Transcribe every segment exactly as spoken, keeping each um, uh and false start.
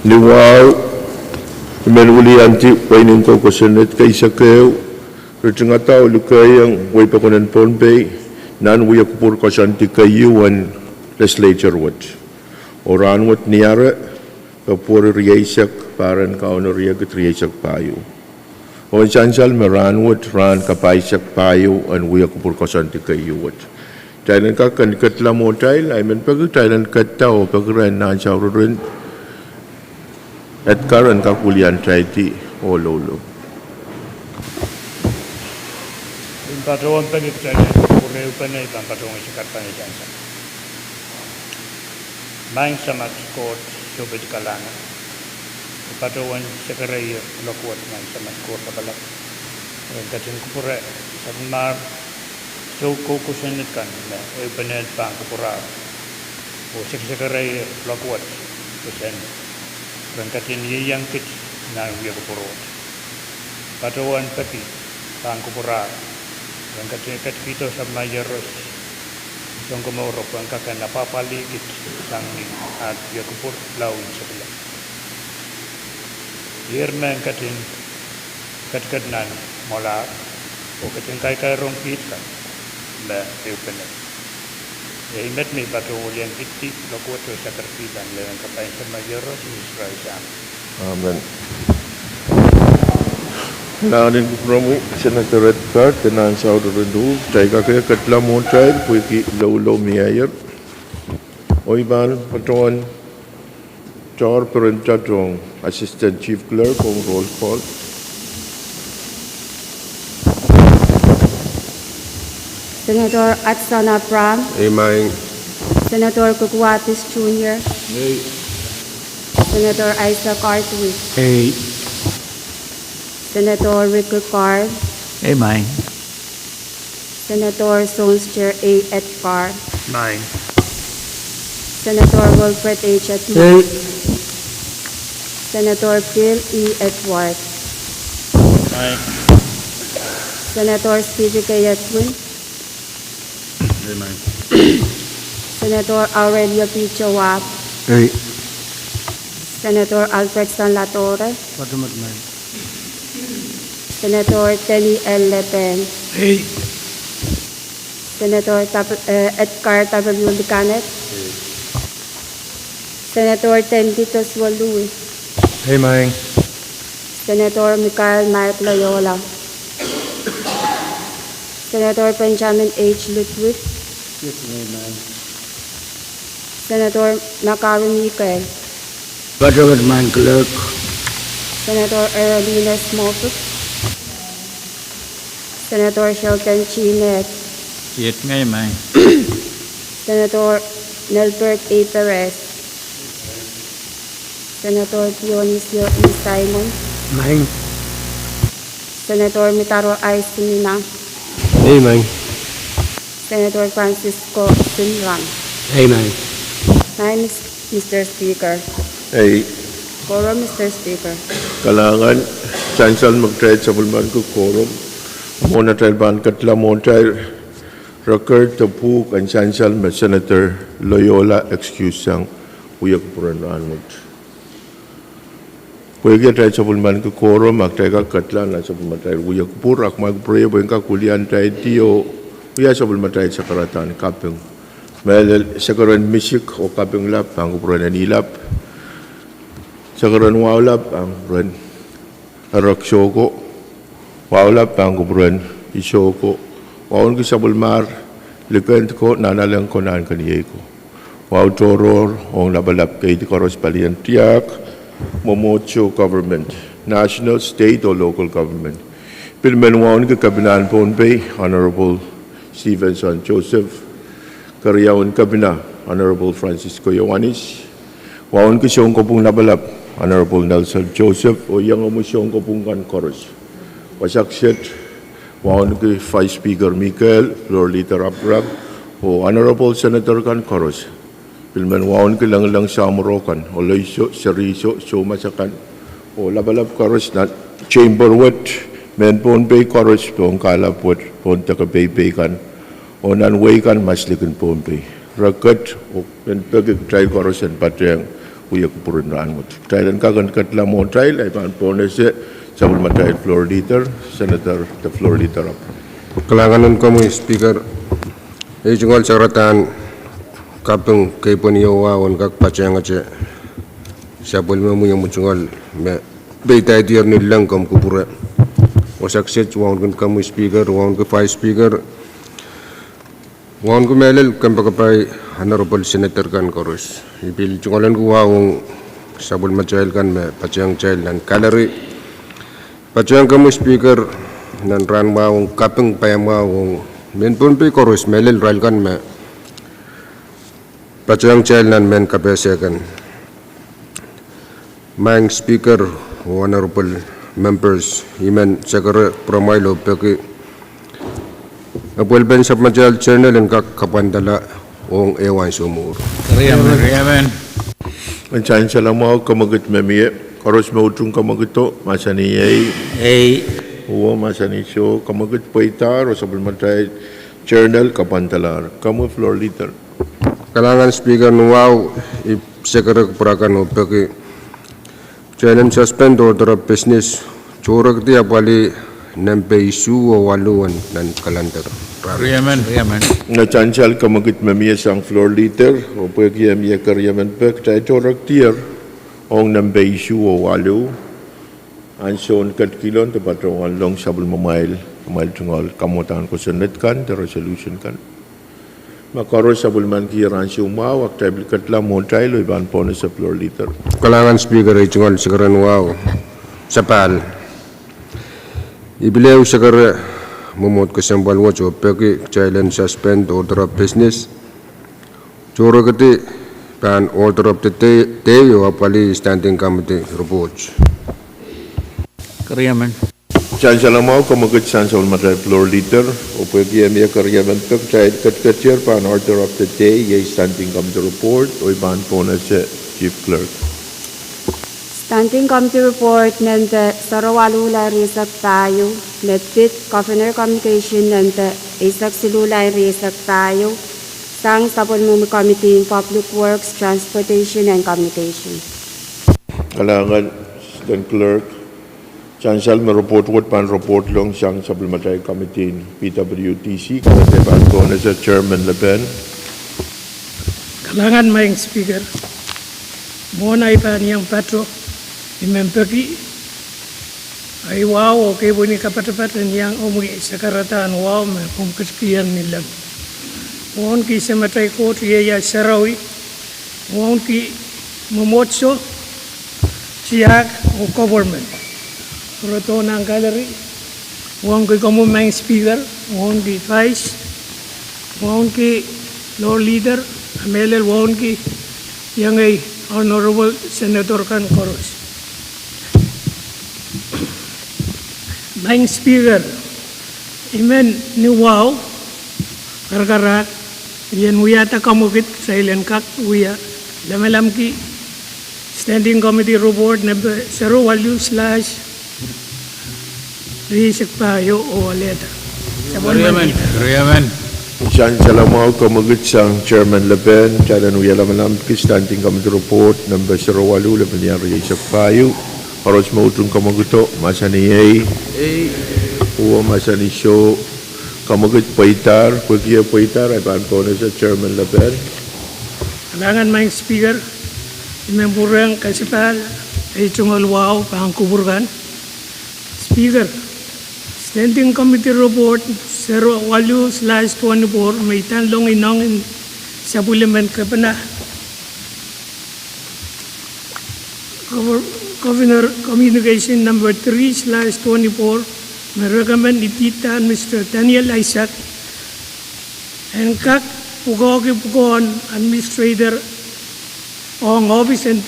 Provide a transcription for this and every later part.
Ni wahu, I men wiliandi pweinen kou kosonned kei sehse ehu, ritingada oh likehiong wehi pokon en Pohnpei nan wia kupwur koasoandi keieu en legislature wet. Oh rahnwet ni ahr, February rieisek, pahr en Kauno riekid rieisek pahieu. Oh sansal me rahnwet rahn kapahisek pahieu en wia kupwur koasoandi keieu wet. Kitail en kak kin ketla mwohtail, I men peki kitail en ketta oh peki rehn Nahnsaureren Edgar en kak wiliandi oh loulou. I patohwan peki kitail en kupwure ehupene, I pahn patohwan sakaradahn sansal. Maing Samat Koht, Sohpei Kalahngan, I patohwan sakaradahn lokaia Maing Samat Koht Lapalap, en ketin kupwure sapwellimomwi soukohp kosonned kan me ehupene pahn kupwuromwi, oh sakaradahn lokaia kosonned ren ketin ieiang kit nan wia kupwur wet. Patohwan peki pahn kupwuromwi ren ketikihdo sapwellimomwi Ieros Sounkomouro pwehn kak en apwahpwalih kit sang ni aht wia kupwur laud en sekulo. Ier me ketin ketiket nan mwoalahr oh ketin kaikairong kiht kan me ehupene. Iei met me I patohwan wiliandi lokaia oh sakaradahn lel en kapai en sapwellimomwi Ieros Sises Krais, amen. Amen. Nan kupwuromwi Senator Edgar de Nahnsaureren Uhh, kitail kak ketla mwohtail pwehki loulou mie ier. Oh I pahn patohwan tohr peren tohtohng Assistant Chief Clerk ong roll call. Senator Hudson Abraham. Ei, maing. Senator Kuku Atis Junior. Ei. Senator Isaac Hardwick. Ei. Senator Ricky Carl. Ei, maing. Senator Sounster A. Edgar. Maing. Senator Wilfred H. Edmund. Ei. Senator Bill E. Edward. Maing. Senator Stevie K. Edwin. Ei, maing. Senator Aurelio P. Joab. Ei. Senator Alfred Stanley Latorre. Patohwan, maing. Senator Denny L. Lepeng. Ei. Senator Tab-, eh, Edgar W. Liganet. Ei. Senator Tendai Joshua Louis. Ei, maing. Senator Michael Mike Loyola. Senator Benjamin H. Ludwig. Ei, maing. Senator McGarry Miguel. Patohwan, maing Clerk. Senator Erlines Moffitt. Senator Sheldon G. Nett. Ei, maing. Senator Nelbert A. Perez. Senator Dionisio E. Simons. Maing. Senator Mitaro I. Simina. Ei, maing. Senator Francisco Sinram. Ei, maing. Maing Mis-, Mister Speaker. Ei. Quorum, Mister Speaker. Kalahngan, sansal me kitail sapwellimaniki quorum. Mwohn atail pahn ketla mwohtail, record de pwuhk en sansal me Senator Loyola excuse sang wia kupwuren rahnwet. Pwehki atail sapwellimaniki quorum, a kitail kak ketla nan sapwellimatail wia kupwur, a kumwail kupwureie pwehn kak wiliandi oh wia sapwellimatail sakaradahn kaping. Mehlel, sakaren Misik oh Kaping lap pahn kupwuren Eni lap. Sakaren Wahu lap pahn kupwuren Erek Soko. Wahu lap pahn kupwuren Isoko. Wauneki sapwellimahr Likend ko, Nahnalek ko, Nahnkeniei ko. Wahu tohrohr ong lapalap keidi koaros, palien tiahk, mwomwohdiso government, national, state oh local government. Pil men wauneki Kepina en Pohnpei, Honorable Stevenson Joseph, keriaun Kepina, Honorable Francisco Iohannis, wauneki sounkopwung lapalap, Honorable Nelson Joseph, oh iangomwi sounkopwung kan koaros. Wasa kiset, wauneki Vice Speaker Mikel, Floor Leader Abraham, oh Honorable Senator kan koaros. Pil men wauneki lengleng samworo kan, Oloiso, Seriso, Soumas akan, oh lapalap koaros nan chamber wet, mehn Pohnpei koaros, pohn kahlap wet, pohn deke peipei kan, oh nan wehi kan, mas likin Pohnpei. Record, oh men peki kitail koaros en patehng wia kupwuren rahnwet. Kitail en kak en ketla mwohtail, I pahn pohnese sapwellimatail Floor Leader, Senator, the Floor Leader of. Kalahngan en komwi Speaker, ei tungoal sakaradahn kaping keipweni oh wahu en kak patehngete sapwellimomwi omwi tungoal me peidaidier ni leng komw kupwure. Wasa kiset wauneki komwi Speaker, wauneki Vice Speaker, wauneki mehlel kompoakepahi Honorable Senator kan koaros. I pil tungoal ahneki wahu ong sapwellimatail kan me patehng kitail nan gallery. Patehng komwi Speaker nan rahn mwahu ong kaping paiamwahu ong mehn Pohnpei koaros mehlel irail kan me patehng kitail nan mehn kapehse kan. Maing Speaker, Honorable Members, I men sekere pwuramwail oh peki epwelpen sapwellimatail journal en kak kapwandala ong ehu ansou mwuhr. Sansal mwahu, kamwekid me mie, koaros me utung kamwekido, mahsanih ei. Uwo, mahsanih soh, kamwekid pweidahr oh sapwellimatail journal kapwandalahr. Komwi Floor Leader. Kalahngan Speaker ni wahu, I sekere kupwur akan oh peki kitail en suspend order of business, tohrekdi apwalih nempe isuh oh waluh en nan calendar. Sansal, kamwekid me mie sang Floor Leader, oh pwehki e mie keriemen pek, kitail tohrekdier ong nempe isuh oh waluh. Ansoun ketikihlo de patohwan long sapwellimamwail, amwail tungoal kamwadahn kosonned kan de resolution kan me koaros sapwellimanikihla ansou mwahu, a kitail pil ketla mwohtail oh I pahn pohnese Floor Leader. Kalahngan Speaker, ei tungoal sekeren wahu, sapahl, I pil ehu sekere mwomwohd kesempwal wet oh peki kitail en suspend order of business, tohrekdi pahn order of the day, day oh apwalih standing committee report. Sansal mwahu, kamwekid sang sapwellimatail Floor Leader, oh pwehki e mie keriemen pek, kitail ketiketier pahn order of the day, iei standing committee report, oh I pahn pohnese Chief Clerk. Standing committee report nempe sero waluh lel rieisek pahieu, me pid Governor communication nempe eisek siluh lel rieisek pahieu, sang sapwellimomwi committee en Public Works, Transportation and Communication. Kalahngan Assistant Clerk, sansal me report wet pahn report long sang sapwellimatail committee en P W D C, kahrehda I pahn pohnese Chairman Lepen. Kalahngan Maing Speaker, mwohn ahi pahn iang pato, I men peki ahi wahu oh keipweni kapatapat en iang omwi sakaradahn wahu me komw ketikihier ni leng. Wauneki Sematail Koht, iei sarawi, wauneki mwomwohdiso, tiahk oh government, ire doh nan gallery, wauneki komwi Maing Speaker, wauneki Vice, wauneki Floor Leader, a mehlel wauneki iengei Honorable Senator kan koaros. Maing Speaker, I men ni wahu karakarahk, I en wiahda kamwekid kitail en kak wia lamalamki Standing Committee Report nempe sero waluh slash rieisek pahieu oh alehda. Sansal mwahu, kamwekid sang Chairman Lepen, kitail en wia lamalamki Standing Committee Report nempe sero waluh lel rieisek pahieu. Koaros me utung kamwekido, mahsanih ei. Uwo, mahsanih soh. Kamwekid pweidahr, pwehki e pweidahr, I pahn pohnese Chairman Lepen. Kalahngan Maing Speaker, I men pwurehng kasapahl ei tungoal wahu pahn kupwur kan. Speaker, Standing Committee Report sero waluh slash twenty-four me I pahn long ineng en sapwellimen kepina Governor Communication number three slash twenty-four me recommend ididahn Mister Daniel Isaac en kak pwukoahki pwukoahn administrator ong Office en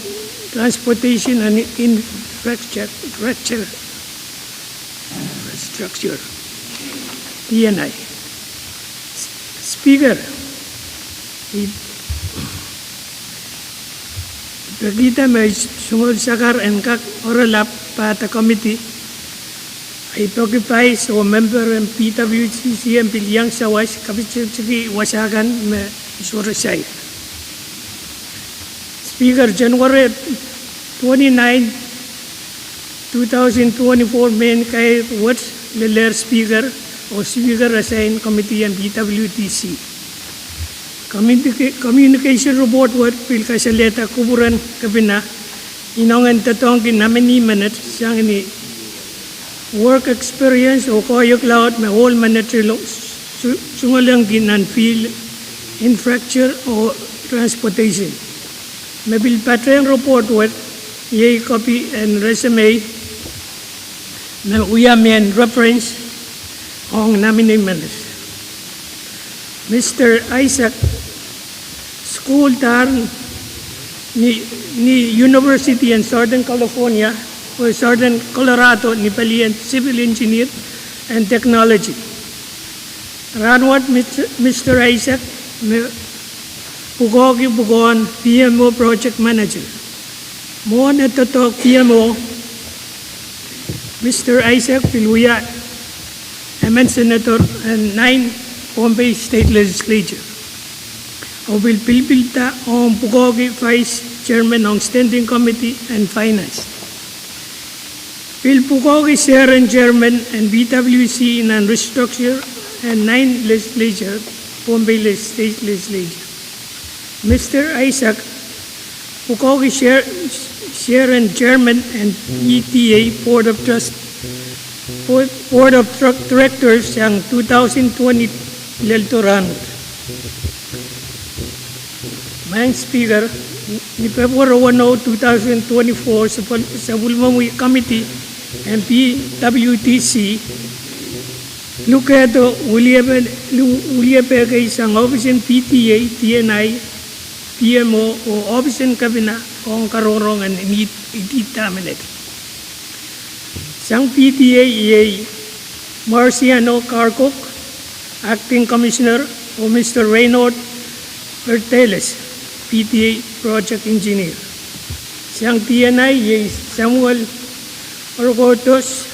Transportation and Infrastructure, Infrastructure, D N I. Speaker, I pekihda me I tungoal sakar en kak oaralap pahda committee. I peki pais oh member en P W C C en pil iang sawas kapitipitiki wasa kan me I sohte sair. Speaker, January twenty-nine, two thousand twenty-four, mehn kair wet lelehr Speaker oh Speaker Assign Committee en P W T C. Communica-, communication report wet pil kasalehda kupwuren kepina inengen doadoahngki nominee menet sang ni work experience oh koahiek laud me ohl menet lo-, su-, sungelengki nan field infrastructure oh transportation. Me pil patehng report wet iei copy en resume me wia mehn reference ong nominee menet. Mister Isaac sukuhldahr ni, ni University en Southern California oh Southern Colorado ni palien Civil Engineer and Technology. Rahnwet Mister, Mister Isaac me pwukoahki pwukoahn P M O Project Manager. Mwohn eh doadoahk P M O, Mister Isaac pil wia emen senator en nine Pohnpei State Legislature, oh pil pilipilda ong pwukoahki Vice Chairman ong Standing Committee en Finance. Pil pwukoahki seren Chairman en P W C nan restructure en nine Legislature, Pohnpei State Legislature. Mister Isaac pwukoahki seren Chairman en P T A Board of Trust, Board of Directors sang two thousand twenty lel doadoahk. Maing Speaker, ni Pwehpwero weneu two thousand twenty-four, sapwel-, sapwellimomwi committee en P W T C lukehdo wiliepe-, lu-, wiliepe kei sang ohpis en P T A, T N I, P M O oh ohpis en kepina ong karongorong en ihte-, ihdahte menet. Sang P T A iei Marciano Carcook, Acting Commissioner, oh Mister Raynold Berteles, P T A Project Engineer. Sang T N I iei Samuel Orkotos,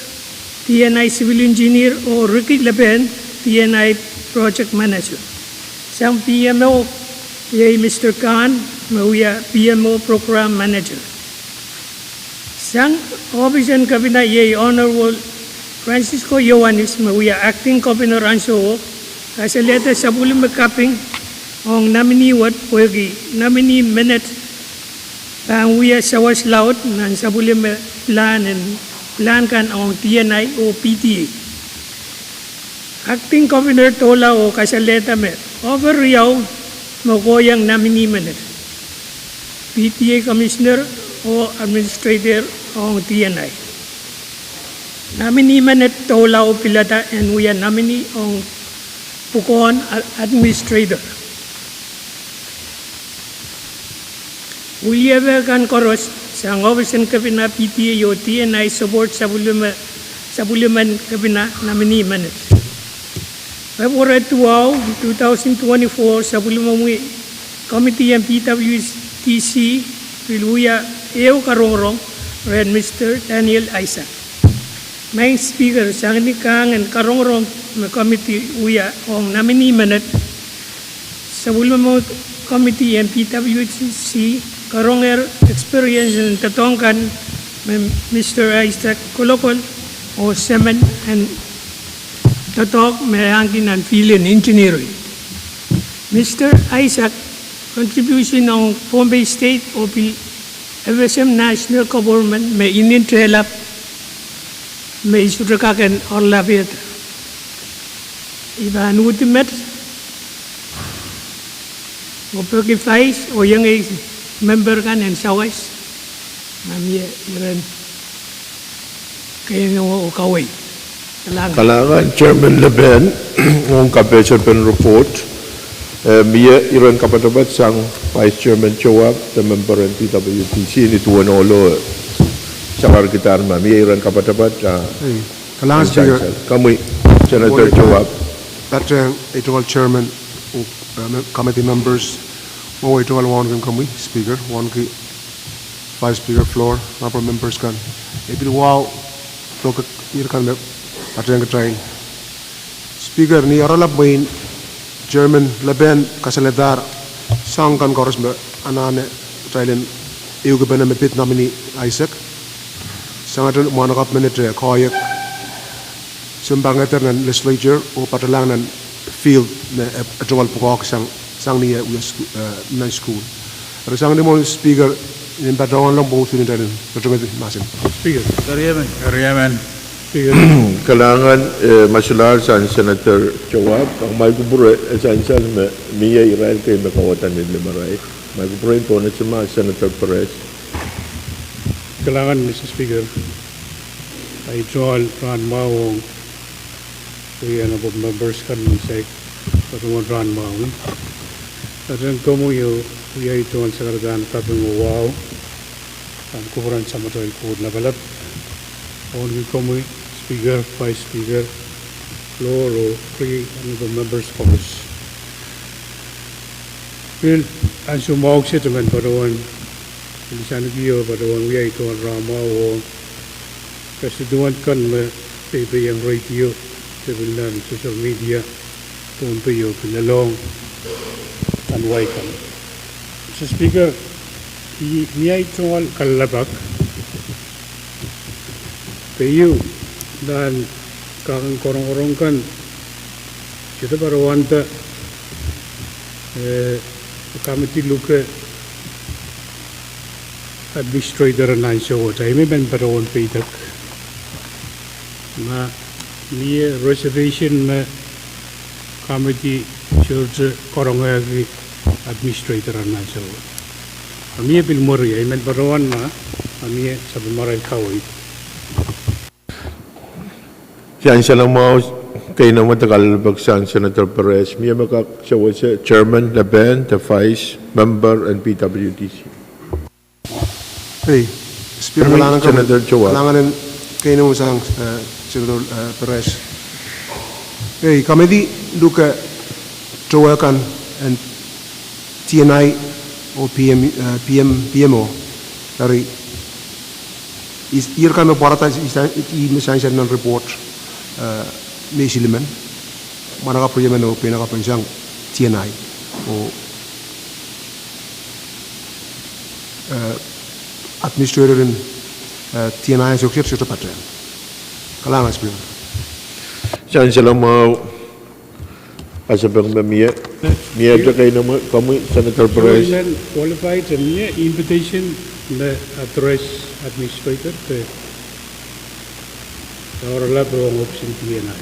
T N I Civil Engineer, oh Ricky Leben, T N I Project Manager. Sang P M O iei Mister Khan me wia P M O Program Manager. Sang ohpis en kepina iei Honorable Francisco Iohannis me wia Acting Governor ansouo, kasalehda sapwellime kaping ong nominee wet pwehki nominee menet pahn wia sawas laud nan sapwellime pilahn en, pilahn kan ong T N I oh P T A. Acting Governor doula oh kasalehda me ohpis riau me kohieng nominee menet: P T A Commissioner oh Administrator ong T N I. Nominee menet doula oh pilada en wia nominee ong pwukoahn a-, Administrator. Wiliepe kan koaros sang ohpis en kepina, P T A oh T N I support sapwellime, sapwellimen kepina nominee menet. Pwehpwero duwau two thousand twenty-four, sapwellimomwi committee en P W T C pil wia ehu karongorong rehn Mister Daniel Isaac. Maing Speaker, sang ni kahng en karongorong me committee wia ong nominee menet, sapwellimomwi committee en P W T C karongehr experience en doadoahk kan me Mister Isaac kolokol oh semen en doadoahk me ahneki nan field en engineering. Mister Isaac contribution ong Pohnpei State oh pil F S M National Government me inenen tehlap me I sohte kak en oaralapihda. I pahn uhdi met oh peki vice oh iengei member kan en sawas ma mie iren keino oh kawei. Kalahngan. Kalahngan Chairman Leben ong kapehsepen report. Eh, mie iren kapatapat sang Vice Chairman Joab de member en P W T C ni duwen ohlo sakarkihdahr ma mie iren kapatapat, ah, Kalahngan Speaker. Komwi Senator Joab. Patehng ei tungoal Chairman oh, eh, committee members, oh ei tungoal wauneki komwi Speaker, wauneki Vice Speaker Flour, honorable members kan. E pil wahu pwehki irail kan me patehng kitail. Speaker, ni oaralap mwein Chairman Leben kasalehdahr soahng kan koaros me anahne kitail en Ehukipene me pid nominee Isaac. Sangete mwahnakapw menet, eh, koahiek sounpar ngeder nan legislature oh patohlahng nan field me, eh, e tungoal pwukoahki sang, sang ni eh, wia sku-, eh, nan sukuhl. Eri sang ni mwohn Speaker, I men patohwan lel pwong uhdahn ndahng, rotongedi mahsen. Speaker. Eri emen. Eri emen. Speaker. Kalahngan, eh, Masulahr sang Senator Joab, ahpw mwail kupwure, eh, sansal me mie irail kei me kauwada ni limarail. Mwail kupwure en pohnese ma Senator Perez. Kalahngan, Mister Speaker. Ahi tungoal rahn mwahu ong wia honorable members kan me saik patohwan rahn mwahu. Eri komwi oh wia ahi tungoal sakaradahn kaping oh wahu. Ahn kupwuren Samatail Koht Lapalap. Ong komwi Speaker, Vice Speaker, floor oh three honorable members Congress. Pil ansou mwahu kiset I men patohwan, pil saniki oh patohwan wia ahi tungoal rahn mwahu ong konstituent kan me peipehiong radio, de pil nan social media, Pohnpei oh pil lelohng nan wai kan. Mister Speaker, I, I mie ahi tungoal kalelapak. Keieu, nan kahng en korongorong kan, I sohte patohwanda, eh, committee luke administrator en ansou wet, I men patohwan peidek. Ma mie reservation me committee sohte korongehki administrator en ansou wet. Ma mie pil mwuri, I men patohwan ma, ma mie sapwellimarail kaweid. Sansal mwahu, keinemwe de kalelapak sang Senator Perez. Mie me kak sewese chairman, lepin, de vice member en P W D C. Ei, Speaker, kalahngan, Senator Joab. Kalahngan en keinemwe sang, eh, Senator, eh, Perez. Ei, committee luke towe kan en T N I oh P M, eh, P M, P M O. Eri, is, ire kan me pwarada, is, is, ihme sansal nan report, eh, me silimen. Mwahnakapw riemen oh peinakapw en sang T N I oh, eh, administrator en, eh, T N I ansou kiset sohte patehng. Kalahngan, Speaker. Sansal mwahu, asapeng me mie, mie te keinemwe, komwi Senator Perez. Qualified, mie invitation me address administrator, de Oaralap ong ohpis en T N I.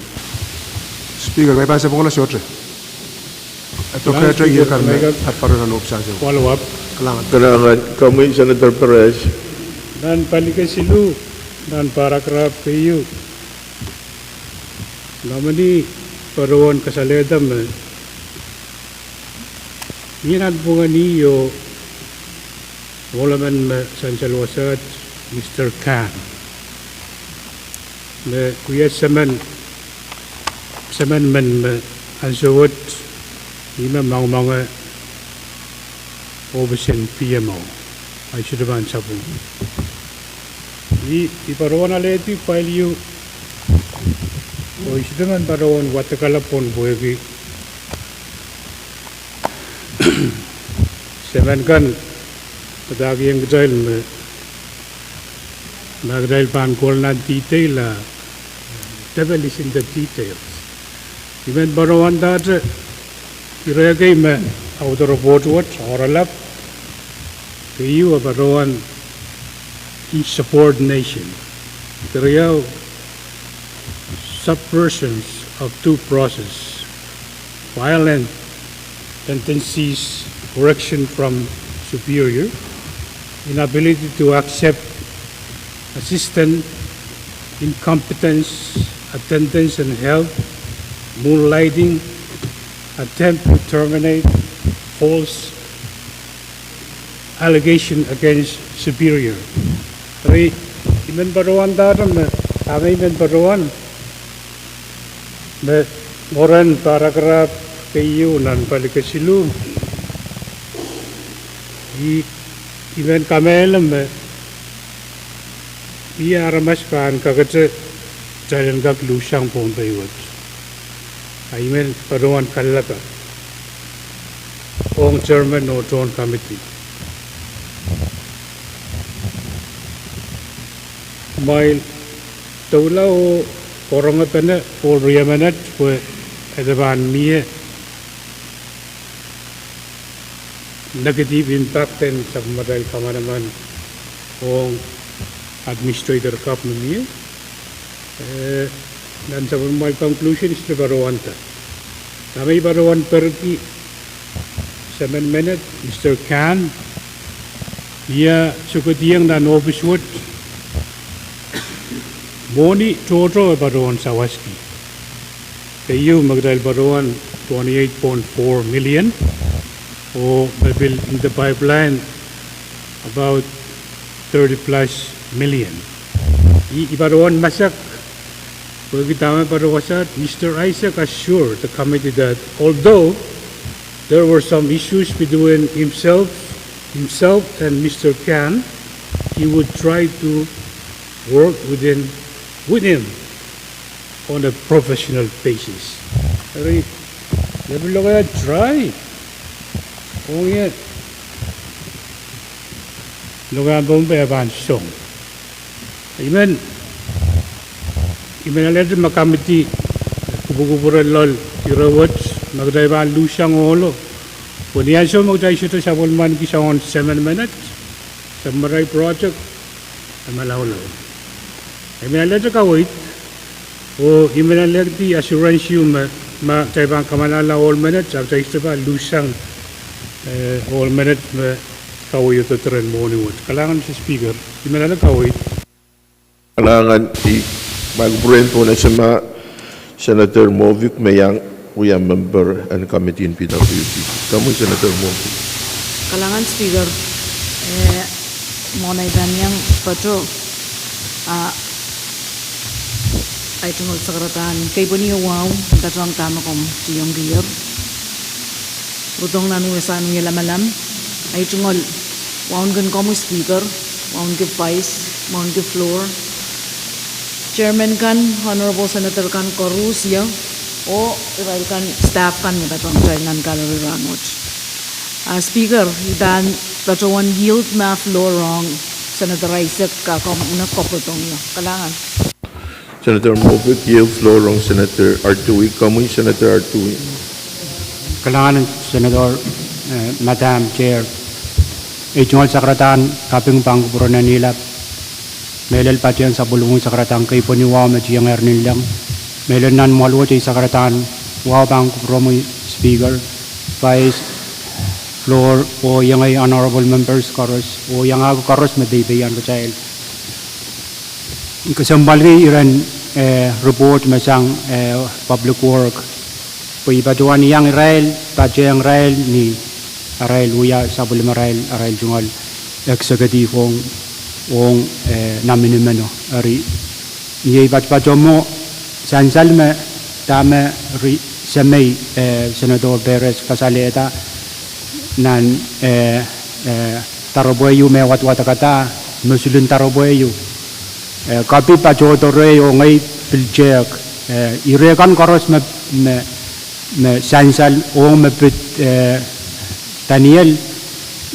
Speaker, me pahn sapwungala sohte. Eri, kalahngan, Speaker, ire kan me, me kak, at paro nan ohpis ansou. Follow up. Kalahngan. Kalahngan, komwi Senator Perez. Nan pali kesiluh, nan paragraph keieu, nominee patohwan kasalehda me mie nanpwungen ih oh ohl emen me sansal wasaht, Mister Khan, me wia semen, semen men me ansou wet ih me mwahumoange ohpis en P M O. Ahi sohte pahn sapwung. I, I patohwan alehdi file ieu, oh I sohte men patohwan wadekala pwon pwehki semen kan padahkihong kitail me, ma kitail pahn kohla nan detail, ah, devil is in the details. I men patohwandahte ire kei me author report wet, Oaralap, keieu e patohwan insubordination. Keriau, subversions of due process, violent tendencies, correction from superior, inability to accept assistance, incompetence, attendance and help, moonlighting, attempt to terminate, false allegation against superior. Eri, I men patohwandahte me, ah, me I men patohwan me mwurin paragraph keieu nan pali kesiluh, I, I men kamehlele me mie aramas pahn kakete kitail en kak luhsang Pohnpei wet. Ah I men patohwan kalelapak ong chairman oh tohn committee. Kumwail doula oh karonge pene oh riemenet pwe ede pahn mie negative impact en sapwellimatail kamanaman ong administrator kapw me mie. Eh, nan sapwellimatail conclusions me patohwanda, dahme I patohwan perki, semen menet, Mister Kan, ia sukedieng nan ohpis wet, mwohni tohto e patohwan sawaski. Keieu me kitail patohwan twenty-eight point four million, oh me pil in the pipeline about thirty plus million. I, I patohwan masak, pwehki dahme patohwan saik, Mister Isaac assured the committee that although there were some issues between himself, himself and Mister Kan, he would try to work within, with him on a professional basis. Eri, lepin lokaia try, ong ie, lokaia Pohnpei e pahn song. I men, I men alehdi me committee kupwukupwure loal ire wet me kitail pahn luhssang ohlo. Pwe ni ansou me kitail sohte sapwellimaniki soangen semen menet, sapwellimatail project e malaulau. I men alehdi kaweid, oh I men alehdi assurance ieu me, ma kitail pahn kamalahlla ohl menet, a kitail sohte pahn luhssang, eh, ohl menet me kaweid doadoahk rehn mwohni wet. Kalahngan Mister Speaker, I men ale kaweid. Kalahngan. I pahn kupwuren pohn esema Senator Movic me iang wia member en committee en P W D. Komwi Senator Movic. Kalahngan Speaker, eh, mwohn ei pahn iang patoh, ah, ei tungoal sakaradahn keipweni wahu, patohwan dahme komw tiongkier. Rudong nan wia sang wia lamalam, ei tungoal wauneki komwi Speaker, wauneki Vice, wauneki Floor, Chairman kan, Honorable Senator kan koaros, oh irail kan staff kan me patohwan kitail nan gallery rahnwet. Ah, Speaker, I pahn patohwan yield me floor rong Senator Isaac, ka komw kopwurudong ie. Kalahngan. Senator Movic, yield floor rong Senator Artui. Komwi Senator Artui. Kalahngan Senator, eh, Madam Chair. Ei tungoal sakaradahn kaping pahn kupwuren en ilap. Mehlel patehng sapwellimomwi sakaradahn keipweni wahu me tiengehr ni leng. Mehlel nan mwoahl wet ei sakaradahn wahu pahn kupwuromwi Speaker, Vice, Floor, oh iengei honorable members koaros, oh iangahki koaros me peipeian kitail. Kesempwalki iren, eh, report me sang, eh, Public Work. Pwe I patohwan iang irail, patehng irail ni arail wia sapwellimarail, arail tungoal executive ong, ong, eh, nan minimeno. Eri, iei patopato mwo, sansal me dahme ri semei, eh, Senator Perez kasalehda nan, eh, eh, doaropwe ieu me wadwadekada, mosul en doaropwe ieu. Eh, kapi patohdo rehi oh ngehi pil tehk. Eh, ire kan koaros me, me, me sansal ong me pid, eh, Daniel,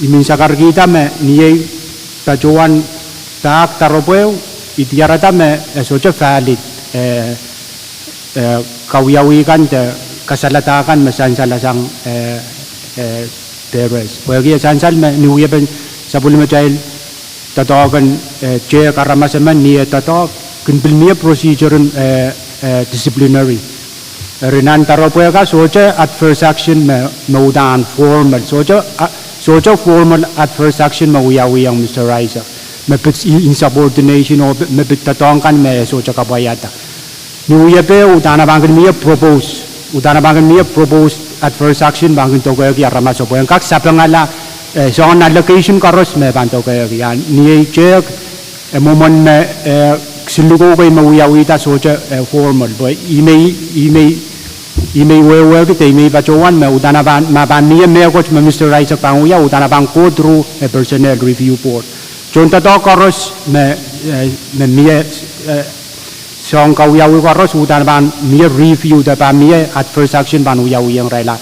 I men sakarkihda me ni ei patohwan dahk doaropwe, I diarada me e sohte valid, eh, eh, kawiawi kan de kasalehda kan me sansalasang, eh, eh, Perez. Pwehki e sansal me ni wiepen sapwellimatail doadoahk en, eh, tehk aramas emen ni eh doadoahk, kin pil mie procedure en, eh, eh, disciplinary. Eri nan doaropwe ka sohte adverse action me, me uhdahn formal, sohte, ah, sohte formal adverse action me wiawiong Mister Isaac, me pid i-, insubordination oh me pid doadoahk kan me e sohte kapwaiada. Ni wiepe uhdahn pahn kin mie propose, uhdahn pahn kin mie proposed adverse action pahn kin dokehki aramas oh pwehn kak sapengala, eh, soangen allegation koaros me pahn dokehki. A ni ei tehk, eh, mwomwen me, eh, siluko kei me wiawihda sohte, eh, formal. Pwe I mei, I mei, I mei wehwehki de I mei patohwan me uhdahn pahn, ma pahn mie mehkot me Mister Isaac pahn wia, uhdahn pahn go through, eh, personnel review board. Tohndoadoahk koaros me, eh, me mie, eh, soahng kawiawi koaros uhdahn pahn mie review de pahn mie adverse action pahn wiawiong irail.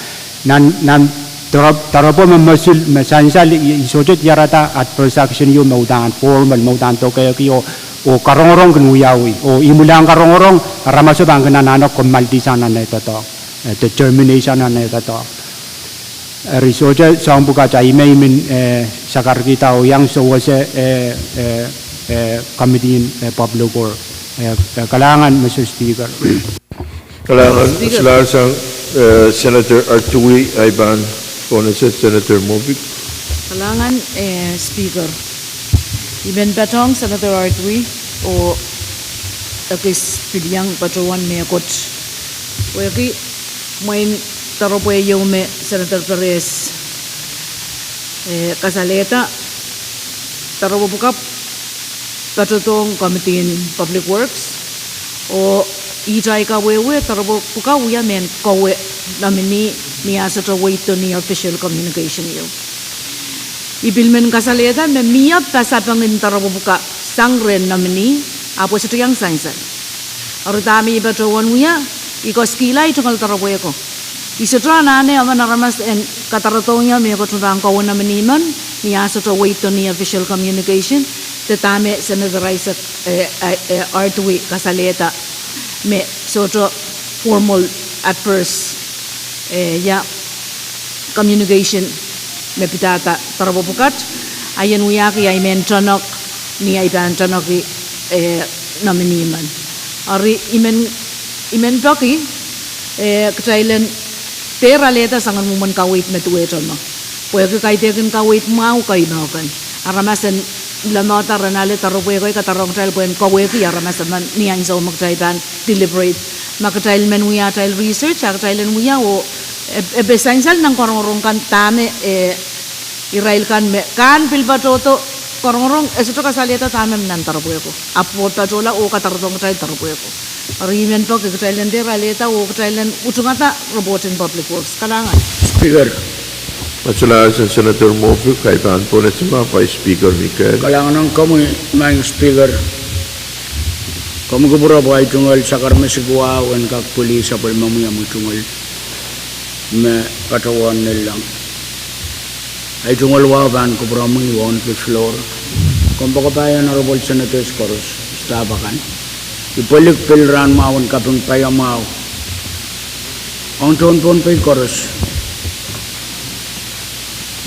Nan, nan doarop-, doaropwe me mosul, me sansal, I, I sohte diarada adverse action ieu me uhdahn formal, me uhdahn dokehki oh Oh karongorong kin wiawi, oh imwilahn karongorong, aramaso pahn kin anahne kommoaldihsang nan eh doadoahk, eh, determination nan eh doadoahk. Eri sohte soahng pwukat, ah I men, eh, sakarkihda oh iang sewese, eh, eh, eh, committee en, eh, public work. Eh, eh, kalahngan, Mister Speaker. Kalahngan, Speaker. Silarsang, eh, Senator Artui, ahi pahn pohnese Senator Moffitt. Kalahngan, eh, Speaker. I men patohng Senator Artui oh ekis pil iang patohwan mehkot. Pwehki mwein doaropwe ieu me Senator Perez, eh, kasalehda, doaropwe pwuka patohdohng committee en Public Works, oh ihte ahi kawehwe doaropwe pwuka wia mehn kowe nominee ni ah sohte weiddo ni official communication ieu. I pil men kasalehda me mie pasapeng en doaropwe pwuka sang rehn nominee, ahpw e sohte iang sansal. Eri dahme I patohwan wia, I koasoiahki tungoal doaropwe ko, I sohte anahne emen aramas en kadarodohng ie mehkot me pahn kowe nominee men ni ah sohte weiddo ni official communication, de dahme Senator Isaac, eh, eh, eh, Artui kasalehda me sohte formal at first, eh, ia communication me pidada doaropwe pwukat, I en wiahki ahi mehn toanok ni ahi pahn toanoki, eh, nominee men. Eri I men, I men peki, eh, kitail en dehr alehda soangen mwomwen kaweid me duwehte me, pwehki kaidehkin kaweid mwahu kei me ken aramas en lamatar en ale doaropwe ko, kadarohng kitail pwehn kawehki aramas emen ni ansou me kitail pahn deliberate. Ma kitail men wia atail research, ah kitail en wia oh e, e pil sansal nan korongorong kan dahme, eh, irail kan me kan pil patohdo korongorong, e sohte kasalehda dahme nan doaropwe ko, ahpw patohla oh kadarodohng kitail doaropwe ko. Eri I men peki kitail en dehr alehda oh kitail en utungada report en Public Works. Kalahngan. Speaker. Silarsang Senator Moffitt, ahi pahn pohnese ma Vice Speaker Mikel. Kalahngan ong komwi, Madam Speaker. Komwi kupwure pwe ahi tungoal sakaramas wahu en kak pwili sapwellimomwi omwi tungoal me patohwan nanleng. Ahi tungoal wahu pahn kupwuromwi wohn kis floor. Kompoakepahi Honorable Senators koaros, staff akan. I pwilik pil rahn mwahu en kaping paiamwahu ong tohn Pohnpei koaros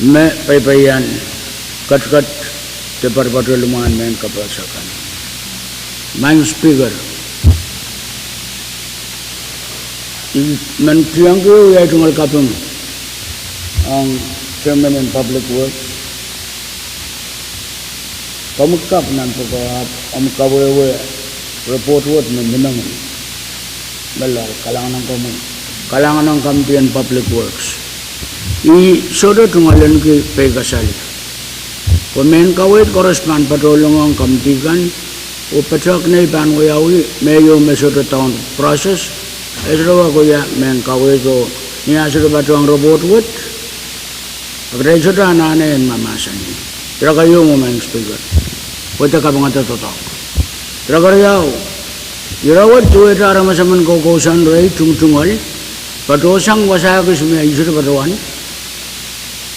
me peipeian ketiket de patopato limwahn mehn kapehse kan. Madam Speaker, I men tiengki ahi tungoal kaping ong Chairman en Public Works. Komwi kak nan pwukoa, omwi kawehwe report wet me mihmi, me loal, kalahngan ong komwi. Kalahngan ong Committee en Public Works. I sohte tungoal ahneki peikasal pwe mehn kaweid koaros pahn patohlong ong committee kan, oh patohwan nei pahn wiawi me ieu me sohte down process, e sohte wia mehn kaweid oh ni ah sohte patohwan report wet, a kitail sohte anahne en mahmahsanih. Ire keieu, Madam Speaker, pwe de kapingada doadoahk. Ire keriau, ire wet duwehte aramas emen koukousoan rehi tungtungoal, patohsang wasa kis me I sohte patohwan,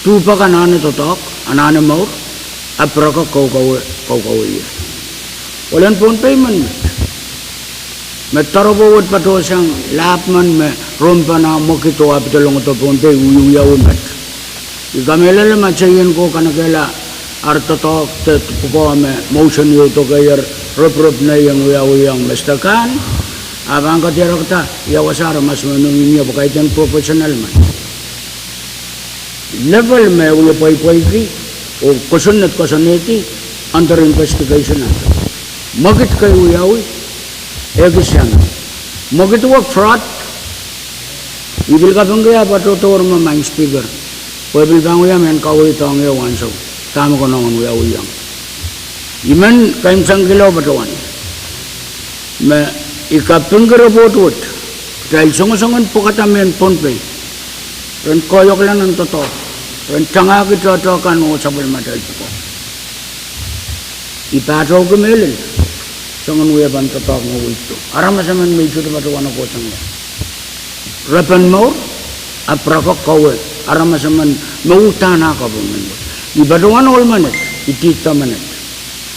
duhpak anahne doadoahk, anahne mour, ahpw re kak koukoue, koukoue ie. Ohlen Pohnpei men met, me doaropwe wet patohsang lahp men me rompana mwekid oh ah pidolongodo Pohnpei wiewiawi met. I kamehlele ma cheien ko kanekehla ar doadoahk de pwukoa me motion ieu dokehier, reprep nei en wiawiong Mister Khan, a pahn kadehrekda ia wasa aramas men mihmi ie pwe kaidehn professional men. Level me e wie pweipweiki oh kosonned koasoanehdi under investigation. Mwekid kei wiawi, e kisiang. Mwekid wet fraud. I pil kapingki ah patohdohr, Madam Speaker, pwe e pil pahn wia mehn kaweid ong ehu ansou dahme konehng en wiawihong. I men kaimwisekihla patohwan me I kapingki report wet, kitail songosongen pwukada mehn Pohnpei ren koahiekla nan doadoahk, ren tangahki tohto kan oh sapwellime atail pwukoa. I pahtoki mehlel soangen wiepen doadoahk me wiahdo. Aramas emen me I sohte patohwan kohsang ie, re pahn mour, ahpw re kak kowe aramas emen me uhdahn ah koapwomen wet. I patohwan ohl menet, I dihda menet.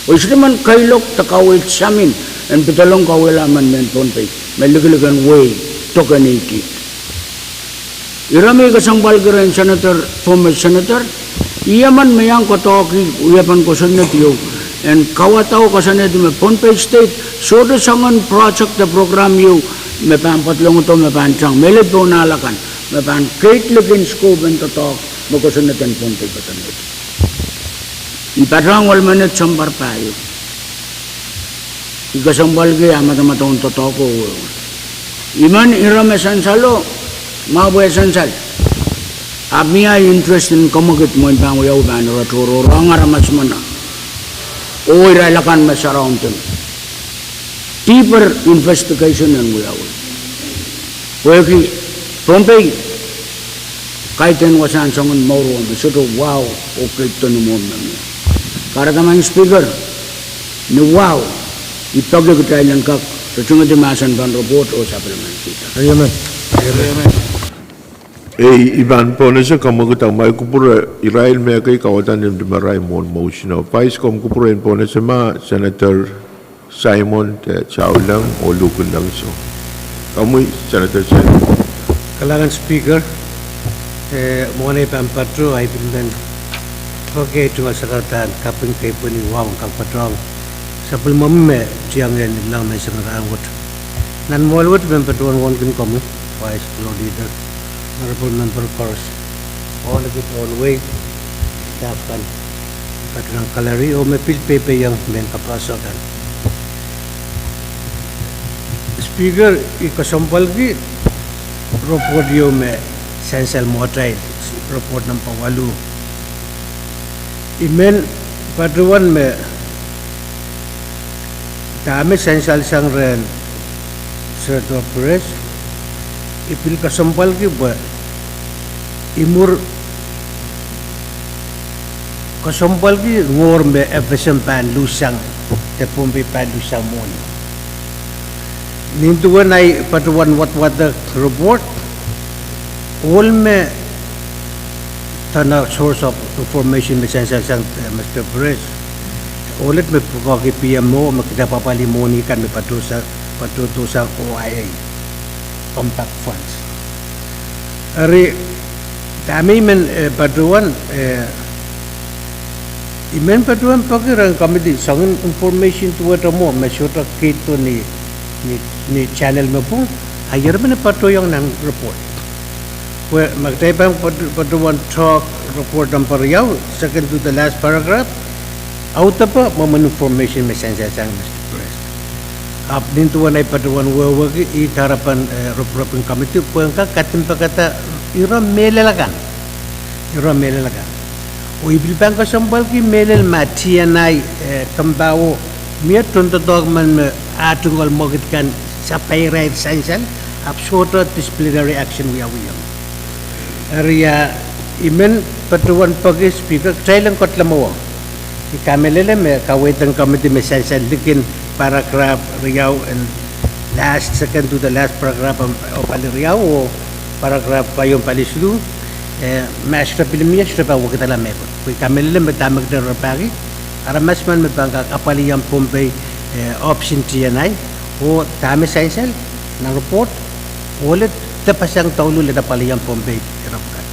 Oh I sohte men kailok de kaweid samin en pedolong kauwehla emen mehn Pohnpei me likilik en wehi doken ei kiht. Ira me I kesempwalki rehn senator, former senator, ih emen me iang koadoahki wiepen kosonned ieu en kawadau koasoanehdi me Pohnpei State sohte soangen project de program ieu me pahn pedolongdo me pahn sang mehlel pohn ahl akan me pahn keid likin scope en doadoahk me kosonned en Pohnpei koasoanehdi. I patohng ohl menet sounpar pahieu. I kesempwalki ah madamadau en doadoahk oh wehwe. I men ira me sansalo, mwahu pwe sansal, ahpw mie interest en kamwekid mwein pahn wiawi pahn ira tohrohrohng aramas mena oh irail akan me surround-ih, deeper investigation en wiawi. Pwehki Pohnpei kaidehn wasahn soangen mour wet me sohte wahu oh keid doadoahk me mie. Kahrehda Madam Speaker, ni wahu, I peki kitail en kak ritingedi mahsen pahn report oh supplement kita. Ei, I pahn pohnese kamwekid, ahmw kupwure irail me ekei kauwada nin marain mwohn motion o. Vice, komw kupwure en pohnese ma, Senator Simon de Sauleng oh Luke Lengso. Komwi, Senator Simon. Kalahngan Speaker, eh, mwohn ei pahn patoh, I pil men peki ei tungoal sakaradahn kaping kei pwe ni wahu en kak patohng sapwellimomwi me tieng en ilahng menseng rahn wet. Nan mwoahl wet I men patohwan wauneki komwi, Vice, Floor Leader, Honorable Member koaros, oh liki tohn wehi, staff kan, patohwan gallery, oh me pil peipeiong mehn kapehse kan. Speaker, I kesempwalki report ieu me sansal mwohtail, report number waluh. I men patohwan me dahme sansal sang rehn Senator Perez, I pil kesempwalki pwe I mwur kesempwalki ngohr me FSM pahn luhssang, de Pohnpei pahn luhssang mwohni. Nin duwen ahi patohwan wadwadek report, ohl me dene source of information me sansal sang, eh, Mister Perez, ohl et me pwukoahki PMO me kitail apwalih mwohni kan me patohsang, patohdohsang OIA, Compact Funds. Eri, dahme I men, eh, patohwan, eh, I men patohwan peki rehn committee soangen information duwehte mwo me sohte keid doadoahk ni, ni, ni channel me pwung, a ih me I patohwan nan report. Pwe ma kitail pahn pat-, patohwan talk report number riau, second to the last paragraph, audepe mwomwen information me sansal sang Mister Perez. Ahpw nin duwen ahi patohwan wehwehki, I dahr pahn, eh, rupwurupw en committee pwe en kak kadimpakada ire mehlel akan. Ire mehlel akan. Oh I pil pahn kesempwalki mehlel ma TNI, eh, kempoakepahi mie tohndoadoahk men me ah tungoal mwekid kan sapairail sansal, ahpw sohte disciplinary action wiawiong. Eri ah, I men patohwan peki Speaker, kitail en ketilamwowe. I kamehlele me kaweid en committee me sansal likin paragraph riau en last, second to the last paragraph, oh, pali riau oh paragraph pahieu pali siluh, eh, ma sohte pil mie sohte pahn wekidala mehkot. Pwe I kamehlele me dahme kitail rapahki, aramas men me pahn kak apwalih iang Pohnpei, eh, option TNI, oh dahme sansal nan report, ohl et depasang douluhl et apwalih iang Pohnpei ire pwukat.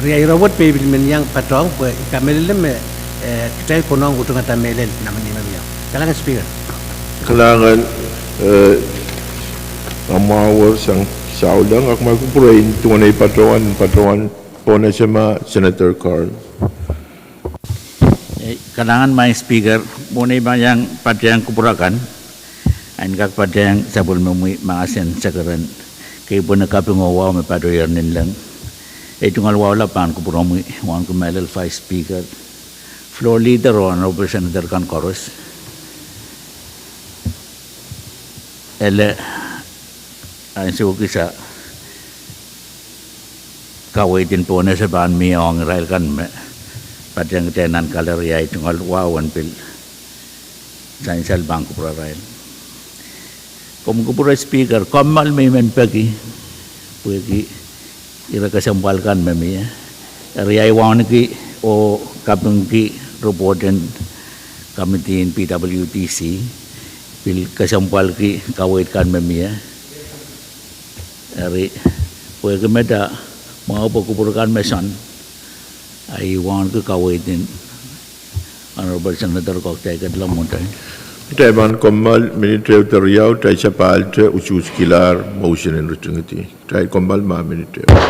Eri ah ire wet me I pil men iang patohng pwe I kamehlele me, eh, kitail konehng utungada mehlel nan imwen mie. Kalahngan Speaker. Kalahngan, eh, Amwawer sang Sauleng, ahmw kupwure en duwen ei patohwan, patohwan pohnese ma, Senator Carl. Eh, kalahngan Madam Speaker, mwohn ei pahn iang patehng kupwur akan, en kak patehng sapwellimomwi mahsen sakaradahn keipweni kaping oh wahu me patohier nin leng. Ei tungoal wahu lap pahn kupwuromwi, wauneki mehlel Vice Speaker, Floor Leader oh Honorable Senator kan koaros. Ele, ansou kis a kaweid en pohnese pahn mie ong irail kan me patehng kitail nan gallery, ei tungoal wahu en pil sansal pahn kupwurarail. Komw kupwure Speaker, kommoal me I men peki, pwehki ire kesempwal kan me mie. Eri ahi wauneki oh kapingki report en committee en P W D C pil kesempwalki kaweid kan me mie. Eri, pwehki met a mwahu pwe kupwur kan me soangen, I wauneki kaweid en Honorable Senator Kok, kitail ketilong mwohn atail. Kitail pahn kommoal minit ehu de riau, kitail sapahlahte usuhs kilahr motion en ritingidi. Kitail kommoal ma minit ehu.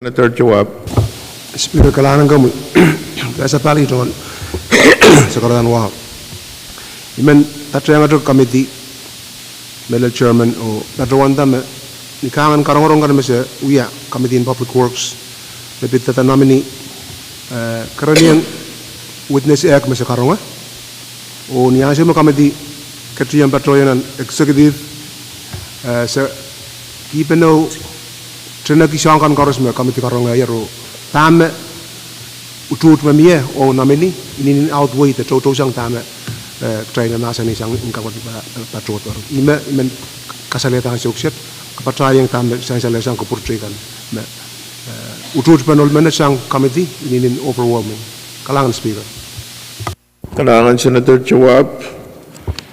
Senator Tawwap. Speaker, kalahngan komwi. Kasapahl itongen sekeroan wau. I men patehngete committee me lel chairman oh patohwanda me ni kahngan karongorong kan me se wia Committee in Public Works me pid dahda nominee, eh, kerenieng witness ehk me se karonge. Oh ni ansou me committee ketin patohwan nan executive, eh, se kihpene teneki soahng kan koaros me committee karongehr oh dahme utuht me mie oh nominee inenen outweigh de toutou sang dahme, eh, kitail mahsanih sang en kak patohdo. Ihme I men kasalehda ansou kiset, kapatahieng dahme sansal sang kupwur teikan me, eh, utuht pahn ohl menet sang committee inenen overwhelming. Kalahngan Speaker. Kalahngan Senator Tawwap.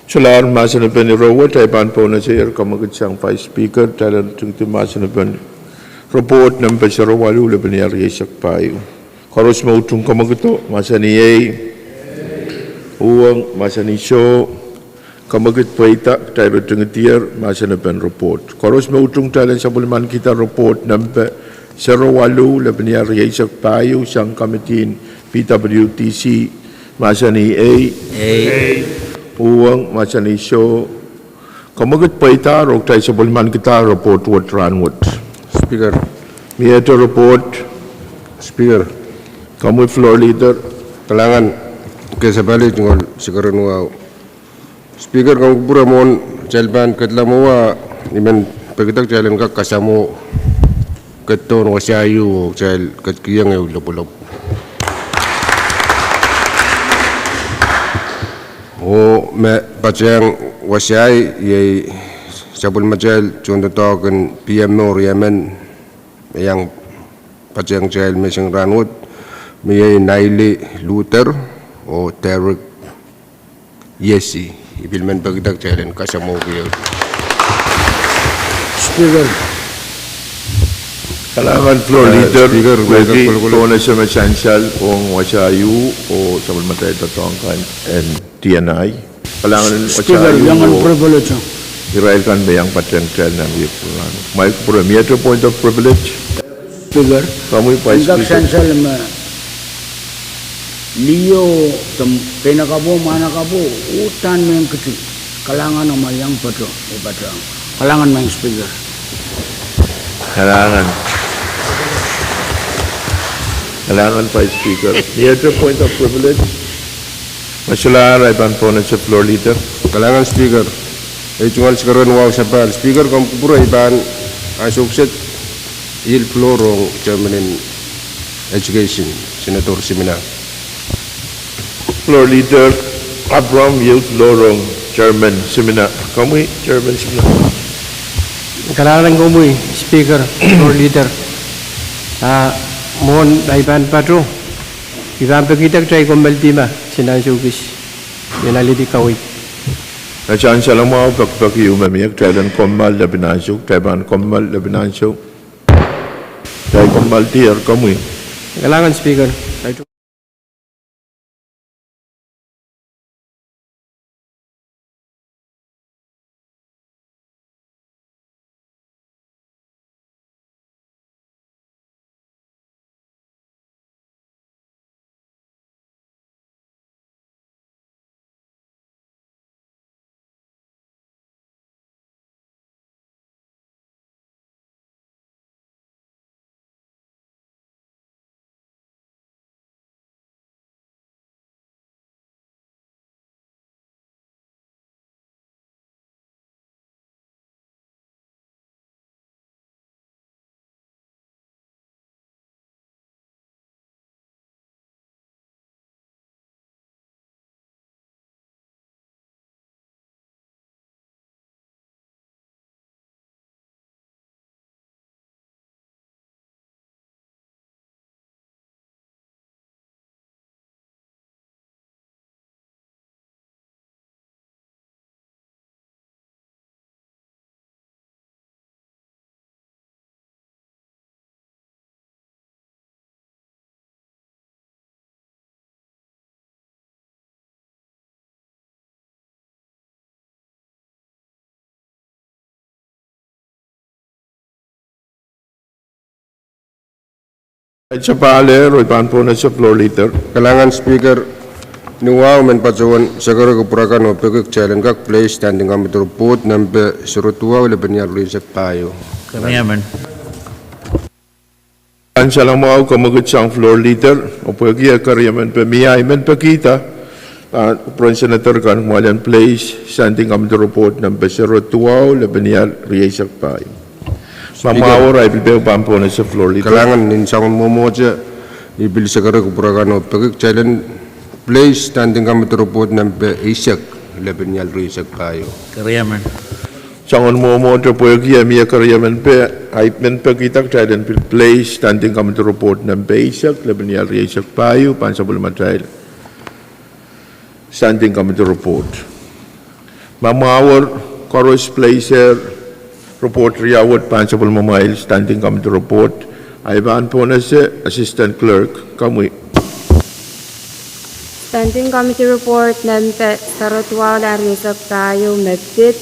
Solahr mahsen en peni rowe, kitail pahn pohnese kamwekid sang Vice Speaker, kitail en tingdi mahsen en peni report nempe sero waluh lepeni ehr rieisek pahieu. Koaros me utung kamwekido, mahsanih ei. Uhwong, mahsanih soh. Kamwekid pweida, kitail ritingdier mahsen en peni report. Koaros me utung kitail en sapwellimankihda report nempe sero waluh lepeni ehr rieisek pahieu sang committee en P W D C, mahsanih ei. Ei. Uhwong, mahsanih soh. Kamwekid pweida, oh kitail sapwellimankihda report wet rahnwet. Speaker. Miehte report. Speaker. Komwi Floor Leader. Kalahngan, kasapahl itongen sekeroan wau. Speaker, komw kupwure mwohn, kitail pahn kedla mwowe, I men pekida kitail en kak kasamwo ketidohn wasa ieu oh kitail ketikihong ehu lopwulopw. Oh me patehng wasa iei sapwellimatail tohndoadoahk en P M O riemen me iang patehng kitail menseng rahnwet, me iei Naili Luther oh Derek Yesi. I pil men pekida kitail en kasamwoki. Speaker. Kalahngan Floor Leader, Speaker, pwehki pohnese me sansal ong wasa ieu oh sapwellimatail doadoahk kan en D and I. Kalahngan en wasa ieu oh irail kan me iang patehng kitail nan wiepe rahnwet. Mwail kupwure, miehte point of privilege. Speaker, komwi Vice Speaker. Sansal me liho, de peinakapwo, mwahnakapwo, uhdahn mehn keti. Kalahngan amwa iang patoh, e patohng. Kalahngan Madam Speaker. Kalahngan. Kalahngan Vice Speaker. Miehte point of privilege. Me solahr, I pahn pohnese Floor Leader. Kalahngan Speaker. Ei tungoal sekeroan wau sapahl. Speaker, komw kupwure, I pahn ansou kiset yield floor ong Chairman en Education, Senator Simina. Floor Leader Abraham, yield floor ong Chairman Simina. Komwi Chairman Simina. Kalahngan komwi Speaker, Floor Leader. Ah, mwohn I pahn patoh, I pahn pekida kitail kommoaldi ma sin ansou kis, ien alehdi kaweid. Nan sansal mwahu, pekipeki ieu me mie, kitail en kommoal lepin ansou, kitail pahn kommoal lepin ansou. Kitail kommoaldier, komwi. Kalahngan Speaker. Sapahlehr, oh I pahn pohnese Floor Leader. Kalahngan Speaker, ni wahu men patohwan sakara kupwur akan oh peki kitail en kak place Standing Committee Report nempe sero duwau lepenial rieisek pahieu. Keriamen. Sansal mwahu, kamwekid sang Floor Leader, oh pwehki eh keriemen pe mie I men pekihda, ah, pwuren senator kan mwoalen place Standing Committee Report nempe sero duwau lepenial rieisek pahieu. Ma mwahu, I pil pahn pohnese Floor Leader. Kalahngan, nin soangen mwomwohte I pil sakara kupwur akan oh peki kitail en place Standing Committee Report nempe eisek lepenial rieisek pahieu. Keriamen. Soangen mwomwohte pwehki eh mie keriemen pe I men pekihda kitail en pil place Standing Committee Report nempe eisek lepenial rieisek pahieu, pahn sapwellimatail Standing Committee Report. Ma mwahu, koaros placeer report riau wet pahn sapwellimamwail Standing Committee Report. I pahn pohnese Assistant Clerk, komwi. Standing Committee Report nempe sero duwau lepenial rieisek pahieu me pid,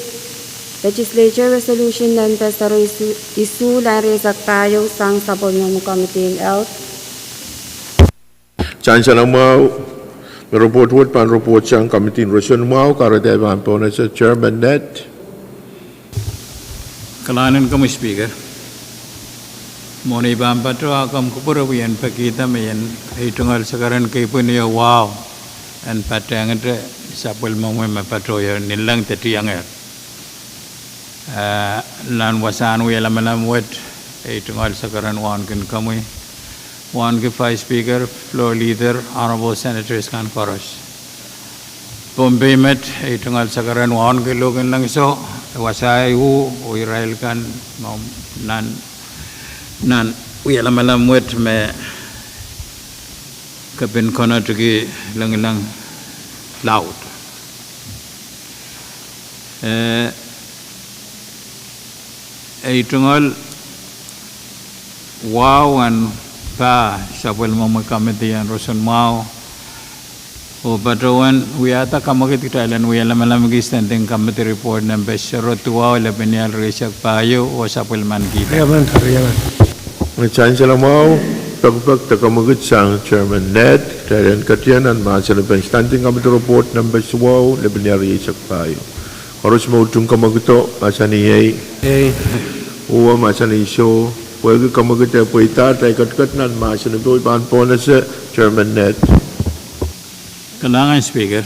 Legislature Resolution nempe sero isuh, isuh lepenial rieisek pahieu sang sapwellimomwi Committee en Health. Sansal mwahu, me report wet pahn report sang Committee en Roson Mwahu, kahrehda I pahn pohnese Chairman Ned. Kalahngan komwi Speaker. Mwohn ei pahn patoh ah komw kupwure, I en pekihda me I en, ei tungoal sakaren keipwin ieu wahu en patehngete sapwellimomwi me patohier, ni leng de tiengehr. Eh, nan wasahn wie lamalam wet, ei tungoal sakaren wauneki komwi, wauneki Vice Speaker, Floor Leader, Honorable Senators kan koaros. Pohnpei met, ei tungoal sakaren wauneki Luhk en Lengso, wasahn irail kan, nan, nan wie lamalam wet me kepin konotiki lengileng laud. Eh, ei tungoal wahu en pah sapwellimomwi Committee en Roson Mwahu, oh patohwan wiahda kamwekid kitail en wie lamalamki Standing Committee Report nempe sero duwau lepenial rieisek pahieu oh sapwellimanikihda. Sansal mwahu, pekipek de kamwekid sang Chairman Ned, kitail en ketien nan mahsen en Standing Committee Report nempe suwau lepenial rieisek pahieu. Koaros me utung kamwekido, mahsanih ei. Uwe, mahsanih soh. Pwehki kamwekid e pweida, kitail ketiket nan mahsen en, I pahn pohnese Chairman Ned. Kalahngan Speaker,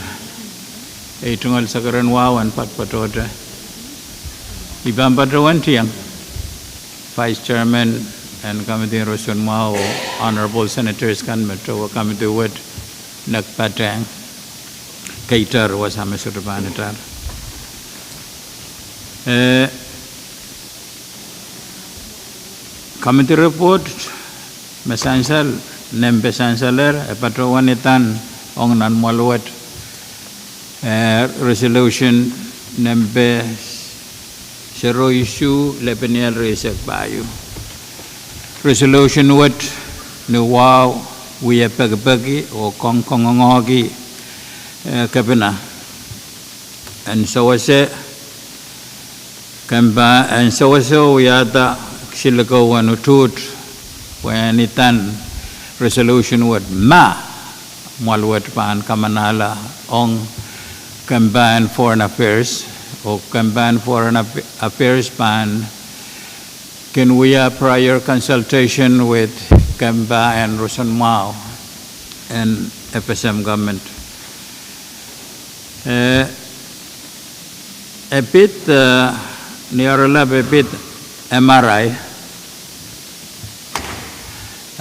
ei tungoal sakaren wahu en patpatohte, I pahn patohwan tieng Vice Chairman en Committee en Roson Mwahu, Honorable Senators kan me towe Committee wet nek patehng, keiter wasa me sohte pahn itar. Eh, Committee Report me sansal, nempe sansalehr, e patohwan idan ong nan mwoahl wet, eh, Resolution nempe sero isuh lepenial rieisek pahieu. Resolution wet ni wahu wie pekipeki oh kongkongongohki, eh, kepina en sewese kempa en sewese oh wiahda kesiluh ko en utuht, pwe en idan Resolution wet ma mwoahl wet pahn kamanahla ong kempa en Foreign Affairs, oh kempa en Foreign Aff-, Affairs pahn kin wia prior consultation with kempa en Roson Mwahu en F S M government. Eh, e pid, eh, ni oaralap e pid M R I,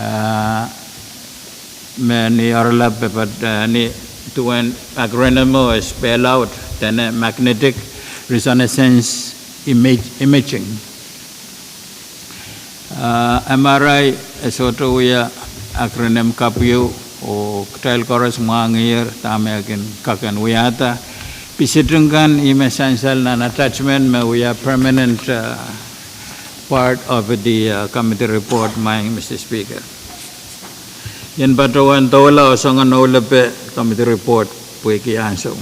eh, me ni oaralap e pid, eh, ni duwen acronym o e spell out dene magnetic resonance imag-, imaging. Ah, M R I e sohte wia acronym kapw ieu, oh kitail koaros mwahngiher dahme e kin kak en wiahda. Pisitin kan ih me sansal nan attachment me wia permanent, ah, part of the, ah, committee report, maing Mister Speaker. I en patohwan doula oh soangen ohlepe committee report pwehki ansou.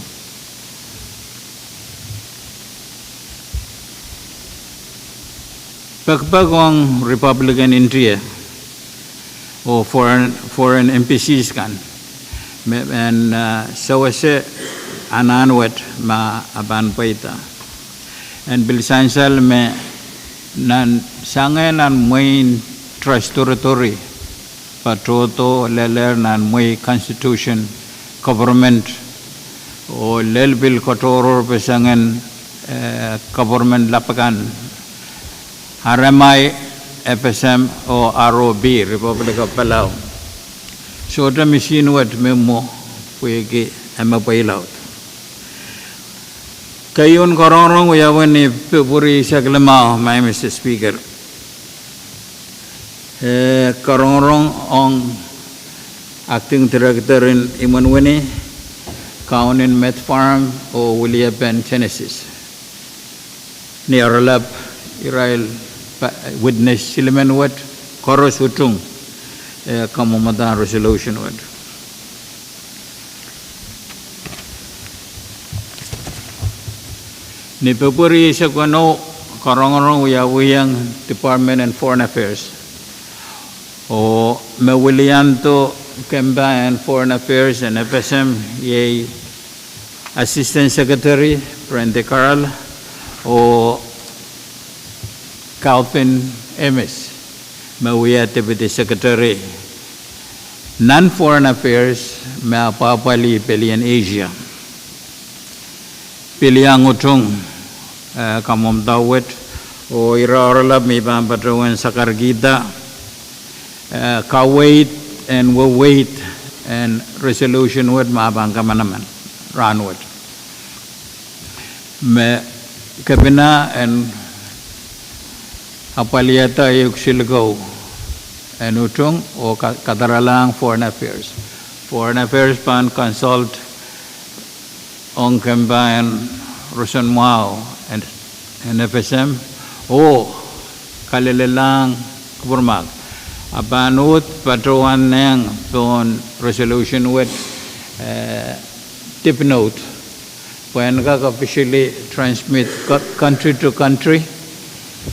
Pekipek ong Republic en India oh foreign, foreign embassies kan, me, en, eh, sewese anahn wet ma e pahn pweida. En pil sansal me nan, sang nan mwein trust territory, patohdo lelehr nan mwehi constitution, government, oh lel pil kotohror pesengen, eh, government lap akan, R M I, F S M, oh R O P, Republic of Palau. Sohte misihn wet me mwo, pwehki e me pweilaud. Keieun karongorong wiawi ni Pwehpweri eisek limau, Madam Speaker. E karongorong ong Acting Director en imwen wini, Kaunen Met Farm oh Wiliepen Genesis. Ni oaralap, irail pa-, witness silimen wet, koaros utung, eh, kamwomwada resolution wet. Ni Pwehpweri eisek weneu, karongorong wiawiong Department en Foreign Affairs, oh me wiliando kempa en Foreign Affairs en F S M, iei Assistant Secretary Brenda Carl, oh Calvin Emis, me wia Deputy Secretary nan Foreign Affairs, me apwapwalih pelien Asia. Pil iang utung, eh, kamwomwada wet, oh ire oaralap me I pahn patohwan sakarkihda, eh, kaweid en weweid en resolution wet me pahn kamanaman rahnwet. Me kepina en apwalihada ehu silikau en utung oh ka-, kadaralahng Foreign Affairs. Foreign Affairs pahn consult ong kempa en roson mwahu en, en F S M, oh kalelelahng kupwurmahk, a pahn uhd patohwanehng pohn resolution wet, eh, tip note, pwehn kak officially transmit co-, country to country,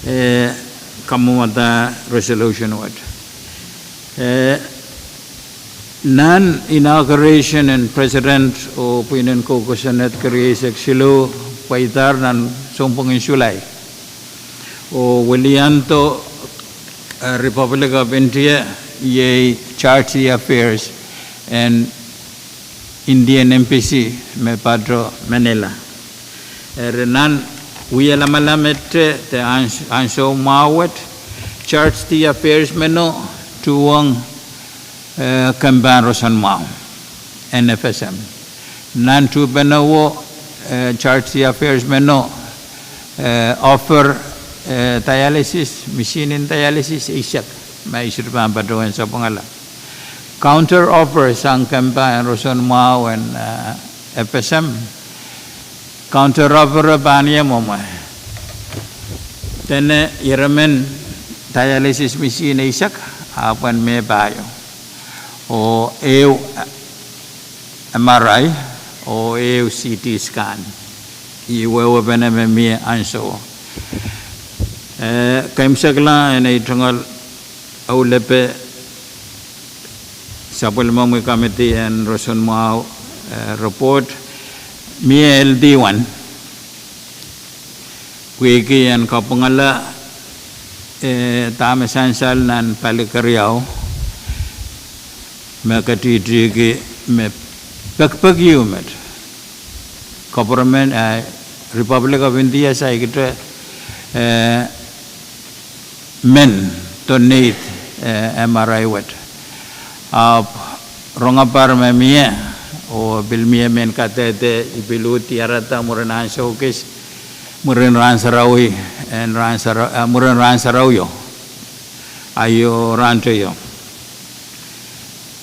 eh, kamwomwada resolution wet. Eh, nan inauguration en President oh pwihn en kosonned keriaisek siluh pweidahr nan sounpwongin Sulai, oh wiliando, eh, Republic of India, iei Charge d'Affaires en Indian Embassy me pato Manila. Eri nan wia lamalamete de ans-, ansou mwahu wet, Charge d'Affaires meno tuhwong, eh, kempa en roson mwahu en F S M. Nan tuhpenowo, eh, Charge d'Affaires meno, eh, offer, eh, dialysis, misihn en dialysis eisek, ma I sohte pahn patohwan sapwungala. Counter offer sang kempa en roson mwahu en, eh, F S M. Counter offer pahn ie mwomwe. Dene iremen dialysis misihn eisek, ahpw en mehpahieu, oh ehu M R I, oh ehu C T scan. Ih wehwehpene me mie ansouo. Eh, keimwseklahng en ei tungoal aulepe sapwellimomwi committee en roson mwahu, eh, report, mie L D one. Pwehki en kapwungala, eh, dahme sansal nan pali keriau, me ketihtihki me pekipek ieu met. Government, eh, Republic of India saikinte, eh, men donate, eh, M R I wet. Ahpw rongamwahu me mie, oh pil mie mehn kadehde I pil uhd diarada mwurin ansou kis, mwurin rahn sarawi, en rahn sara-, eh, mwurin rahn sarawio, aio rahn teio.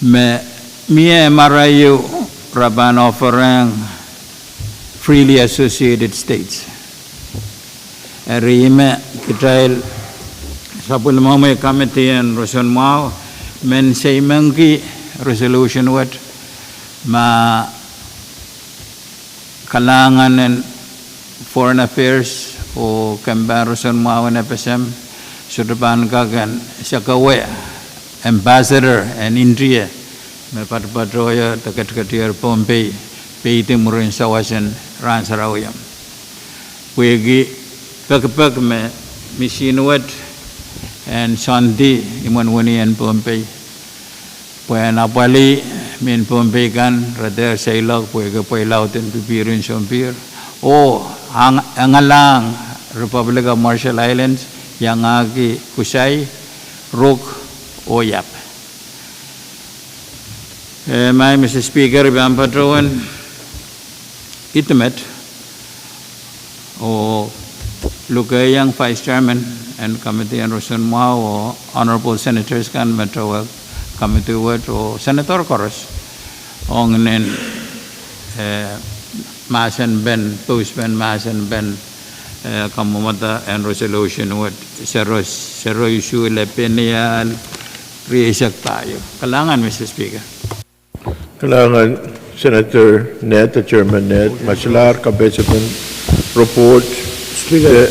Me mie M R I ieu re pahn offerehng freely associated states. Eri me kitail sapwellimomwi committee en roson mwahu men seimenki resolution wet ma kalahngan en Foreign Affairs oh kempa en roson mwahu en F S M sohte pahn kak en sakau ambassador en India me patopatohier de ketiketier Pohnpei, peidi mwurin sawas en rahn sarawio. Pwehki pekipek me misin wet en soandi imwen wenihmw en Pohnpei, pwehn apwalih mehn Pohnpei kan re dehr seiloak pwehki pweilaud en pipihr en sounpihr, oh engalahng Republic of Marshall Islands, iangahki Kusai, Ruk, oh Yap. Eh, Madam Speaker, I pahn patohwan idawehn met oh lukehiong Vice Chairman en committee en roson mwahu oh honorable senators kan me towehk committee wet oh senator koaros ong nin, eh, mahsen pen, post pen mahsen pen, eh, kamwomwada en resolution wet, sero, sero isuh lepenial rieisek pahieu. Kalahngan, Mister Speaker. Kalahngan Senator Ned, Chairman Ned, Maslar, kapehsepen report. Speaker.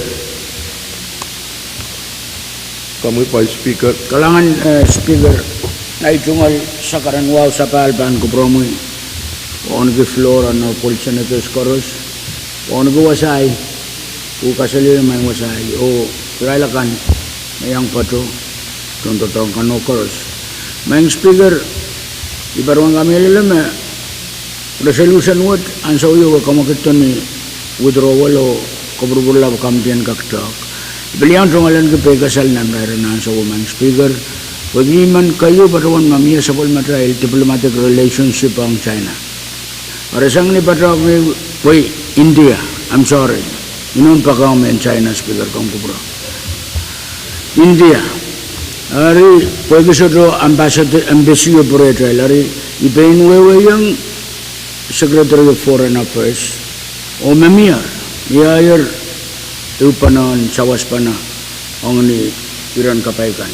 Komwi Vice Speaker. Kalahngan, eh, Speaker. Ngehi tungoal sakaren wahu sapahl pahn kupwuromwi, wauneki floor, honorable senators koaros, wauneki wasahi, oh kasalehiong mwein wasahi oh irail akan me iang patoh, tohndoadoahk kan oh koaros. Madam Speaker, I patohwan kamehlele me resolution wet ansou ieu e kamwekid ni withdrawal oh kopwurupwurla committee en kak tehk. I pil iang tungoalenki peikasal nan irair en ansou, Madam Speaker, pwehki I men keieu patohwan ma mie sapwellimatail diplomatic relationship ong China. Eri sang ni patohwan me pwe India, I'm sorry, I nohn poakohng mehn China, Speaker, komw kupwure. India. Eri pwehki sohte ambassador, embassy o pwurehng irail, eri I pein wehwehkiong Secretary of Foreign Affairs oh me mie, mieier ehu pahn sawaspene ong ni iren kapai kan.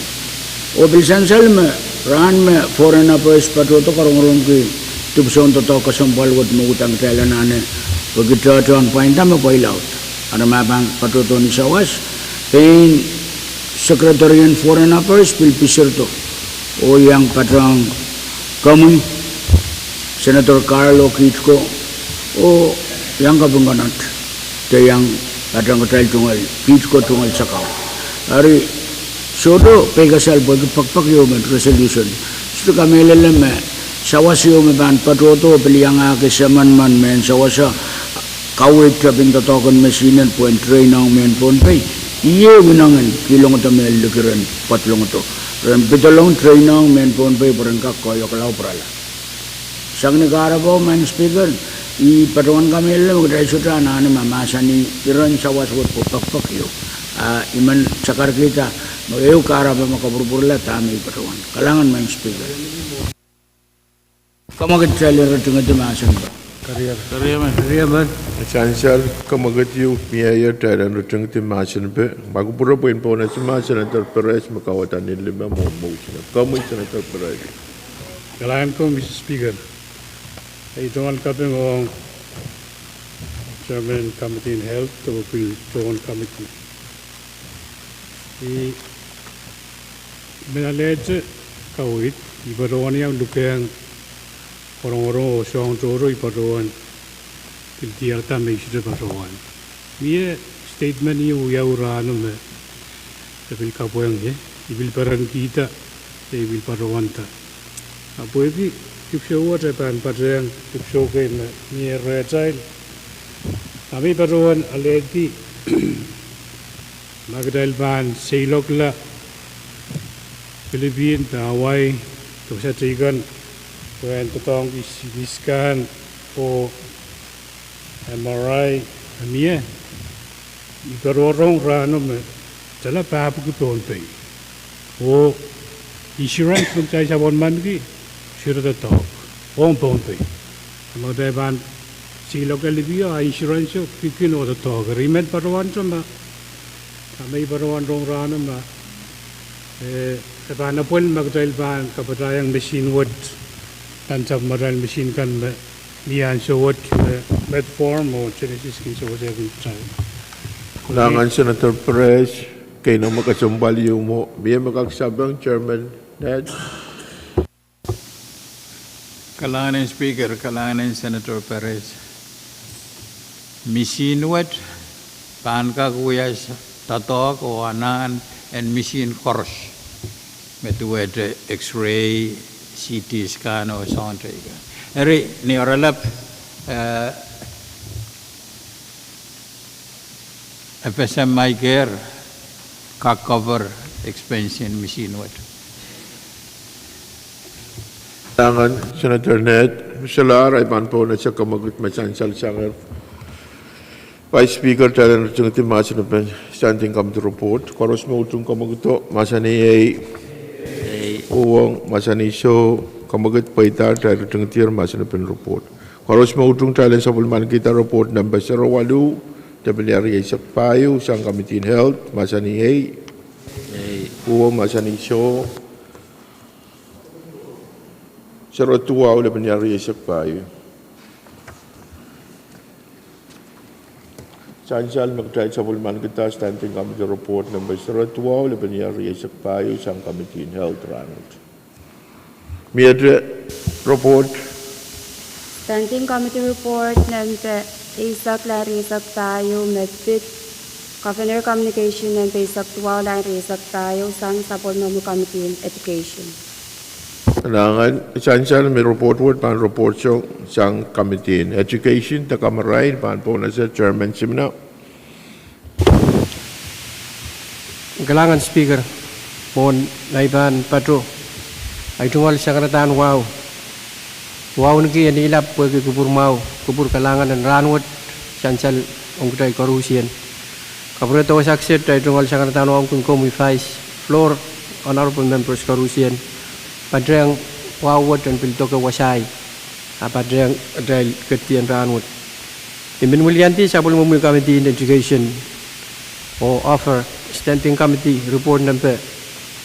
Oh pil sansal me rahn me Foreign Affairs patohdo, karongorongki dipwisoun doadoahk kesempwal wet me udahn kitail anahne pwehki tohtohn pwainda me pweilaud. Eri ma pahn patohdo ni sawas, pein Secretary en Foreign Affairs pil pisirdo oh iang patohwan komwi, Senator Carl oh kiht ko, oh iang kaping konot, de iang patohwan kitail tungoal, kiht ko tungoal sakau. Eri sohte peikasal pwehki poakepoak ieu me resolution. Sohte kamehlele me sawas ieu me pahn patohdo pil iangahki semenmen mehn sawas kaweid tepin doadoahk en mesihnen pwehn train ong mehn Pohnpei. Iei inengen kihlongdo me likiren pwadlongdo, ren pidolong train ong mehn Pohnpei pwe ren kak koahiek lao pwurala. Sang ni kahrepe, Madam Speaker, I patohwan kamehlele me kitail sohte anahne mahmahsanih iren sawas wet pwe poakepoak ieu. A I men sakarkihda me ehu kahrepe me kopwurupwurla dahme I patohwan. Kalahngan, Madam Speaker. Kamwekid kitail en ritingedi mahsen pe. Sansal kamwekid ieu, mieier kitail en ritingedi mahsen pe. Ma kupwure pwe I pahn pohnese Senator Perez me kauwada ni lime mwohn motion. Komwi Senator Perez. Kalahngan komwi Mister Speaker. I tungoal kaping ong Chairman Committee en Health oh pil tohn committee. I men alehdi kaweid, I patohwan iang lukehiong rongorong oh soahng tohrohr, I patohwan pil diarada me I sohte patohwan. Mie statement ieu wiawi rahno me I pil kapwaiong ie, I pil perenkihda, de I pil patohwanda. A pwehki dipwisou wet e pahn patehng dipwisou kei me mie rehtail, a me I patohwan alehdi ma kitail pahn seiloakla Philippine, Hawaii, de wasa teikan, pwehn doadoahngki CT scan oh MRI, a mie I patohwan rong rahno me tala pahpwiki Pohnpei oh insurance me kitail sapwellimaniki sohte doadoahk ong Pohnpei. Ma kitail pahn seiloakla lipio, a insurance o kin oh doadoahk. Eri I men patohwanto ma a me I patohwan rong rahno ma e pahn apwal ma kitail pahn kapatahiong machine wet nan sapwellimatail machine kan me mie ansou wet me Medform oh Genesis kin sewesehkin kitail. Kalahngan Senator Perez. Keinemwe kesempwal ieu mwo, mie me kak sapeng, Chairman? Kalahngan en Speaker, kalahngan en Senator Perez. Misihn wet pahn kak wia doadoahk oh anahn en misihn koaros me duwehte X-ray, C T scan oh soahng teikan. Eri ni oaralap, eh, F S M Medicare kak cover expense en misihn wet. Kalahngan Senator Ned. Solahr ahi pahn pwounohte kamwekid me sansal sang Vice Speaker, kitail en ritingidi mahsen en Standing Committee report. Koaros me utung kamwekido, mahsanih ei. Uhwong, mahsanih soh. Kamwekid pweida, kitail ritingidier mahsen en report. Koaros me utung, kitail en sapwellimanikihda report nempe sero waluh, lepin riau rieisek pahieu, sang Committee en Health, mahsanih ei. Uhwong, mahsanih soh. Sero duwau, lepin riau rieisek pahieu. Sansal me kitail sapwellimanikihda Standing Committee report nempe sero duwau, lepin riau rieisek pahieu, sang Committee en Health rahnwet. Miete report. Standing Committee report nempe eisek, line rieisek pahieu, me pid Governor Communication nempe eisek duwau, line rieisek pahieu, sang sapwellimomwi Committee en Education. Kalahngan. Sansal me report wet pahn report sang, sang Committee en Education, de kamarain pahn pwounohte Chairman Simina. Kalahngan Speaker, mwohn ahi pahn pato, ahi tungoal sakaradahn wahu. Wauneki en ilap pwehki kupwur mwahu, kupwur kalahngan en rahnwet, sansal ong kitail koarusie. Kapwuredo wasa kiset ahi tungoal sakaradahn wahu ong komwi Vice, floor, honorable members koarusie, patehng wahu wet en pil doke wasahi, a patehng atail ketidien rahnwet. I men wiliandi sapwellimomwi Committee en Education oh offer Standing Committee report nempe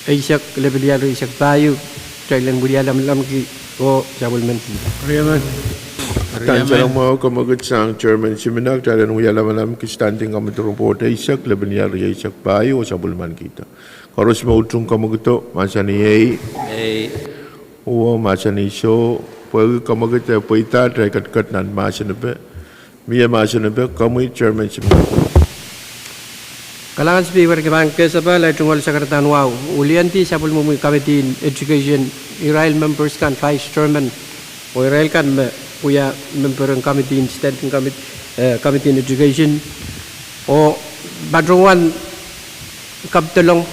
eisek, lepin riau rieisek pahieu, kitail en wilia lamalamki oh sapwellimaniki. Sansal mwahu, kamwekid sang Chairman Simina, kitail en wia lamalamki Standing Committee report eisek, lepin riau rieisek pahieu oh sapwellimanikihda. Koaros me utung kamwekido, mahsanih ei. Uhwong, mahsanih soh. Pwehki kamwekid e pweida, kitail ketiket nan mahsen epe. Mie mahsen epe, komwi Chairman Simina. Kalahngan Speaker, ke pahn kesepe ahi tungoal sakaradahn wahu. Wiliandi sapwellimomwi Committee en Education, irail members kan, Vice Chairman, oh irail kan me wia member en Committee en Standing Committee, eh, Committee en Education, oh patohwan kapwdelong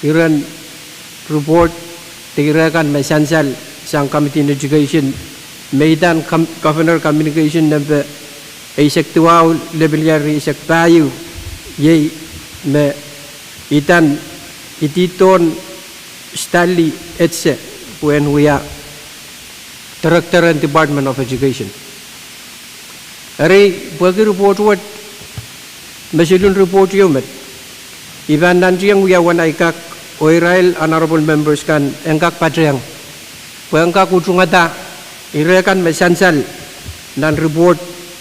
iren report de ire kan me sansal sang Committee en Education, me idan Governor Communication nempe eisek duwau, lepin riau rieisek pahieu, iei me idan idihdohn Stanley Etze pwehn wia Director en Department of Education. Eri pwehki report wet me siluh report ieu met, I pahn nantiong wia wen ahi kak, oh irail honorable members kan en kak patehng, pwe en kak utungada ire kan me sansal nan report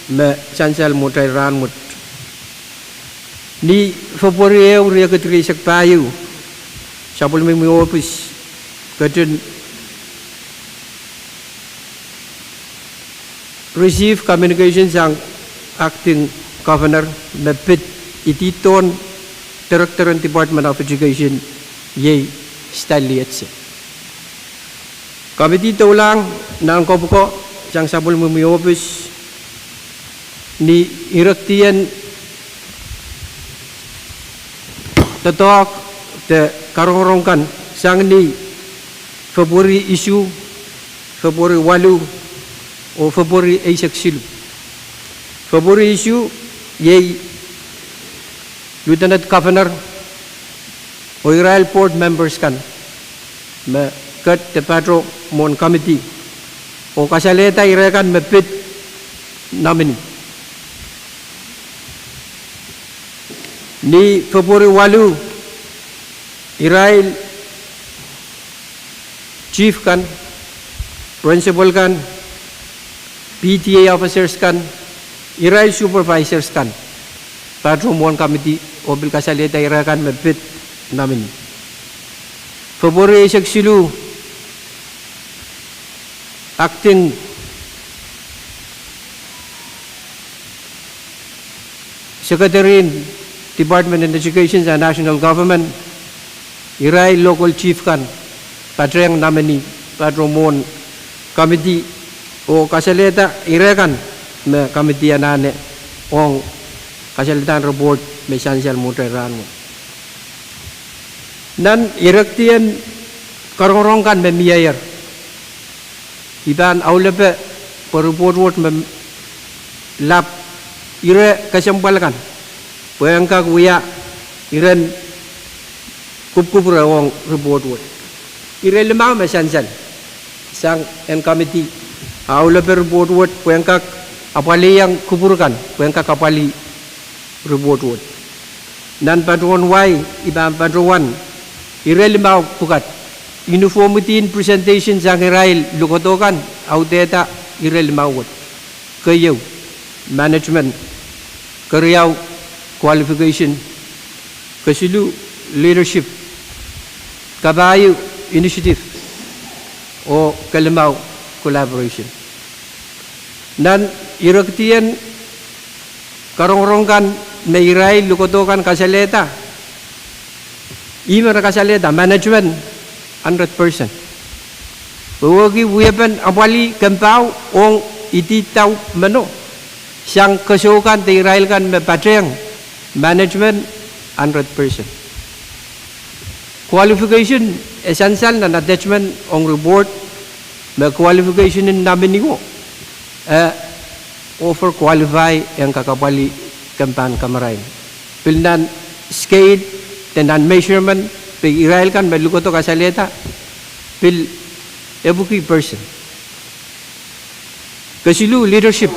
me sansal mwohtail rahnwet. Ni February ehu, riekid rieisek pahieu, sapwellimomwi ohpis ketin receive communication sang Acting Governor me pid idihdohn Director en Department of Education, iei Stanley Etze. Committee doulahng nan kopwuko sang sapwellimomwi ohpis ni irekdien doadoahk de karongorong kan sang ni February isuh, February waluh, oh February eisek siluh. February isuh, iei Lieutenant Governor oh irail board members kan me ket de pato mwohn committee oh kasalehda ire kan me pid nominee. Ni February waluh, irail chief kan, principal kan, P T A officers kan, irail supervisors kan pato mwohn committee oh pil kasalehda ire kan me pid nominee. February eisek siluh, Acting Secretary en Department en Education sang National Government, irail local chief kan patehng nominee patohwan mwohn committee oh kasalehda ire kan me committee anahne ong kasaledahn report me sansal mwohtail rahnwet. Nan irekdien karongorong kan me mieier, I pahn aulepe pwe report wet me lap ire kesempwal kan pwe en kak wia iren kupwukupwure ong report wet. Ire limau me sansal sang en committee aulepe report wet pwe en kak apwalihiong kupwur kan pwe en kak apwalih report wet. Nan patohwan wai I pahn patohwan ire limau pwukat: uniformity en presentation sang irail lukodo kan audehda ire limau wet. Keieu, management. Keriau, qualification. Kesiluh, leadership. Kapahieu, initiative. Oh kelimau, collaboration. Nan irekdien karongorong kan me irail lukodo kan kasalehda, ih me re kasalehda management hundred percent. Wehwehki wiepen apwalih kempau ong ididau meno sang kesou kan de irail kan me patehng, management hundred percent. Qualification e sansal nan attachment ong report me qualification en nominieo e over qualify en kak apwalih kempahn kamarain. Pil nan scale de nan measurement pwe irail kan me lukodo kasalehda pil epwiki percent. Kesiluh, leadership.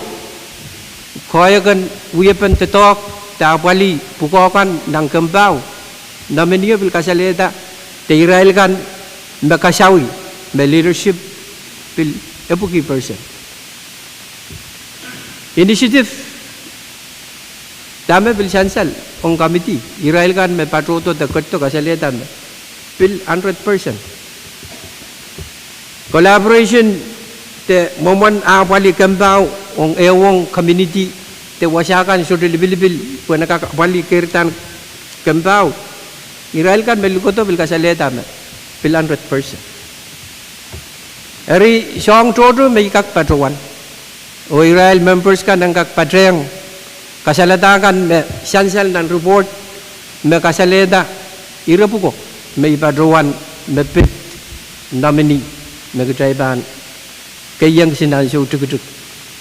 Koahiek en wiepen doadoahk de apwalih pwukoa kan nan kempau, nominieo pil kasalehda de irail kan me kasawih me leadership pil epwiki percent. Initiative, dahme pil sansal ong committee, irail kan me patohdo de ketido kasalehda me pil hundred percent. Collaboration de mwomwen apwalih kempau ong ehuong community de wasa kan sohte lipilipil pwe en kak apwalih keirdahn kempau, irail kan me lukodo pil kasalehda me pil hundred percent. Eri soahng tohto me I kak patohwan oh irail members kan en kak patehng kasalehda kan me sansal nan report me kasalehda ire pwuko me I patohwan me pid nominee me kitail pahn keiong nan ansou tikitik,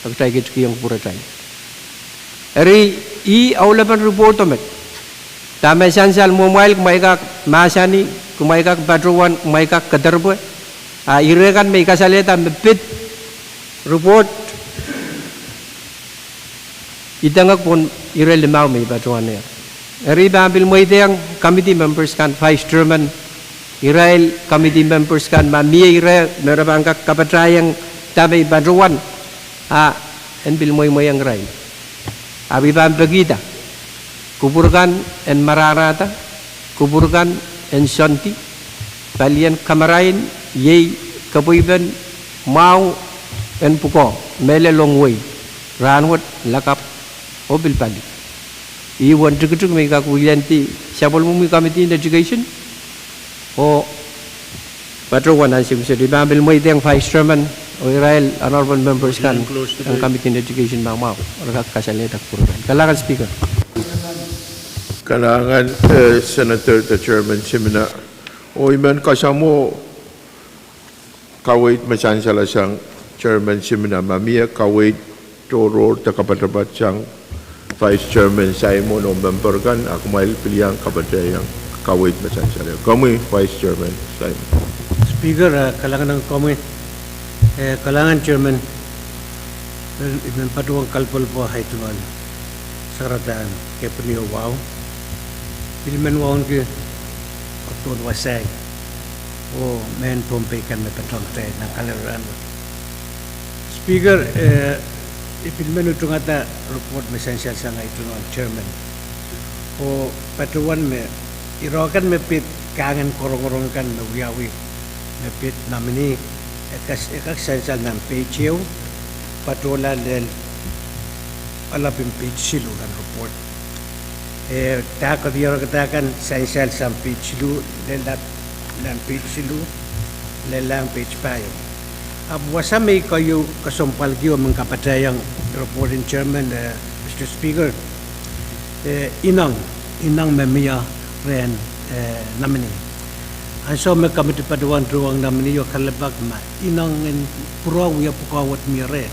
kitail ketikihong kupwuratail. Eri ih aulepen report met. Dahme sansal mwohmwail kumwail kak mahsanih, kumwail kak patohwan, kumwail kak kederpwe. A ire kan me I kasalehda me pid report, I dengek pwon ire limau me I patohwanehr. Eri I pahn pil mweidehng committee members kan, vice chairman, irail committee members kan ma mie ire me re pahn kak kapatahiong dahme I patohwan, a en pil mweimweiong irail. Ahpw I pahn pekihda kupwur kan en marahrahda, kupwur kan en soandi, palien kamarain iei kepweipen mwahu en pwukoa mehlel ong wehi, rahnwet, lakapw, oh pil pali. Ih uwen tikitik me I kak wilendi sapwellimomwi committee en education oh patohwan ansou kiset. I pahn pil mweidehng vice chairman oh irail honorable members kan en committee en education ma mwahu, re kak kasalehda kupwur kan. Kalahngan Speaker. Kalahngan, eh, Senator de Chairman Simina. Oh I men kasamwo kaweid me sansal sang Chairman Simina, ma mie kaweid tohrohr de kapatapat sang Vice Chairman Simon oh member kan, a kumwail pil iang kapatahiong kaweid me sansal. Komwi Vice Chairman Simon. Speaker, eh, kalahngan ong komwi, eh, kalahngan Chairman, eh, I men patohwan kalpwolpwo ahi tungoal sakaradahn kepini oh wahu. Pil men wauneki kohdohn wasaht oh mehn Pohnpei kan me patohwan kitail nan kalelapak. Speaker, eh, I pil men utungada report me sansal sang ahi tungoal Chairman oh patohwan me ire kan me pid kahngen korongorong kan me wiawi me pid nominee, e kak, e kak sansal nan page ehu, patohla lel alepin page siluh nan report. E, dah kadiarkada kan sansal sang page siluh, lella nan page siluh, lella page pahieu. Ahpw wasa me I keieu kesempwalki oh men kapatahiong report en chairman, eh, Mister Speaker, eh, ineng, ineng me mie rehn, eh, nominee. Ansou me komiti patohwan tuhwong nominee oh kalelapak ma ineng en pwurehng wia pwukoa wet mie reh.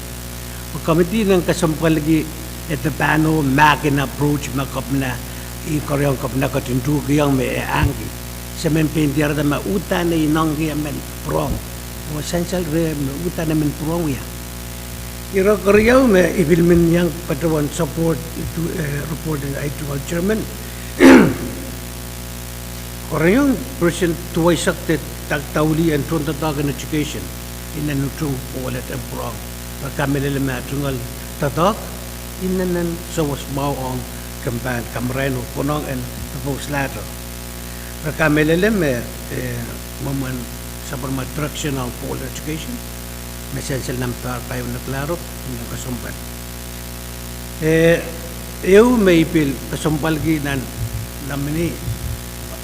Pwe komiti ineng kesempwalki edepahno mahk en approach me kepina, I koarehiong kepina ketin tuhkihong me e ahneki. Se men pein diarada me uhdahn e inengki emen pwurehng. Oh sansal reh me uhdahn emen pwurehng wia. Ire keriau me I pil men iang patohwan support, eh, report en ahi tungoal chairman. Koarehiong President duweisek de dak daulih en tohndoadoahk en education. Inenen utung oh weled en pwurehng. Re kamehlele me tungoal doadoahk inenen sewese mwahu ong kempen kamarain oh konehng en pepouslahte. Re kamehlele me, eh, mwomwen sapwellime direction ong Board of Education me sansal nan pahr pahieu en oaralap, inenen kesempwal. Eh, ehu me I pil kesempwalki nan nominee,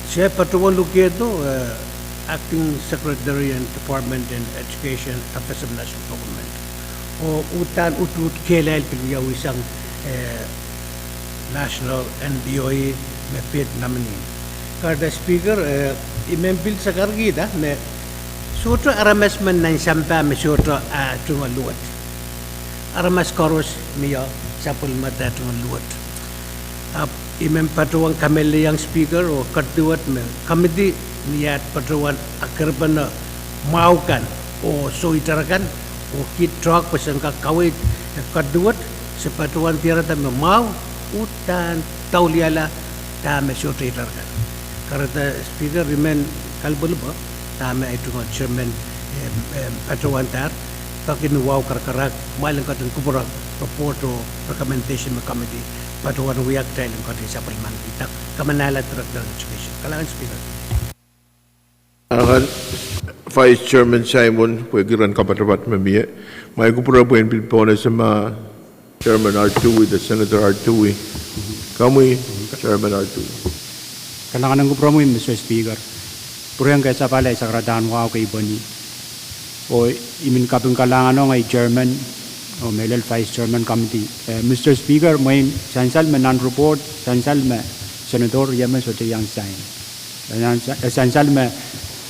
se patohwan lukehdo, eh, Acting Secretary en Department en Education, F S M National Government. Oh uhdahn uduhd kehlail pil wiawi sang, eh, National N P O E me pid nominee. Kahrehda Speaker, eh, I men pil sakarkihda me sohte aramas men nan sampah me sohte, ah, tungoal luwet. Aramas koaros mie sapwellimada tungoal luwet. Ahpw I men patohwan kamehlele iang Speaker oh kerediwet me komiti ni aht patohwan akerpene mwahu kan oh soh itar kan oh kiht tehk pwe sen kak kaweid, eh, kerediwet, se patohwan diarada me mwahu uhdahn dauliala dahme sohte itar kan. Kahrehda Speaker, I men kalpwulopwulo dahme ahi tungoal chairman, eh, eh, patohwandahr, peki ni wahu karakarahk, kumwail en ketin kupwure report oh recommendation me komiti patohwan wia kitail en ketin sapwellimanikihda. Kamenala Director of Education. Kalahngan Speaker. Kalahngan Vice Chairman Simon, pwehki ren kapatapat me mie. Kumwail kupwure pwehn pil pohnese ma Chairman Artui, de Senator Artui. Komwi, Chairman Artui. Kalahngan en kupwuromwi, Mister Speaker. Pwurehng kesapahl ahi sakaradahn wahu kei pweni. Oh I men kaping kalahngan ong ahi Chairman, oh mehlel Vice Chairman Committee. Eh, Mister Speaker, mwein sansal me nan report, sansal me Senator Rieme sohte iang sign. Eh, sansal me,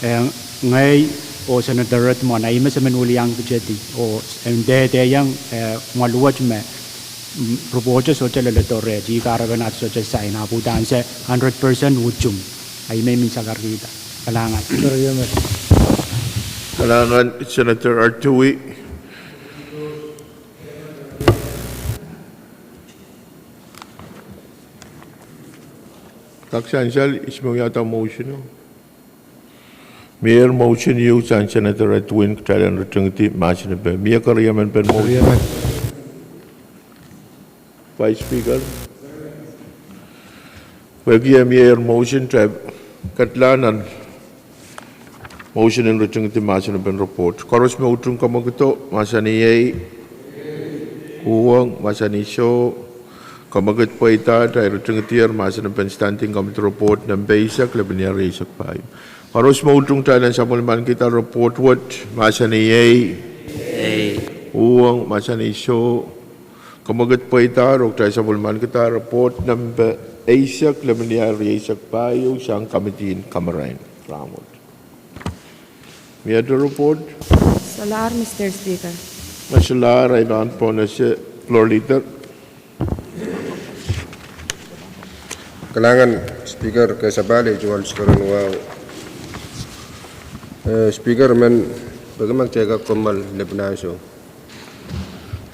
eh, ngehi oh Senator Redmond, ahi me se men wiliang pitedi, oh, eh, dehdehdiong, eh, mwaluwet me, mm, report sohte leledo reh, ih kahrepen aht sohte sign, ahpw uhdahn se hundred percent utung. Ahi me I men sakarkihda. Kalahngan. Kalahngan Senator Artui. Kak sansal, ihs me wiahda motion o? Mie motion ieu sang Senator Redwin, kitail en ritingidi mahsen en pen. Mie keriemen pen motion? Vice Speaker. Pwehki e mie motion, kitail ketlahng nan motion en ritingidi mahsen en pen report. Koaros me utung kamwekido, mahsanih iei. Uhwong, mahsanih soh. Kamwekid pweida, kitail ritingidier mahsen en pen standing committee report nempe eisek, lepin rieisek pahieu. Koaros me utung kitail en sapwellimanikihda report wet, mahsanih iei. Uhwong, mahsanih soh. Kamwekid pweida, oh kitail sapwellimanikihda report nempe eisek, lepin rieisek pahieu, sang committee en kamarain rahnwet. Miehte report? Solahr, Mister Speaker. Me solahr, I pahn pohnese Floor Leader. Kalahngan Speaker, kesapahl ahi tungoal Speaker en wahu. Eh, Speaker, men peki ma kitail kak kommoal lepin ansou.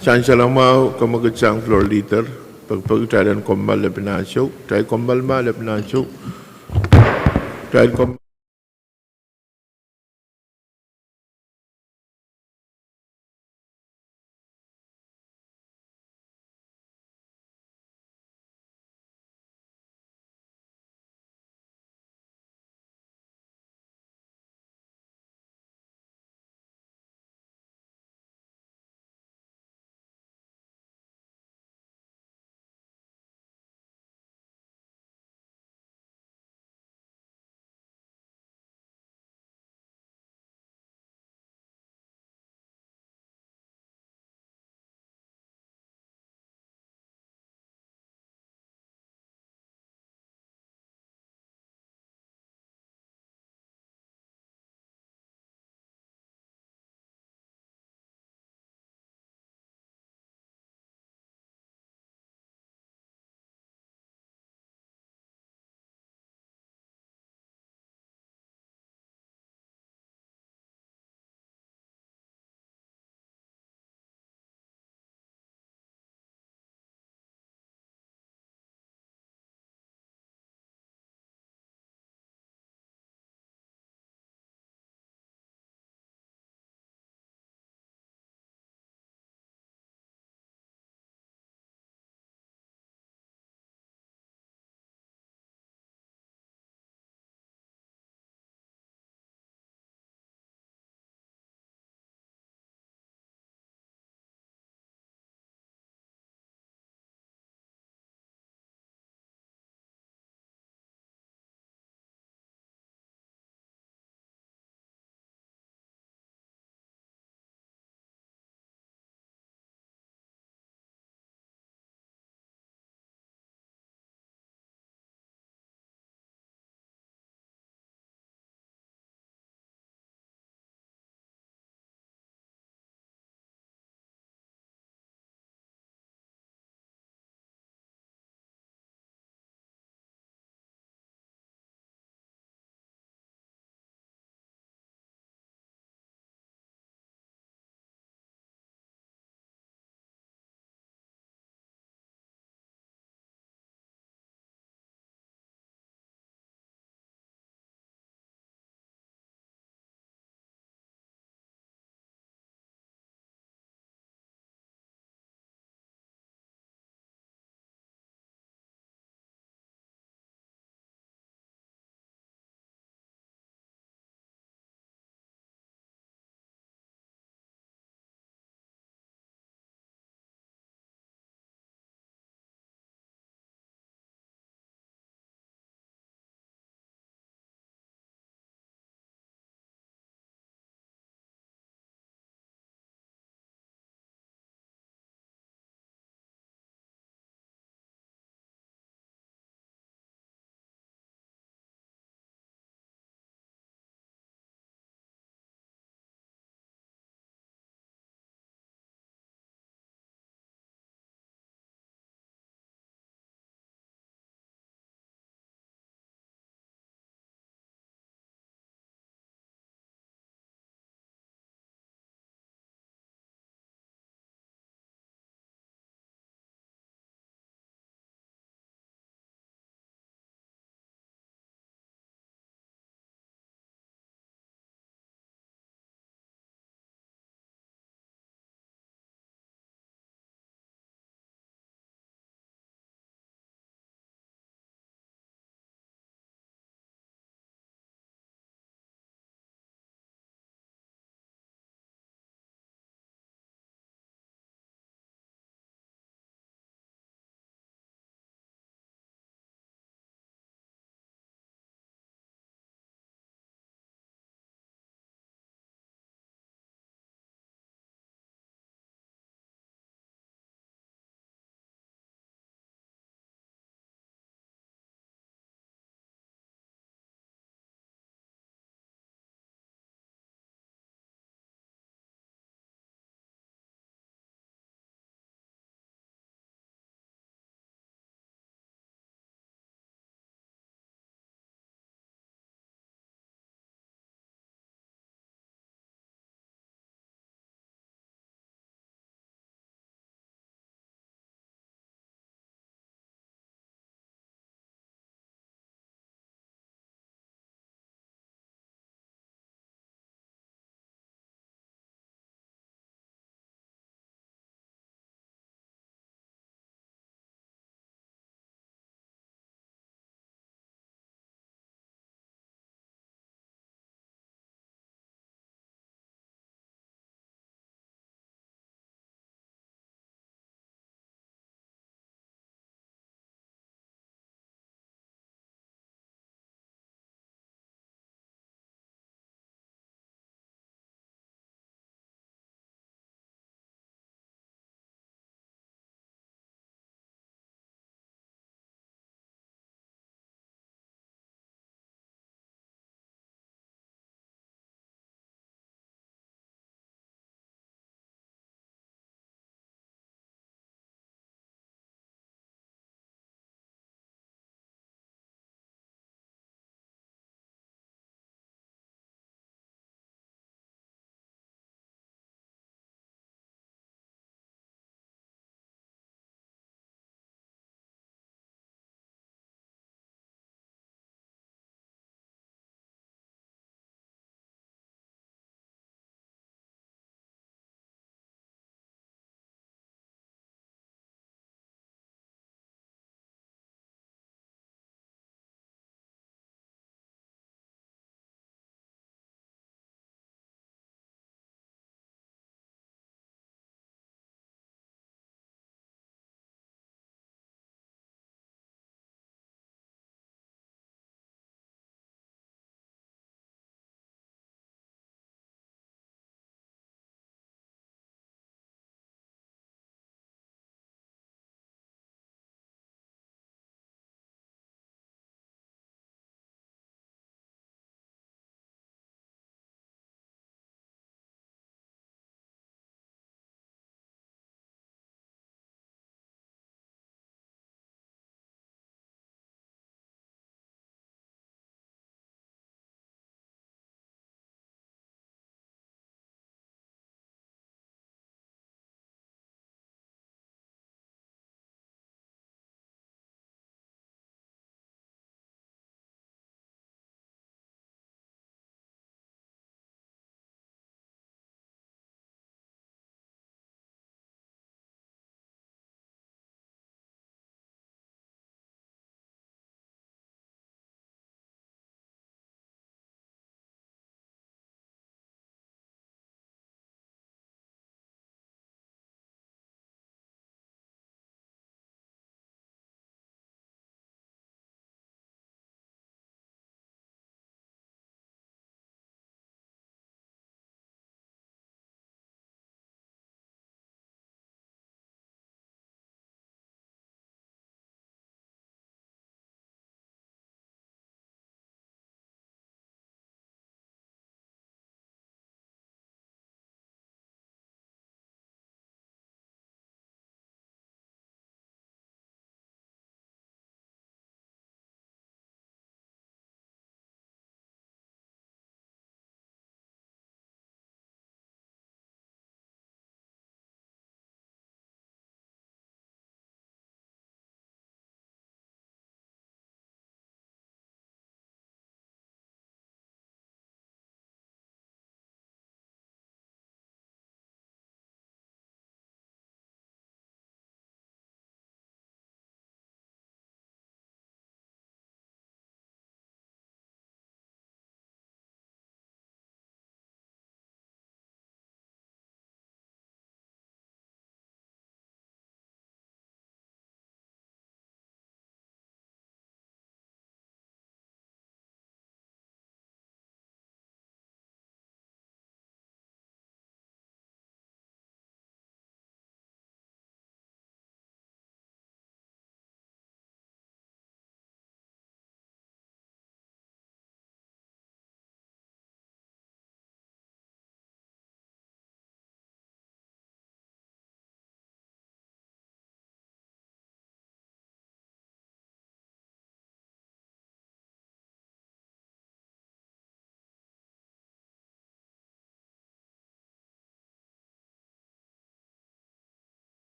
Sansal mwahu, kamwekid sang Floor Leader, peki, peki kitail en kommoal lepin ansou, kitail kommoal ma lepin ansou, kitail kom-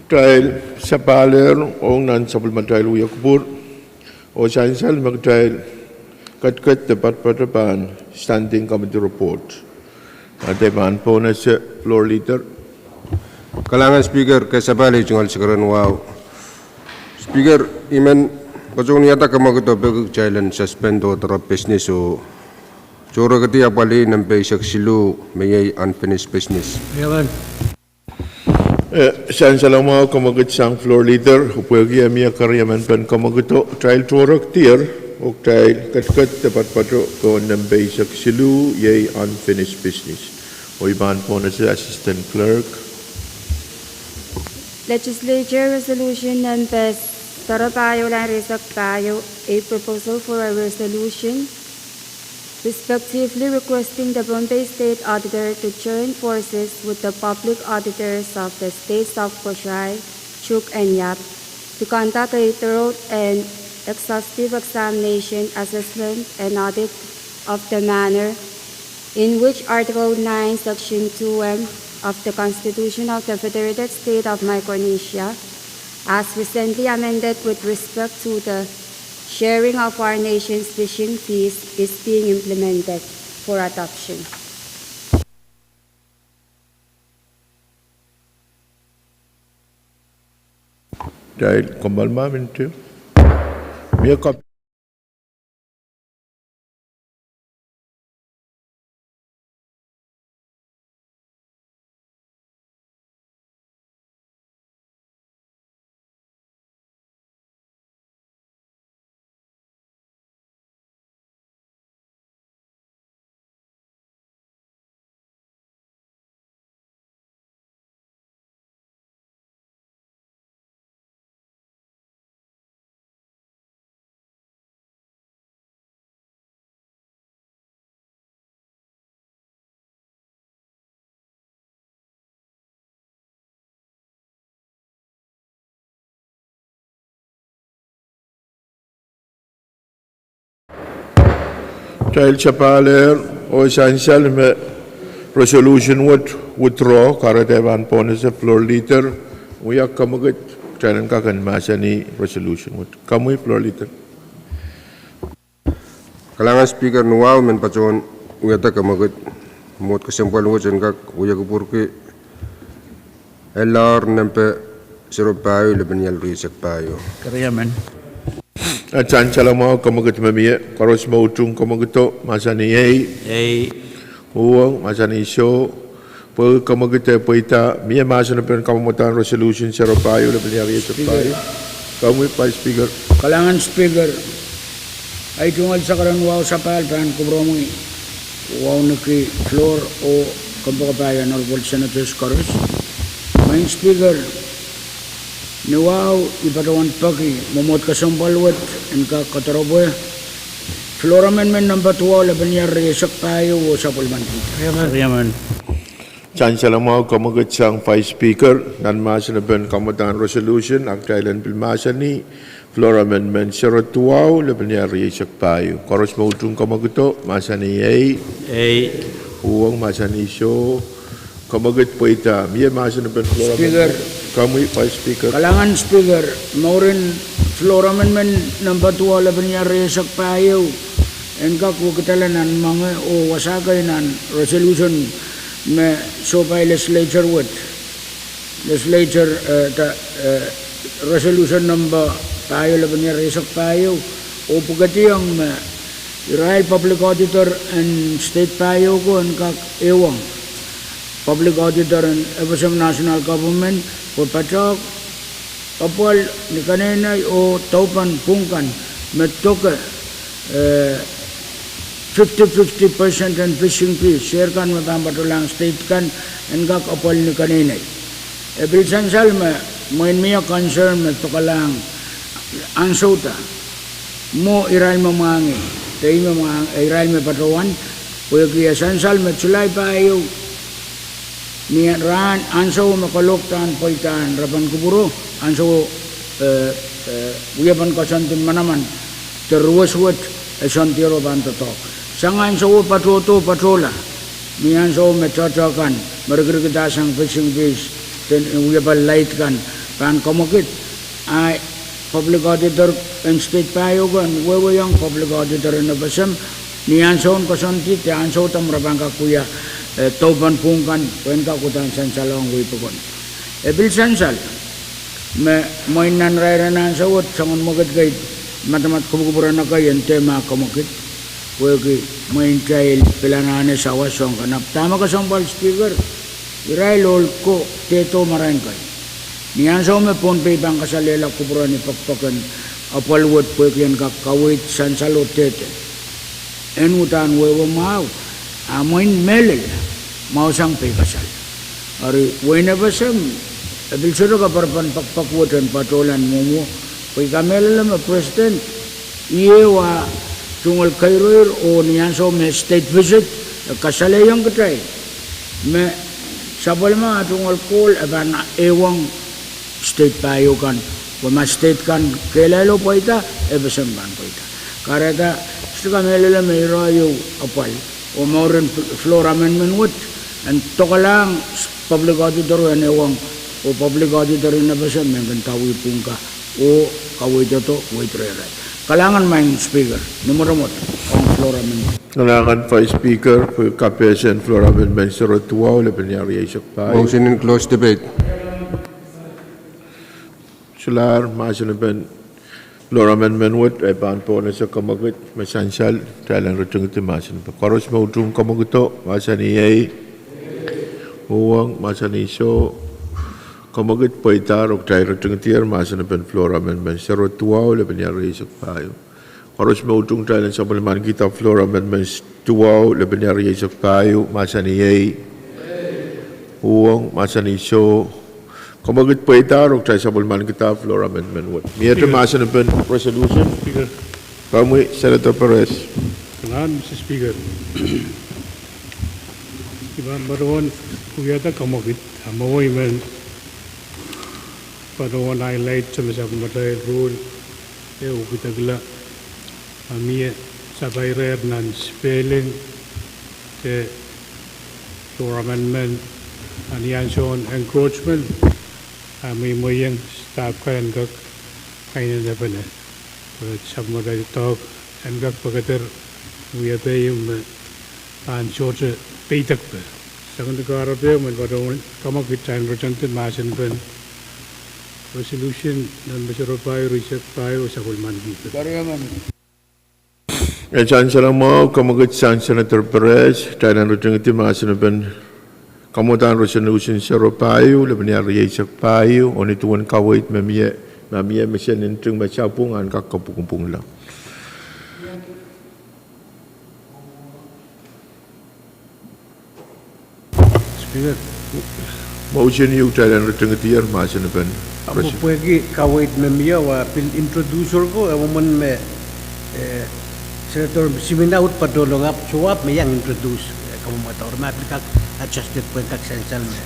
Kitail sapahl ehr ong nan sapwellimatail wia kupwur, oh sansal me kitail ketiket de patopato pahn Standing Committee Report. Ade pahn pohnese Floor Leader. Kalahngan Speaker, ke sapahl ei tungoal sakaradahn wahu. Speaker, I men patohwan wiahda kamwakido pwehki kitail en suspend oh drop business oh tohrekidi apwalih nempe eisek siluh me iei unfinished business. Eh, sansal mwahu kamwakid sang Floor Leader, oh pwehki e mie keriemen pen kamwakido, kitail tohrekdier, oh kitail ketiket de patopato pohn nempe eisek siluh, iei unfinished business. Oh I pahn pohnese Assistant Clerk. Legislature Resolution nempe sero pahieu, lap rieisek pahieu, a proposal for a resolution respectively requesting the Pohnpei State Auditor to join forces with the public auditors of the states of Kosrae, Chuuk and Yap to conduct a thorough and exhaustive examination, assessment and audit of the manner in which Article nine, Section two M of the Constitution of the Federated State of Micronesia, as recently amended with respect to the sharing of our nation's fishing fees, is being implemented for adoption. Kitail kompoakemen minit. Mie copy. Kitail sapahl ehr, oh sansal me resolution wet withdraw, kahrehda e pahn pohnese Floor Leader, wia kamwakid, kitail en kak en mahsanih resolution wet. Komwi Floor Leader. Kalahngan Speaker, ni wahu I men patohwan wiahda kamwakid, mwohd kesempwal wet en kak wia kupwurki L R nempe sero pahieu, lepin ial rieisek pahieu. Keriemen. A sansal mwahu kamwakid me mie, koaros me utung kamwakido, mahsanih ei. Ei. Uhwong, mahsanih soh. Pwehki kamwakid e pweida, mie mahsen en pahn kamwadahn resolution sero pahieu, lepin ial rieisek pahieu. Komwi Vice Speaker. Kalahngan Speaker, ei tungoal sakaradahn wahu sapahl pahn kupwuromwi wauneki floor oh kompoakepahi Honorable Senators koaros. Maing Speaker, ni wahu I patohwan peki me mwohd kesempwal wet en kak kadoropwe Floor Amendment number twelve, lepin ial rieisek pahieu oh sapwellimaniki. Keriemen. Sansal mwahu kamwakid sang Vice Speaker, nan mahsen en pahn kamwadahn resolution, a kitail en pil mahsanih Floor Amendment sero duwau, lepin ial rieisek pahieu. Koaros me utung kamwakido, mahsanih ei. Ei. Uhwong, mahsanih soh. Kamwakid pweida, mie mahsen en pahn Floor Amendment. Speaker. Komwi Vice Speaker. Kalahngan Speaker, mwurin Floor Amendment number duwau, lepin ial rieisek pahieu, en kak wekidala nan mange oh wasa kei nan resolution me sohpai Legislature wet. Legislature, eh, ta, eh, resolution number pahieu, lepin ial rieisek pahieu, oh pwukediong me irail public auditor en state pahieu ko en kak ehuong public auditor en FSM national government pwe patohwan apwal ni keneinei oh dohpan pwung kan me doke, eh, fifty fifty percent en fishing fees, sehr kan me pahn patohlahng state kan, en kak apwal ni keneinei. E pil sansal me mwein mie concern me dokelahng ansou da mwo irail me mwahngih, de ih me mwahngih, irail me patohwan, pwehki e sansal me July pahieu, ni rahn ansou me kalohkdahn pweidahn repen kupwuro, ansou, eh, eh, wiepen koasoandi manaman, de ruwes wet e soandier oh pahn doadoahk. Sang ansou patohdo patohla, ni ansou me tohtohkan me rikirikidahsang fishing fees, de wiepen laid kan, pahn kamwekid, a public auditor en state pahieu kan wehwehong public auditor en FSM ni ansoun koasoandi de ansou dahme re pahn kak wia, eh, dohpen pwung kan pwehn kak uhdahn sansalohng wehi pokon. E pil sansal me mwein nan irair en ansou wet soangen mwekid kei, madamadau kupwukupwur en ekei en dehr kamwekid, pwehki mwein kitail pil anahne sawas soang kan. Ahpw dahme kesempwal Speaker, irail ohl ko dehdo marain kan. Ni ansou me Pohnpei pahn kasalehla kupwure ni pekipek en apwal wet pwehki en kak kaweid sansal oh dehde en uhdahn wehwe mwahu, a mwein mehlel mwahusang peikasal. Eri wehin FSM e pil sohte kapereperen pekipek wet en patohlahng mwomwo, pwe I kamehlele me President iei e tungoal kairoir oh ni ansou me state visit e kasalehiong kitail me sapwellime tungoal kohl e pahn ehuong state pahieu kan, pwe ma state kan kehlail oh pweida, FSM pahn pweida. Kahrehda, I sohte kamehlele me ire ieu apwal, oh mouren floor amendment wet en dokalahng public auditor en ehuong, oh public auditor en FSM me kin dawih pwung kan oh kaweidodo weid rehrail. Kalahngan Madam Speaker, ni mweremwet ong floor amendment. Kalahngan Vice Speaker, pwe kapehse en floor amendment sero duwau lepin iar rieisek pahieu. Motion in close debate. Solahr mahsen en floor amendment wet, e pahn pohnese kamwekid me sansal, kitail en ritingidi mahsen en. Koaros me utung kamwekido, mahsanih ei. Uhwong, mahsanih soh. Kamwekid pweidahr oh kitail ritingidier mahsen en floor amendment sero duwau lepin iar rieisek pahieu. Koaros me utung kitail en sapwellimanikihda floor amendment duwau lepin iar rieisek pahieu, mahsanih ei. Uhwong, mahsanih soh. Kamwekid pweidahr oh kitail sapwellimanikihda floor amendment wet. Miehte mahsen en resolution. Komwi Senator Perez. Kalahngan Mister Speaker. I pahn patohwan wiahda kamwekid, a mwowe I men patohwan highlight me sapwellimatail rule ehu kidekla, a mie sapairair nan spelling de floor amendment, a ni ansoun encroachment, a mweimwei iang staff kan en kak kainenepene, pwe sapwellimatail doadoahk en kak pekeder wiepe ieu me pahn sohte peidekpe. Sangete kahrepe, I men patohwan kamwekid kitail en ritingidi mahsen en resolution nan me sero pahieu, rieisek pahieu, oh sapwellimanikihda. E sansal mwahu, kamwekid sang Senator Perez, kitail en ritingidi mahsen en kamwadahn resolution sero pahieu lepin iar rieisek pahieu, oh ni duwen kaweid me mie, ma mie mesen nting me sapwung, en kak kapwungpwungla. Speaker. Motion ieu kitail en ritingidier mahsen en. Ahpw pwehki kaweid me mie, wa pil introducer ko, e mwomwen me, eh, Senator Simina uhd patohlong ahpw Joab me iang introduce, eh, kamwomwadahr ma pil kak adjusted pwehn kak sansal me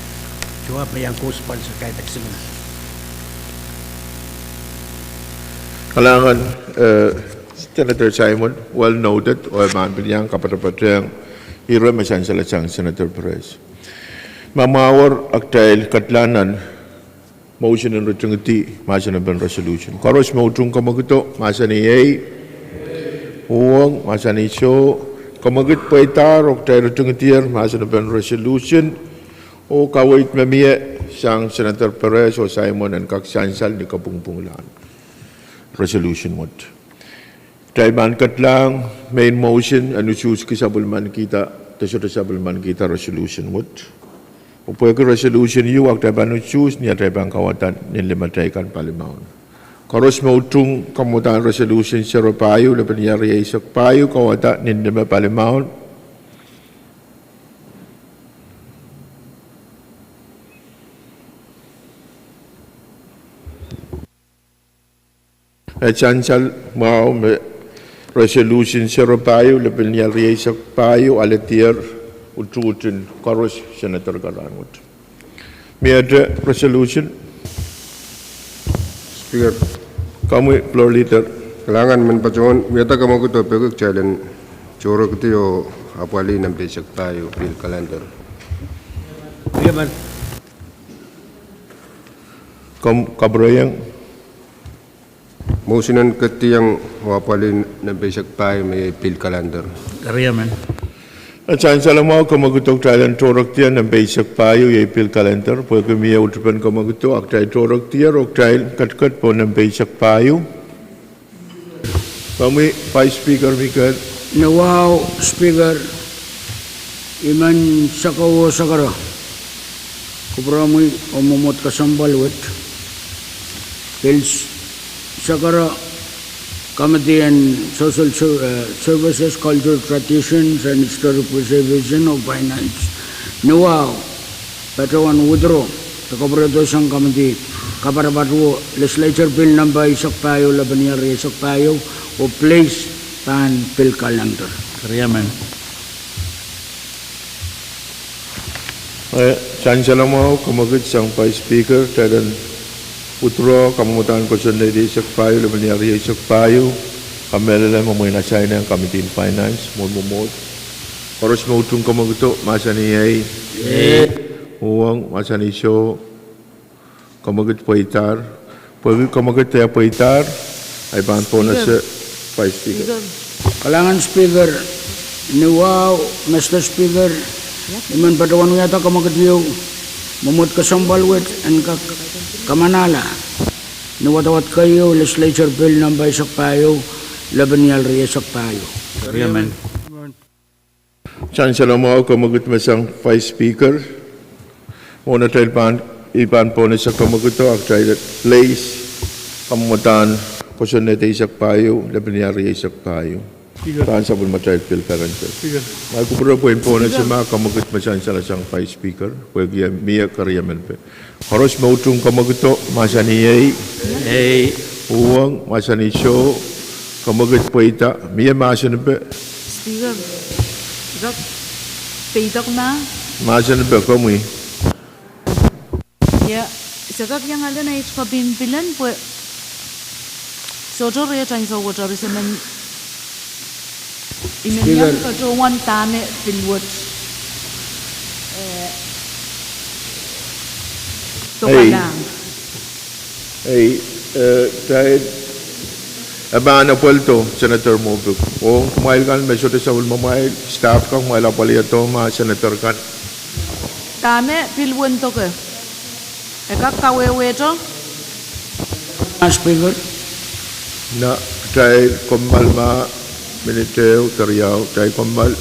Joab me iang co-sponsor kaidehk Simina. Kalahngan, eh, Senator Simon, well noted, oh e pahn pil iang kapatapatehng ire me sansal sang Senator Perez. Ma mwahuier, a kitail ketlahng nan motion en ritingidi mahsen en resolution. Koaros me utung kamwekido, mahsanih ei. Uhwong, mahsanih soh. Kamwekid pweidahr oh kitail ritingidier mahsen en resolution. Oh kaweid me mie sang Senator Perez oh Simon en kak sansal ni kapwungpwungla resolution wet. Kitail pahn ketlahng main motion en usuhski sapwellimanikihda, de sohte sapwellimanikihda resolution wet. Oh pwehki resolution ieu, a kitail pahn usuhs ni atail pahn kauwada nin limatail kan palimaun. Koaros me utung kamwadahn resolution sero pahieu lepin iar rieisek pahieu kauwada nin lime palimaun. E sansal mwahu me resolution sero pahieu lepin iar rieisek pahieu aledier utuhtin koaros Senator kan rahnwet. Miehte resolution. Speaker. Komwi floor leader. Kalahngan, I men patohwan wiahda kamwekido pwehki kitail en tohrekidi oh apwalih nan peisek pahieu, bill calendar. Komw kapwurehiong. Motion en ketiong oh apwalih nempe eisek pahieu me iei pil kalender. Agreement. Sansal mwahu, komw ketido kitail en tohrohr ketido nempe eisek pahieu iei pil kalender, pwehki mie utupen komw ketido, a kitail tohrohr ketido oh kitail ketiket pohn nempe eisek pahieu. Komwi Vice Speaker Mikel. Ni wahu Speaker, I men sakawo sakara kupwuromwi oh mwomwohd kesempwal wet. Pil sakara Committee en Social Ser-, eh, Services, Culture, Traditions and Historic Preservation oh Finance. Ni wahu, patohwan withdraw, de kapwuredo sang committee, kaparapar duwe Legislature Bill number eisek pahieu, lepin iar rieisek pahieu, oh place pahn pil kalender. Agreement. Eh, sansal mwahu, komw ketido sang Vice Speaker, kitail en withdraw kamwomwdahn kosonned eisek pahieu, lepin iar rieisek pahieu, kamehlele me mwein assign sang Committee en Finance, mwohn mwomwohd. Koaros me utung komw ketido, mahsanih ei. Ei. Uhwong, mahsanih soh. Komw ketido pweidahr. Pwehki komw ketido pweidahr, I pahn pohnese Vice Speaker. Kalahngan Speaker, ni wahu, Mister Speaker, I men patohwan wiahda komw ketido ieu, mwomwohd kesempwal wet en kak kamanahla ni wadawad keieu, Legislature Bill number eisek pahieu, lepin iar rieisek pahieu. Agreement. Sansal mwahu, komw ketido me sang Vice Speaker. Mwohn atail pahn, I pahn pohnese komw ketido, a kitail place kamwomwdahn kosonned eisek pahieu, lepin iar rieisek pahieu. Pahn sapwellimatail pil kalender. Speaker. Ngehi kupwure pwe I pohnese ma komw ketido me sansal sang Vice Speaker, pwehki mie keriemen pe. Koaros me utung komw ketido, mahsanih ei. Ei. Uhwong, mahsanih soh. Komw ketido pweida, mie mahsen pe. Speaker, I kak peidek ma? Mahsen pe, komwi. Ia, I kak iang ale nein kapin pilen pwe sohte riet ansou wet, eri I men, I men iang patohwan dahme pil wet, eh, dokalahng. Ei, eh, kitail, eh, pahn apwalido Senator Moffitt. Oh kumwail kan me sohte sapwellimamwail, staff kan, kumwail apwaliado ma Senator kan. Dahme pil wendoke? E kak kawehwehdo? Speaker. Na, kitail kommoal ma, minit ehu de riau, kitail kommoal.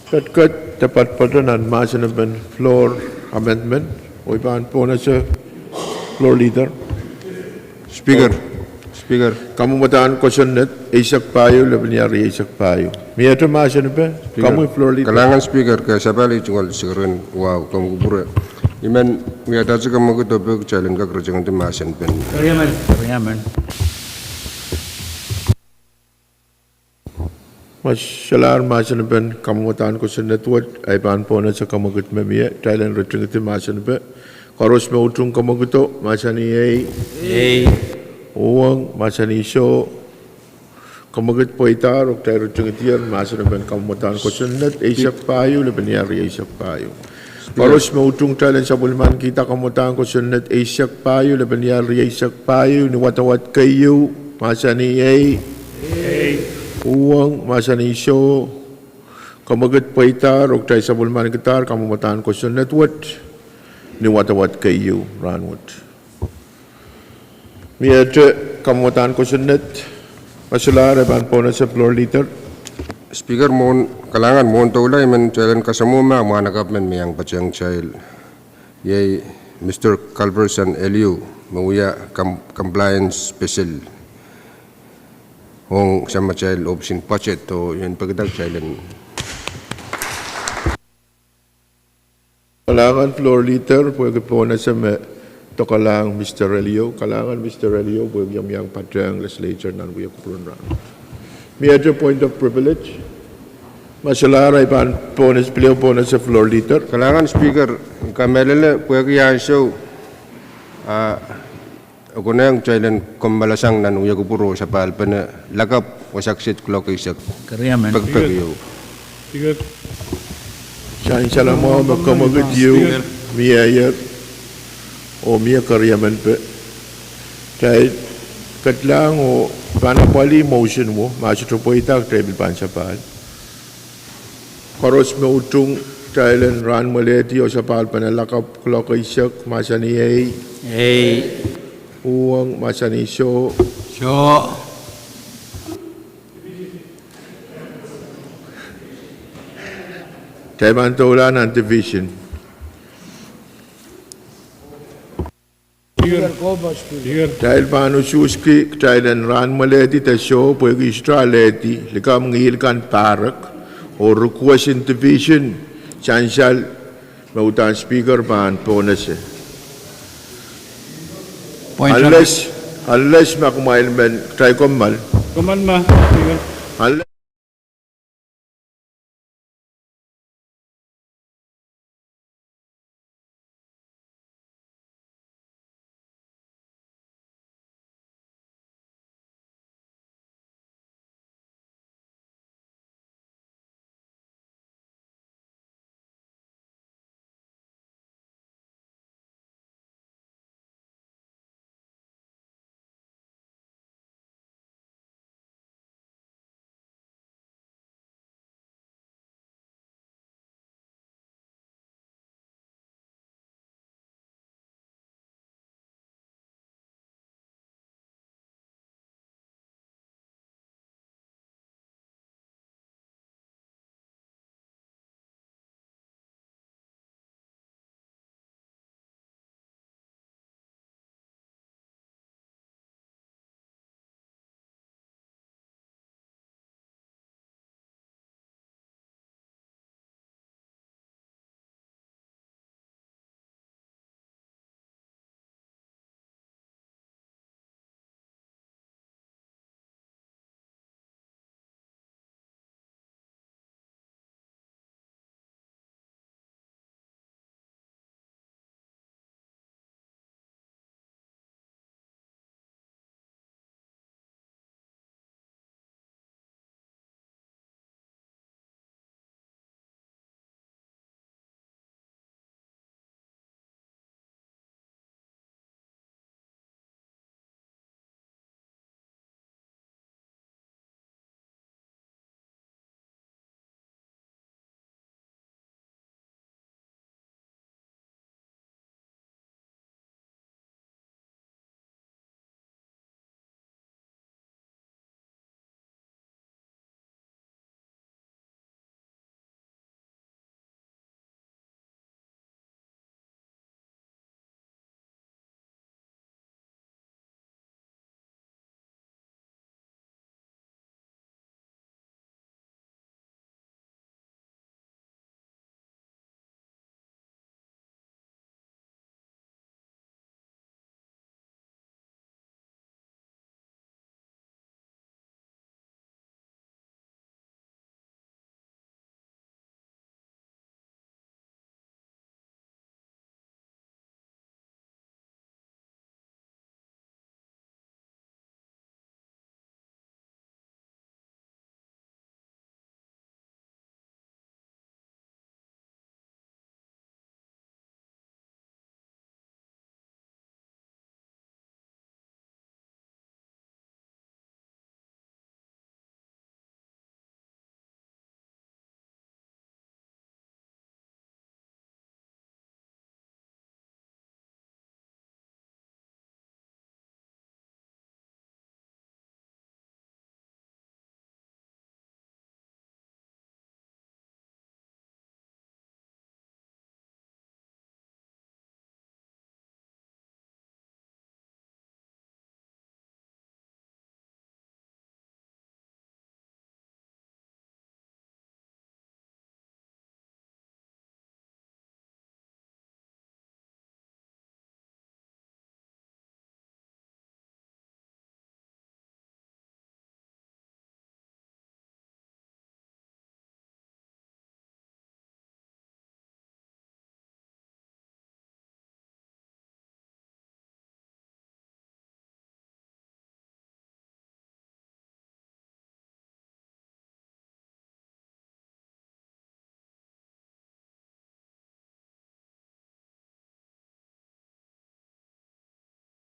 Ketiket, debat pwoato nan mahsen en floor amendment, oh I pahn pohnese floor leader. Speaker, Speaker. Kamwadahn kosonned eisek pahieu, lepin iar rieisek pahieu. Miehte mahsen en, Speaker, kamwi floor leader. Kalahngan Speaker, ke sapahl tungoal sikerin wau, komw kupwure. I men wiahda kemwekid oh peki kitail en kak ritingedi mahsen en. Keriamen, keriamen. Ma solahr mahsen en kamwadahn kosonned wet, I pahn pohnese kemwekid me mie, kitail en ritingedi mahsen en. Koaros me utung kemwekido, mahsanih ei. Ei. Uhwong, mahsanih soh. Kemwekid pweidahr, oh kitail ritingedier mahsen en kamwadahn kosonned eisek pahieu, lepin iar rieisek pahieu. Koaros me utung kitail en sapwellimanikihda kamwadahn kosonned eisek pahieu, lepin iar rieisek pahieu, ni wadawad keieu, mahsanih ei. Ei. Uhwong, mahsanih soh. Kemwekid pweidahr, oh kitail sapwellimanikidahr kamwadahn kosonned wet, ni wadawad keieu rahnwet. Miehte kamwadahn kosonned, ma solahr I pahn pohnese floor leader. Speaker, mwohn, kalahngan, mwohn doula I men kitail en kasamwo ma mwahnakapw men me iang patehng kitail. Iei Mister Culberson Elihu, me wia com-, compliance special ong samatail ohpis en budget, oh I en pekida kitail en. Kalahngan floor leader, pwehki pohnese me dokalahng Mister Elihu. Kalahngan Mister Elihu, pwehki omw iang patehng legislature nan wia kupwuren rahn. Miehte point of privilege. Ma solahr I pahn pohnese, pil iang pohnese floor leader. Kalahngan Speaker, I kamehlele pwehki ansou, ah, e konehng kitail en kommoalasang nan wia kupwur oh sapahl pene lakapw wasa kiset kuloak eisek. Keriamen. Pekipek ieu. Speaker. Sansal mwahu me kemwekid ieu, Speaker, mieier, oh mie keriamen pe. Kitail ketlahng oh pahn apwalih motion wo, ma sohte pweida kitail pil pahn sapahl. Koaros me utung, kitail en rahnmwelehdi oh sapahl pene lakapw kuloak eisek, mahsanih ei. Ei. Uhwong, mahsanih soh. Soh. Kitail pahn doula nan division. Speaker. Kitail pahn usuhski, kitail en rahnmwelehdi de soh, pwehki sohte alehdi likamw ngihl kan pahrek, oh request en division, sansal me uhdahn Speaker pahn pohnese. Point of. Unless, unless ma kumwail men, kitail kommoal. Kommoal ma, Speaker. Unless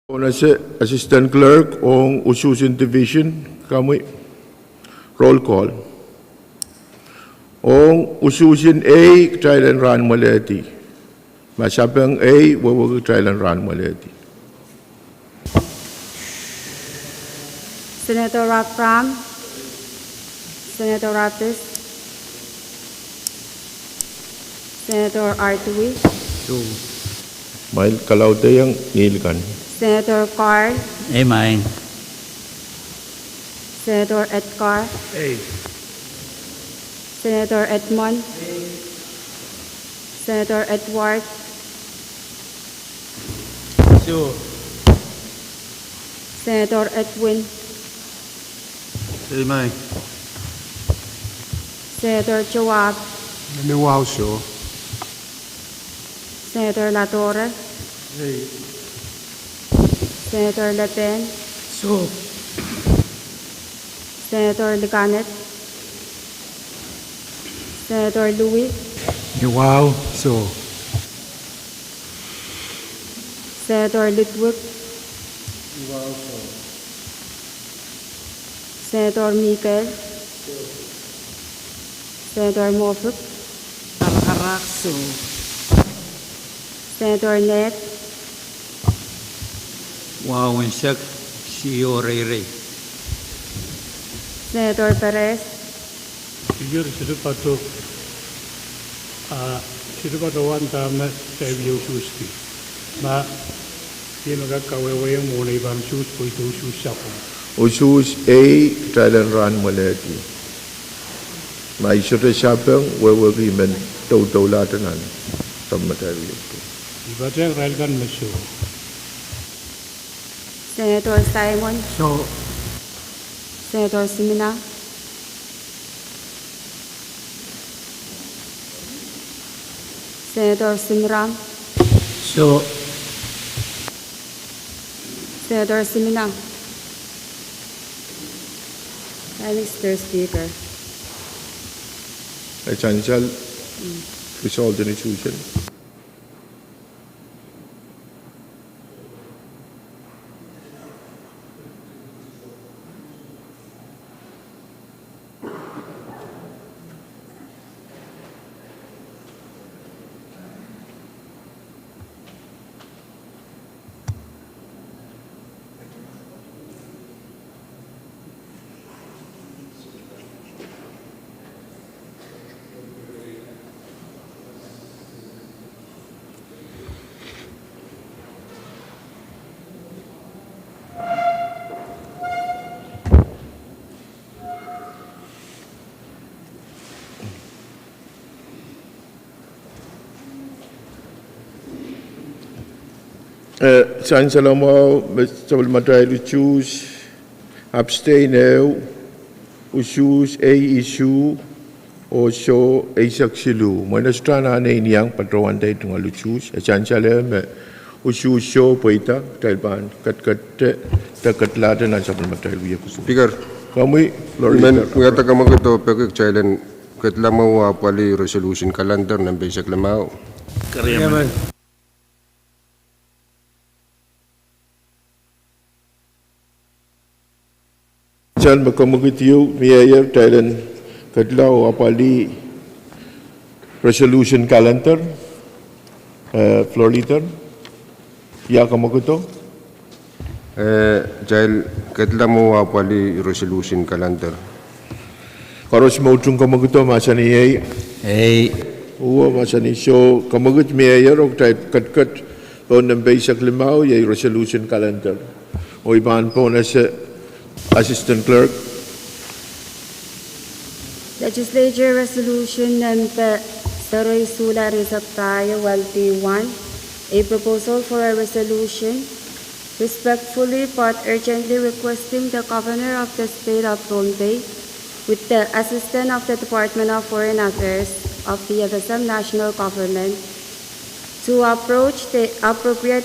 Pohnese, Assistant Clerk, ong usuhs en division, komwi. Roll call. Ong usuhs en ei, kitail en rahn mwalehdi. Ma sapeng ei, wehwehki kitail en rahn mwalehdi. Senator Abraham, Senator Ratis, Senator Artui, Mail kalaudehng ngihl kan. Senator Carl, Ei maing. Senator Edgar, Ei. Senator Edmund, Senator Edward, Soh. Senator Edwin, Ei maing. Senator Joab, Ei wahu, soh. Senator Latore, Ei. Senator Lepehn, Soh. Senator Likanet, Senator Louis, Ei wahu, soh. Senator Ludwig, Senator Mikel, Senator Moffitt, Arakarak, soh. Senator Ned, Wahu unsek, soh, reirei. Senator Perez, Speaker, sohte patohwan, ah, sohte patohwan dahme kitail wie usuhski. Ma, ih me kak kawehwehiong mwohn ei pahn usuhs pwe ih usuhs sapwung. Usuhs ei, kitail en rahn mwalehdi. Ma ih sohte sapeng, wehwehki men doudoulahte nan sapwellimatail wiepe. Ih patehng irail kan me soh. Senator Simon, Soh. Senator Simina, Senator Simram, Soh. Senator Simina. Mister Speaker. E sansal, mm, result en usuhs en. Eh, sansal mwahu me sapwellimatail usuhs, abstain ehu, usuhs ei isuh, oh soh eisek siluh. Mwein e sohte anahne iang patohwan dei tungoal usuhs, e sansal ehu me usuhs soh pweida, kitail pahn ketiket, de ketlahte nan sapwellimatail wiepe. Speaker. Komwi, Florida. I men wiahda kamwekid oh peki kitail en kedla mwo oh apwalih resolution calendar nempe eisek limau. Keriamen. Sansal me kamwekid ehu miehier, kitail en kedla oh apwalih resolution calendar, eh, Floor Leader. Ia kamwekido? Eh, kitail kedla mwo oh apwalih resolution calendar. Koaros me utung kamwekido mahsanih ei. Ei. Uwe mahsanih soh, kamwekid miehier oh kitail ketiket pohn nempe eisek limau, iei resolution calendar. Oh I pahn pohnese Assistant Clerk. Legislature Resolution nempe sereisuh lari saptayo, L P one, a proposal for a resolution respectfully but urgently requesting the Governor of the State of Pohnpei, with the assistance of the Department of Foreign Affairs of the F S M national government, to approach the appropriate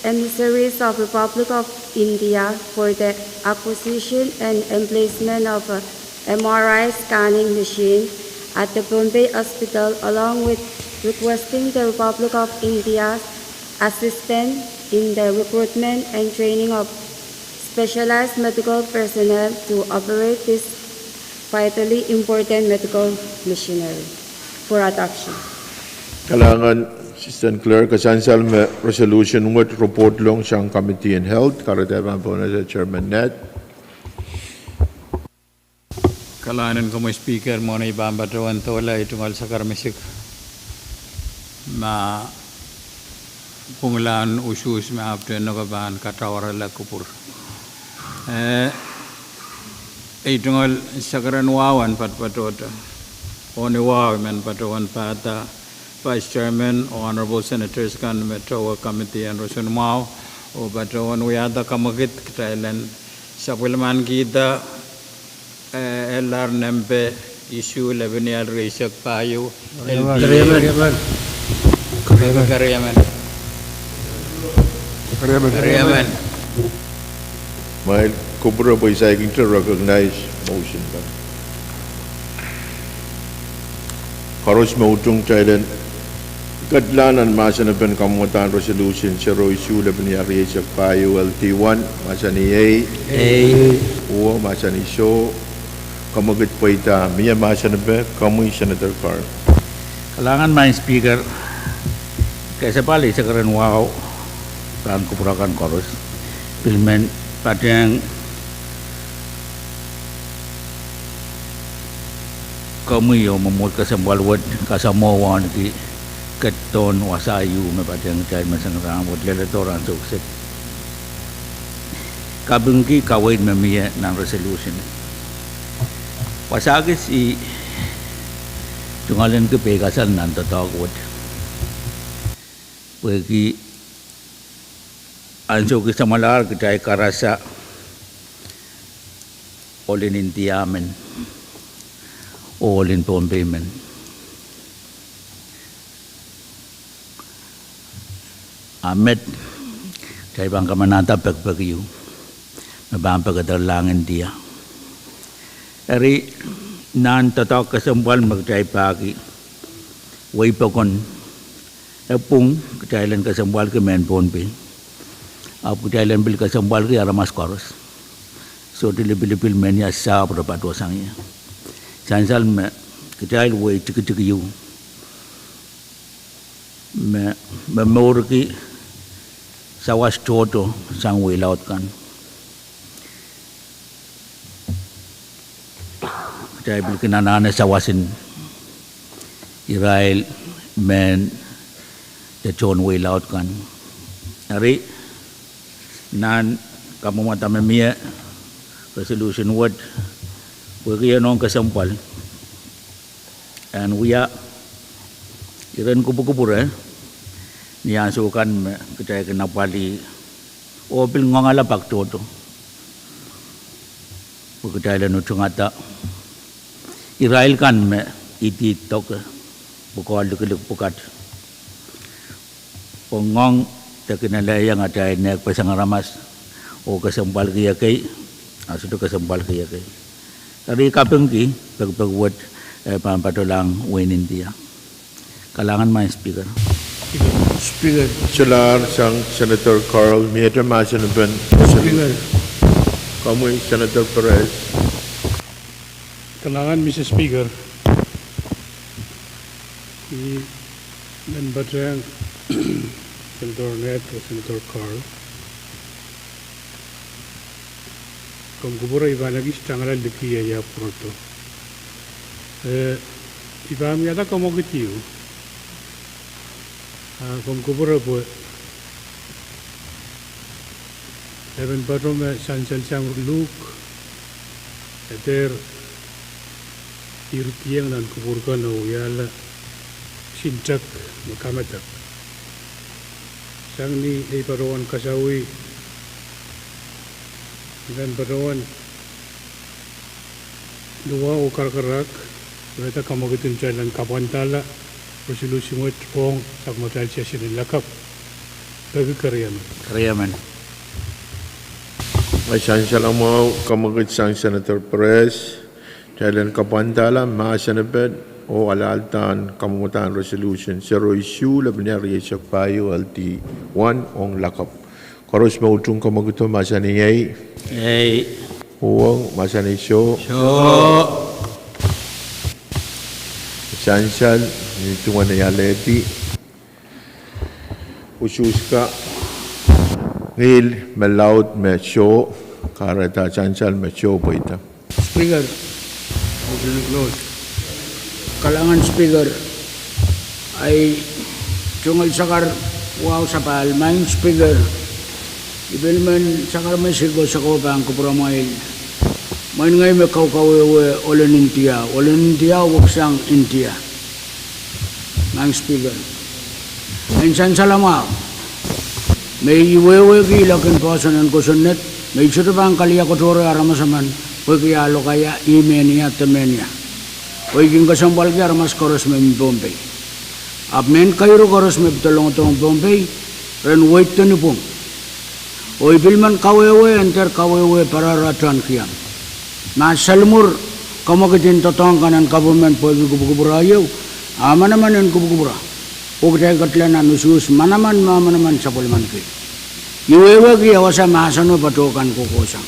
emissaries of Republic of India for the acquisition and emplacement of a M R I scanning machine at the Pohnpei Hospital, along with requesting the Republic of India's assistance in the recruitment and training of specialized medical personnel to operate this vitally important medical machinery for adoption. Kalahngan Assistant Clerk, kasansal me resolution wet report ong sang Committee on Health, kahrehda pahn pohnese Chairman Ned. Kalahngan en komwi Speaker, mwohn ei pahn patohwan doula ei tungoal sakaramasik ma pwungla en usuhs me ahpwtehn noko pahn katawarala kupwur. Eh, ei tungoal sakaran wahu en patopatohte. Ohni wahu men patohwan pahda Vice Chairman oh Honorable Senators kan me towe Committee en Roson Mwahu oh patohwan wiahda kamwekid kitail en sapwellimanikihda eh, L R nempe isuh lepeni ial rieisek pahieu, L P A. Keriemen. Keriemen. Keriemen. Keriemen. Mwail kupwure pwe I saikinte recognize motion kan. Koaros me utung kitail en ketilahng nan mahsen en pahn kamwadahn resolution zero isuh lepeni ial rieisek pahieu L T one, mahsanih ei. Ei. Uo, mahsanih soh. Kamwekid pweida, mie mahsen en pahn, komwi Senator Carl. Kalahngan Madam Speaker, kesempwal ei sakaran wahu pahn kupwur akan koaros. Pil men patehng komwi oh mwomwohd kesempwal wet kasamwoh wauneki ketidohn wasa ieu me patehng kitail me sang rahnwet leledo ansou kiset. Kapingki kaweid me mie nan resolution. Wasa kis I tungoalenki peikasal nan doadoahk wet. Pwehki ansou kis samwalahr kitail karasa ohl en India men, ohl en Pohnpei men. A met, kitail pahn kamanahda pekipek ieu me pahn pekederlahng India. Eri, nan doadoahk kesempwal me kitail pahki, wehi pokon, e pwung kitail en kesempwalki mehn Pohnpei. Ahpw kitail en pil kesempwalki aramas koaros. Sohte lipilipil men ia sahpw re patohsang ie. Sansal me kitail wehi tikitik ieu me, me mourki sawas tohto sang wehi laud kan. Kitail pil kin anahne sawasen irail mehn de tohn wehi laud kan. Eri, nan kamwomwada me mie resolution wet, pwehki inoun kesempwal en wia iren kupwukupwure ni ansou kan me kitail kin apwalih oh pil ngoangala pak tohto. Pwe kitail en utungada irail kan me idihdoke pwukoa likilik pwukat. Pwe ngoang de kin elehiong atail nehkpeseng aramas oh kesempwalki ekei, a sohte kesempwalki ekei. Eri kapingki pekipek wet, eh, pahn patohlahng wehin India. Kalahngan Madam Speaker. Speaker. Solahr sang Senator Carl, miehte mahsen en pahn. Speaker. Komwi Senator Perez. Kalahngan Mister Speaker. I men patehng Senator Ned oh Senator Carl. Komw kupwure I pahn ekis tangala liki ia ia pwurodo. Eh, I pahn wiahda kamwekid ieu. Ah, komw kupwure pwe e men patohwan me sansal sang Luk, e dehr iridiong nan kupwur kan oh wiahla sintak me kamedek. Sang ni ei patohwan kasawih, I men patohwan luwa oh karakarahk, wiahda kamwekid en kitail en kapwandahla resolution wet ong sapwellimatail session en lakapw. Peki keriemen. Keriemen. Ahi sansal mwahu, kamwekid sang Senator Perez, kitail en kapwandahla mahsen en pahn oh alahldahn kamwadahn resolution zero isuh lepenia rieisek pahieu L D one ong lakapw. Koaros me utung kamwakido mahsanih ei. Ei. Uhwong mahsanih soh. Soh. Sansal, ni duwen ei alehdi, usuhs ka, ngihl me laud me soh, kahrehda sansal me soh pweida. Speaker. Kalahngan Speaker, ahi tungoal sakar wahu sapahl, Maing Speaker, I pil men sakar me siko sako pahn kupwuramwail. Mwein ngehi me kaukawehwe ohlen India, ohlen India weksang India. Maing Speaker, en sansal mwahu me I wehwehki lokin poahsoan en kosonned me I sohte pahn kaliaketohre aramas emen pwehki ah lokaia, ih mehnia de mehnia. Oh I kin kesempwalki aramas koaros me mih Pohnpei. Ahpw mehn kairu koaros me pedolongodohng Pohnpei, ren weid de nipwong. Oh I pil men kawehwe, en dehr kawehwe Parara Tohn Kiam. Ma salimwur kamwakid en doadoahk kan en government pwehki kupwukupwura ieu, ah manaman en kupwukupwura. Oh kitail ketila nan usuhs manaman me manaman sapwellimanki. I wehwehki ia wasa mahseno patohwan kohkohsang.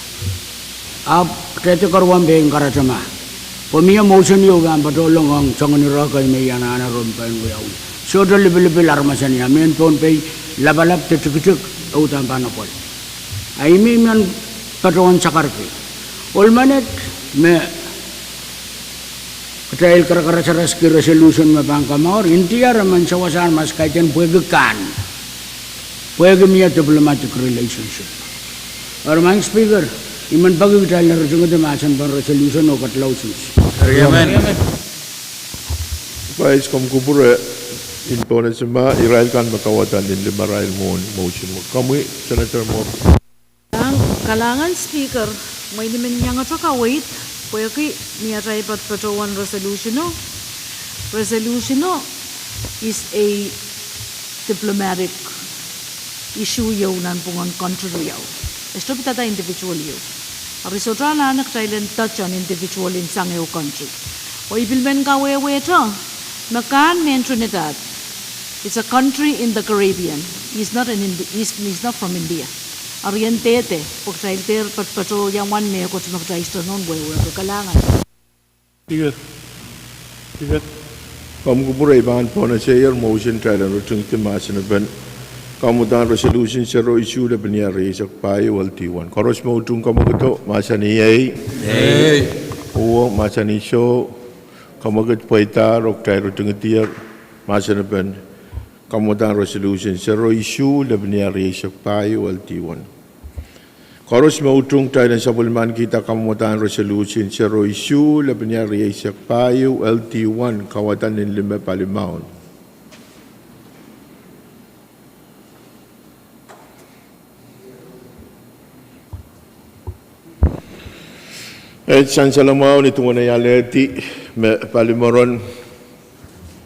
Ahpw kitail dehr karuwang pein karatama. Pwe mie motion ieu pahn patohlong ong soangen ire kei me I anahne re pahn wiawi. Sohte lipilipil aramas en ia, mehn Pohnpei lapalap de tikitik, e uhdahn pahn apwal. Ahi me I men patohwan sakarki. Ohl menet me kitail karakarasaraski resolution me pahn kamour, India re men sewese aramas kaidehn pwehki kahn. Pwehki mie diplomatic relationship. Eri Maing Speaker, I men peki kitail en ritingidi mahsen pahn resolution oh ketila usuhs. Vice, komw kupwure en pohnese ma irail kan me kauwada nin limarail mwohn motion wet. Komwi, Senator Mop. Kalahngan Speaker, mwein I men iangete kaweid pwehki ni atail patohwan resolution o. Resolution o is a diplomatic issue ieu nanpwungen country riau. E sohte pidada individual ieu. Eri sohte anahne kitail en touch on individual en sang ehu country. Oh I pil men kawehwehte me kahn mehn Trinidad, it's a country in the Caribbean. He's not an Indi-, he's, he's not from India. Eri en dehde pwe kitail dehr patohwan mehkot me kitail sohte nohn wehwehki. Kalahngan. Komw kupwure, I pahn pohnesehier motion kitail en ritingidi mahsenepen kamwadahn resolution zero isuh lepenia rieisek pahieu L D one. Koaros me utung kamwakido mahsanih ei. Uhwong mahsanih soh. Kamwakid pweidahr oh kitail ritingidier mahsenepen kamwadahn resolution zero isuh lepenia rieisek pahieu L D one. Koaros me utung kitail en sapwellimankihda kamwadahn resolution zero isuh lepenia rieisek pahieu L D one, kauwada nin lime palimaun. E sansal mwahu ni duwen ei alehdi me palimaun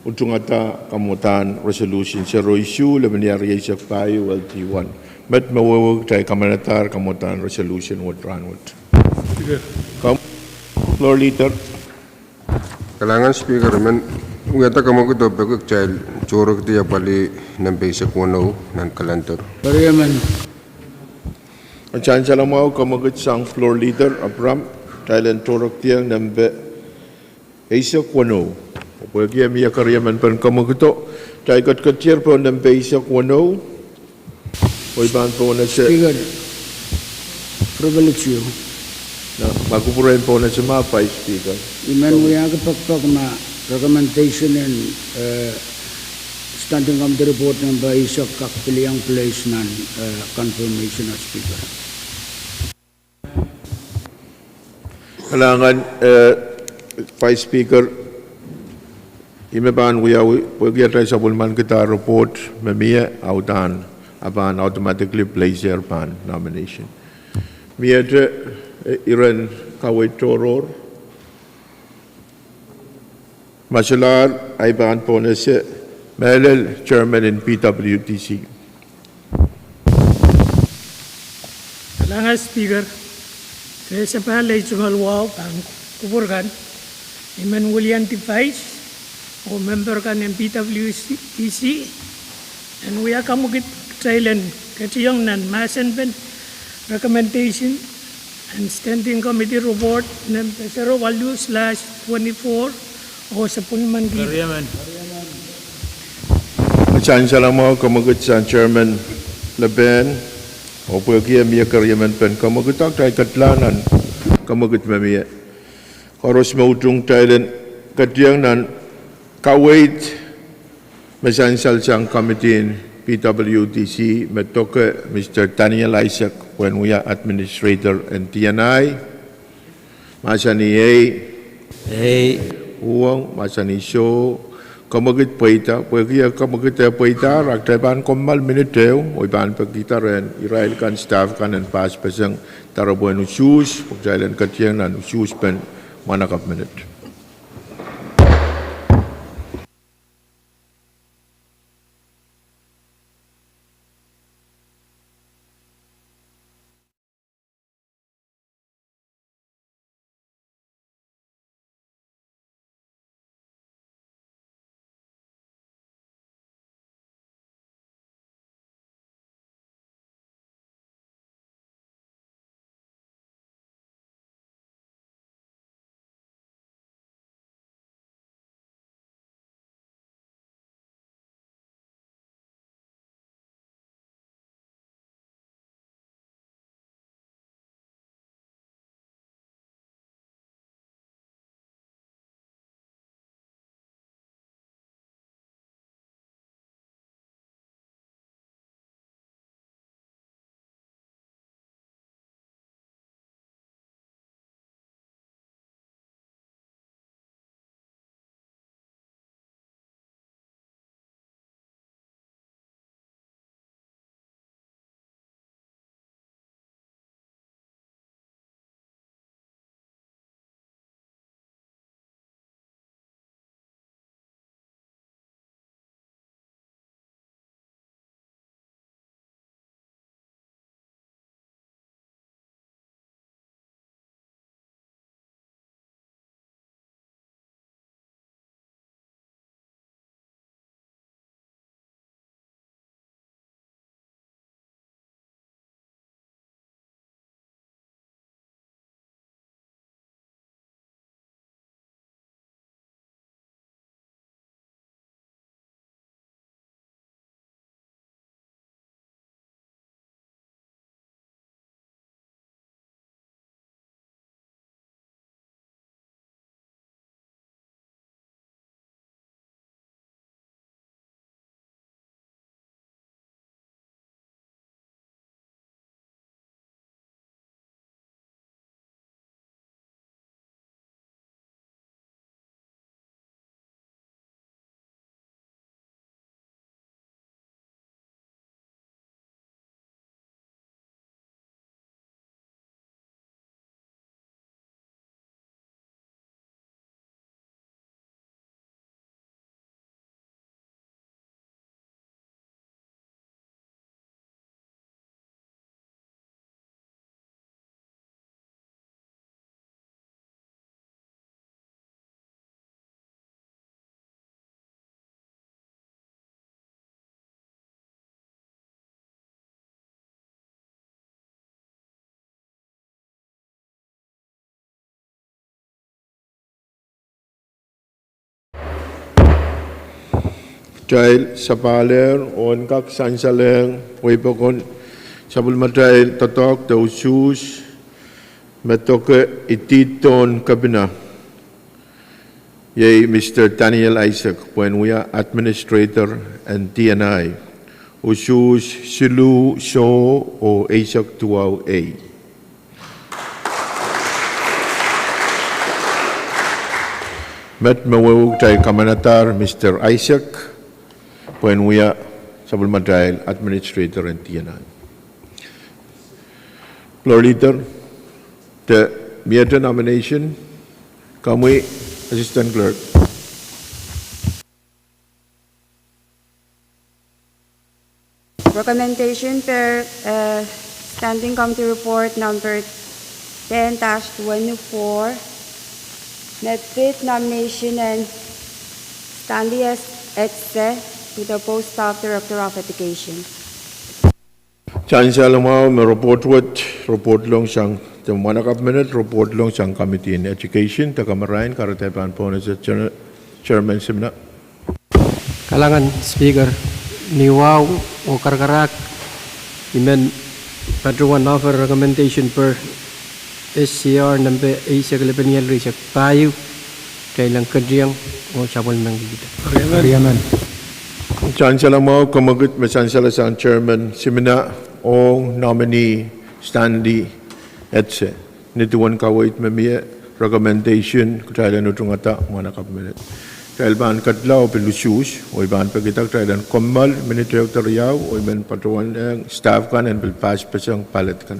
utungada kamwadahn resolution zero isuh lepenia rieisek pahieu L D one. Met me wehwehki kitail kamanadahr kamwadahn resolution wet rahnwet. Floor Leader. Kalahngan Speaker, I men wiahda kamwakido pwehki kitail tohrekidi apwalih nempe eisek weneu nan calendar. Sansal mwahu, kamwakid sang Floor Leader Abraham, kitail en tohrekdier nempe eisek weneu. Pwehki e mie keriemen pen kamwakido, kitail ketiketier pohn nempe eisek weneu. Oh I pahn pohnese Speaker, privilege ieu. Ma kupwure en pohnese ma Vice Speaker. I men wiahki pekipek ma recommendation en, eh, Standing Committee Report nempe eisek kak pil iang place nan, eh, confirmation, Speaker. Kalahngan, eh, Vice Speaker, I me pahn wiawi pwehki atail sapwellimankihda report me mie, e uhdahn, e pahn automatically place er pahn nomination. Miehte, eh, iren kaweid tohrohr. Ma solahr, I pahn pohnese mehlel chairman en P W D C. Kalahngan Speaker, se sapahl lei tungoal wahu pahn kupwur kan, I men wiliandi Vice, oh memper kan en P W D C, en wia kamwekid kitail en ketiong nan mahsen pen recommendation and standing committee report nempe sero waluh slash twenty-four, oh sapwellimaniki. Keriamen. Sansal mwahu kamwekid sang Chairman Lepen, oh pwehki e mie keriamen pen kamwekid, kitail ketlahng nan kamwekid me mie. Koaros me utung kitail en ketiong nan kaweid me sansal sang committee en P W D C me doke Mister Daniel Isaac pwehn wia administrator en D and I. Mahsanih ei. Ei. Uhwong, mahsanih soh. Kamwekid pweida, pwehki e kamwekid e pweida, rak kitail pahn kommoal minit ehu, oh I pahn pekihda rehn irail kan staff kan en passpeseng, doaropwe en usuhs, pwe kitail en ketiong nan usuhs pen mwahnakapw minit. Kitail sapahl oh en kak sansalehng wei pokon sapwellimatail doadoahk de usuhs me doke idihdohn kepina, iei Mister Daniel Isaac pwehn wia administrator en D and I, usuhs siluh soh oh eisek duwau ei. Met me wehwehki kitail kamanadahr Mister Isaac pwehn wia sapwellimatail administrator en D and I. Floor leader, de miehte nomination, komwi assistant clerk. Recommendation per, eh, Standing Committee Report number ten dash twenty-four. Me pid nomination en Stanley S. Etze, to the post of Director of Education. Sansal mwahu me report wet, report lohng sang, de mwahnakapw menet, report lohng sang Committee in Education, de kamarain, kahrehda I pahn pohnese Chair-, Chairman Simina. Kalahngan Speaker, ni wahu oh karakarahk, I men patohwan offer recommendation per S C R nempe eisek lepenial rieisek pahieu, kitail en ketieng oh sapwellimengkihda. Sansal mwahu, kamwekid me sansalasang Chairman Simina ong nominee Stanley Etze. Ni duwen kaweid me mie, recommendation, kitail en utungada mwahnakapw menet. Kitail pahn kedla oh pil usuhs, oh I pahn pekida kitail en kommoal minit ehu de riau, oh I men patohwan ehng staff kan en pil passpeseng ballot kan.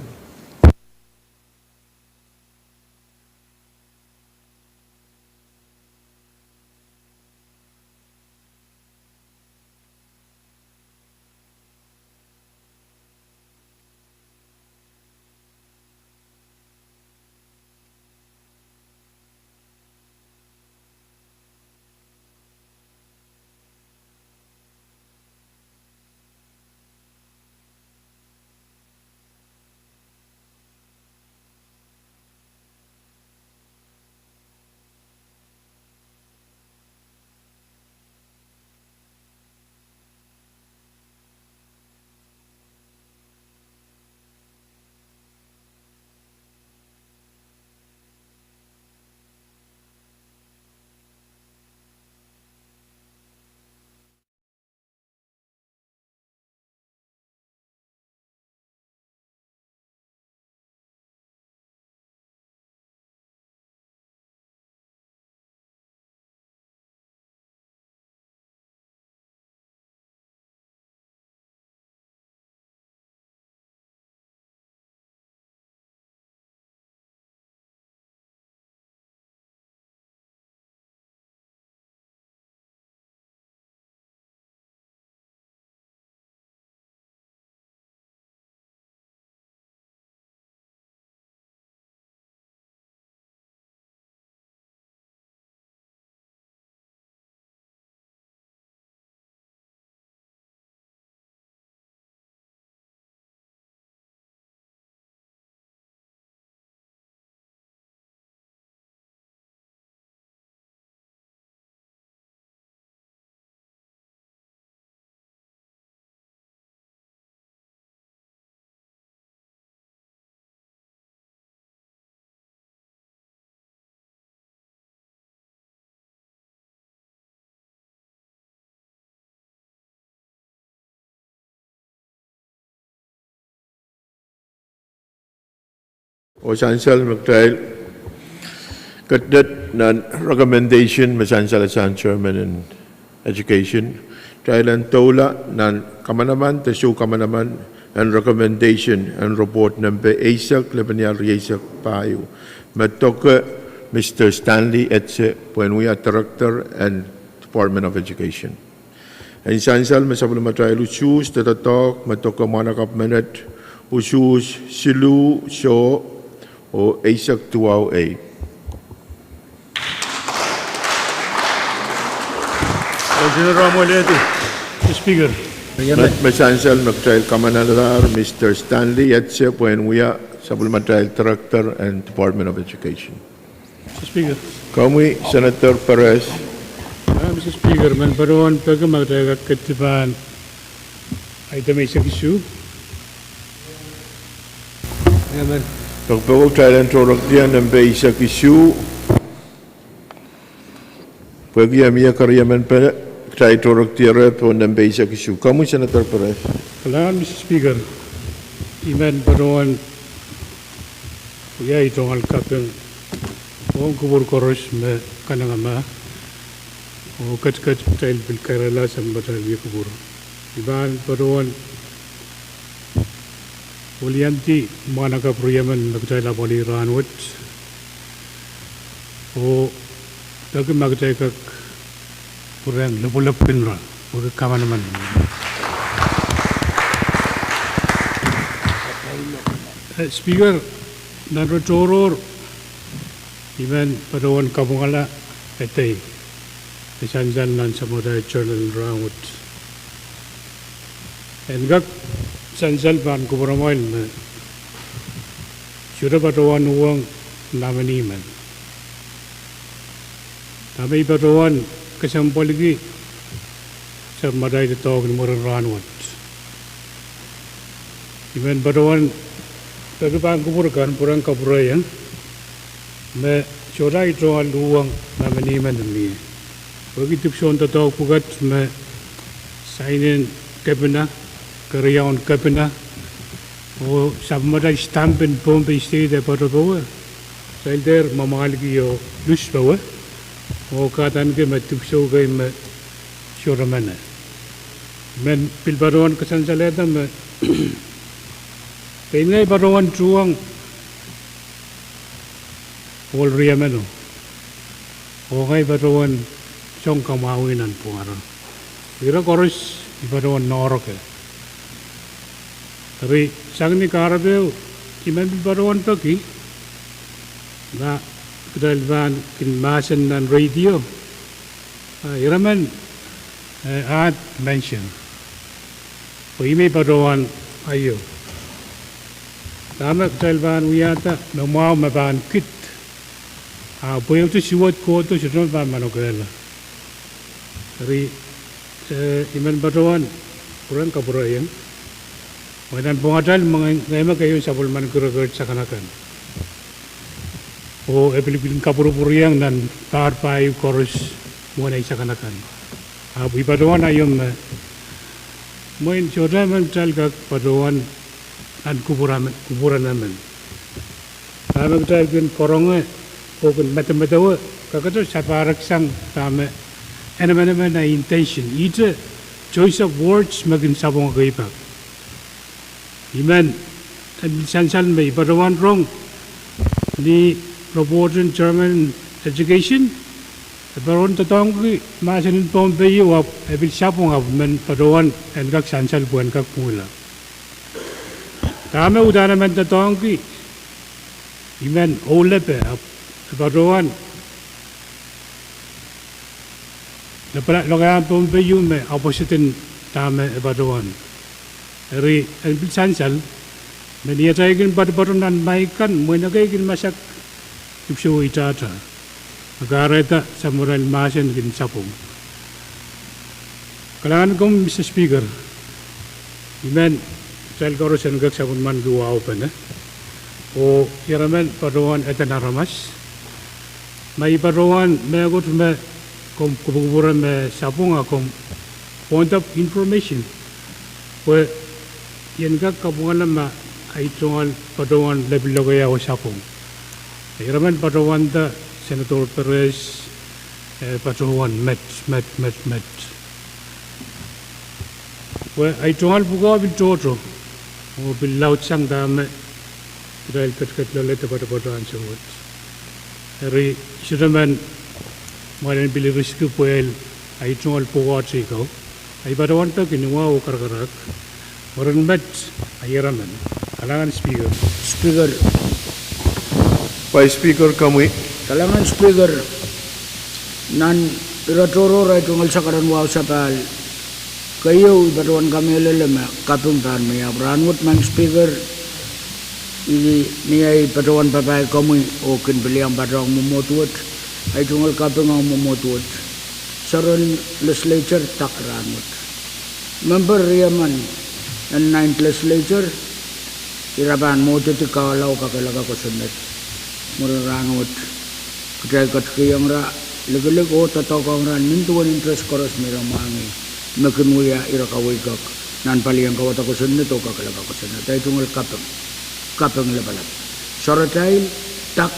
Oh sansal me kitail ketiket nan recommendation me sansalasang Chairman en Education, kitail en doula nan kamanaman de soukamanaman en recommendation en report nempe eisek lepenial rieisek pahieu, me doke Mister Stanley Etze pwehn wia Director en Department of Education. En sansal me sapwellimatail usuhs de doadoahk me doke mwahnakapw menet, usuhs siluh, soh, oh eisek duwau ei. Speaker. Me, me sansal me kitail kamanalahr Mister Stanley Etze pwehn wia sapwellimatail Director en Department of Education. Mister Speaker. Komwi Senator Perez. Ah, Mister Speaker, I men patohwan peki ma kitail kak ketipahn item eisek isuh. Peki pwe kitail en tohrohrkihda nempe eisek isuh. Pwehki e mie keriemen pene, kitail tohrohrkihda pohn nempe eisek isuh. Komwi Senator Perez. Kalahngan Mister Speaker, I men patohwan wia tungoal kaping ong kupwur koaros me kanengamah oh ketiket kitail pil kairala sang atail wia kupwur. I pahn patohwan wiliandi mwahnakapw riemen me kitail apwalih rahnwet, oh peki ma kitail kak pwurehng lipwulipw kin ira, pwehki kamanaman. Eh, Speaker, nan re tohrohr, I men patohwan kapwungala edei. Sansal nan samatail journal en rahnwet. En kak sansal pahn kupwuramwail me sohte patohwan uhwong nominee men. Dahme I patohwan kesempwalki samatail doadoahk en mwurin rahnwet, I men patohwan peki pahn kupwur kan pwurehng kapwurehiong me sohte ahi tungoal uhwong nominee men mie. Pwehki dipwisoun doadoahk pwukat me sainen kepina, keriaun kepina, oh sapwellimatail stamp en Pohnpei State e patoh powe, kitail dehr mwamwahlki oh lus powe, oh kahdaneki me dipwisou kei me sohte mene. I men pil patohwan kasansalehda me pein ngehi patohwan tuhwong ohl riemeno, oh ngehi patohwan song kamwahwih nan pwungara. Ire koaros I patohwan noahrok. Eri sang ni kahrepe I men pil patohwan peki ma kitail pahn kin mahsen nan radio, ah, ire men, eh, aht mention pwe I men patohwan aio. Dahme kitail pahn wiahda me mwahu me pahn kid, ah, pwehki suwed kohdo sohte me pahn manokehla. Eri, eh, I men patohwan pwurehng kapwurehiong mwein nan pwungatail me ngehi me keieun sapwellimen kirekired sakanakan, oh e pil kin kapwurpwuriong nan pahr pahieu koaros mwohn ei sakanakan. Ahpw I patohwan aio me mwein sohte men kitail kak patohwan nan kupwur emen, kupwur en emen. Dahme kitail kin karonge oh kin medemedewe, kakete sapahrek sang dahme emenemen eh intention, ihte choice of words me kin sapwung ekei pak. I men, en sansal me I patohwan rong ni report en Chairman Education, e patohwan doadoahngki mahsen en Pohnpei, ahpw e pil sapwung, ahpw I men patohwan en kak sansal pwe en kak pwungla. Dahme uhdahn e men doadoahngki, I men ohlepe, ahpw e patohwan lepwala lokaiahn Pohnpei me opposite en dahme e patohwan. Eri en pil sansal me ni atail kin poatopoat nan mic kan, mwein ekei kin masak dipwisou itahta, me kahrehda sapwellimatail mahsen kin sapwung. Kalahngan komwi, Mister Speaker. I men, kitail koaros en kak sapwellimaniki wahupene, oh ire men patohwan eden aramas. Ma I patohwan mehkot me komw kupwukupwure me sapwung, a komw pwonda information pwe I en kak kapwungala ma ahi tungoal patohwan lepin lokaia oh sapwung. Ire men patohwanda Senator Perez, eh, patohwan met, met, met, met. Pwe ahi tungoal pwukoa pil tohto, oh pil laudsang dahme kitail ketiket loale de poatopoat ansou wet. Eri I sohte men mwoalen pil iriski pwe ahi tungoal pwukoahte ko. Ahi patohwan peki ni mwahu oh karakarahk. Mwurin met, ahi ire men. Kalahngan Speaker. Speaker. Vice Speaker, komwi. Kalahngan Speaker. Nan ire tohrohr ahi tungoal sakaradahn wahu sapahl keieu, I patohwan kamehlele me kaping pahn mie. Ahpw rahnwet, Madam Speaker, I mie ahi patohwan papah komwi oh kin pil iang patohwan mwomwohd wet, ahi tungoal kaping ong mwomwohd wet. Soaren Legislature tak rahnwet. Member riemen en Ninth Legislature, ira pahn mwohdidi kahla oh kakehlaka kosonned mwurin rahnwet. Kitail ketikihong ira likilik oh doadoahkihong ira nin duwen interest koaros me ira mwahngih me kin wia ira kaweikek nan palien kauwada kosonned oh kakehlaka kosonned. Ahi tungoal kaping, kaping lapalap. Soaratail, tak,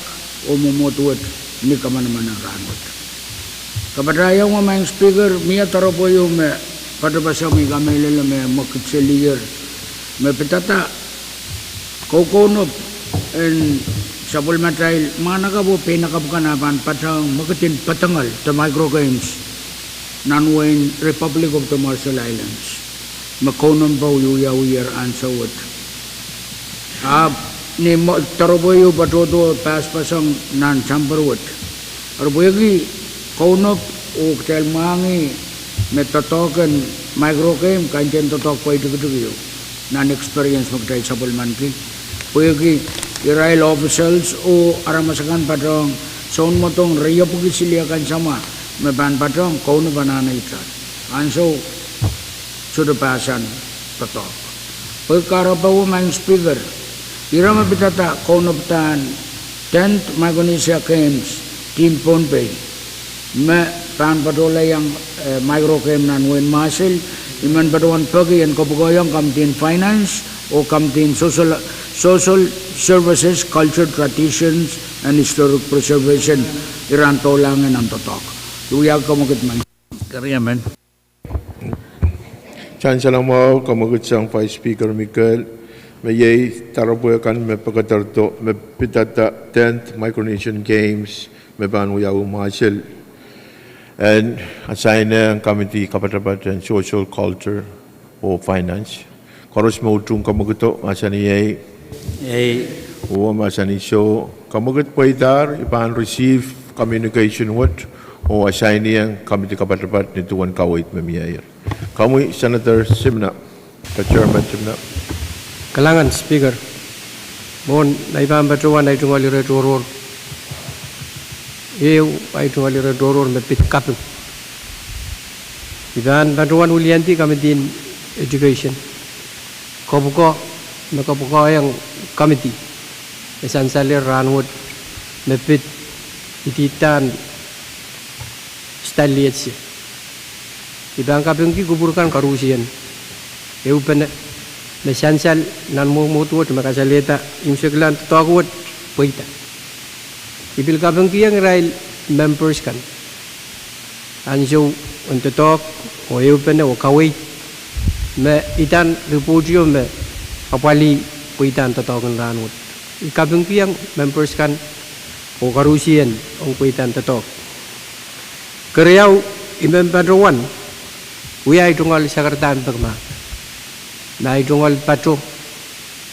oh mwomwohd wet ni kamanaman en rahnwet. Kapatahiong, Madam Speaker, mie doaropwe ieu me patopeseng, I kamehlele me mwekid selier, me pidada koukounop en sapwellimatail mwahnakapw oh peinakapw kan ah pahn patehng mwekid en pedengel de Micro Games nan wehin Republic of the Marshall Islands, me kounompou wiawiher ansou wet. Ahpw ni doaropwe ieu patohdo pahspahsang nan sampah wet, eri pwehki kounop Oh kitail mwahngih me doadoahk en micro game kaidehn doadoahk pwei tikitik ieu nan experience me kitail sapwellimaniki. Pwehki irail officials oh aramas akan patohng sounmwadong riepwiki silihakan samwa me pahn patohng kaunopada anahne itar. Ansou sohte pahsan doadoahk. Pwe kahrepe, Madam Speaker, ira me pidada kaunopadahn tenth Micronesia Games, team Pohnpei, me pahn patohla iang, eh, micro game nan wehin Mwahsel, I men patohwan peki en kapwukoahiong Committee on Finance oh Committee on Social, Social Services, Culture, Traditions and Historic Preservation, iren dohlahng nan doadoahk. Iei komwekid me Keriamen. Sansal mwahu, komwekid sang Vice Speaker Mikel, me iei doaropwe kan me pekederdo me pidada tenth Micronesian Games me pahn wiawi Mwahsel, en assign-ehng committee kapatapat en Social, Culture oh Finance. Koaros me utung komwekido, mahsanih ei. Ei. Oh mahsanih soh. Komwekid pweidahr, I pahn receive communication wet oh assign-ehng committee kapatapat ni duwen kaweid me mieier. Komwi Senator Simina, Chairman Simina. Kalahngan Speaker. Mwohn ei pahn patohwan ei tungoal ire tohrohr, ehu ei tungoal ire tohrohr me pid kaping, I pahn patohwan wiliandi Committee on Education, kapwukoa, me kapwukoahiong committee me sansalehr rahnwet me pid ididahn Stanley Etse. I pahn kapingki kupwur kan koarusie, ehupene, me sansal nan mwomwohd wet me kasalehda imwseklahn doadoahk wet pweida. I pil kapingkihong irail members kan ansou en doadoahk oh ehupene oh kaweid me idahn ripohtio me apwalih pweidahn doadoahk en rahnwet. I kapingkihong members kan oh koarusie ong pweidahn doadoahk. Keriau, I men patohwan wia ei tungoal sakaradahn pekimahk, ma ei tungoal pato,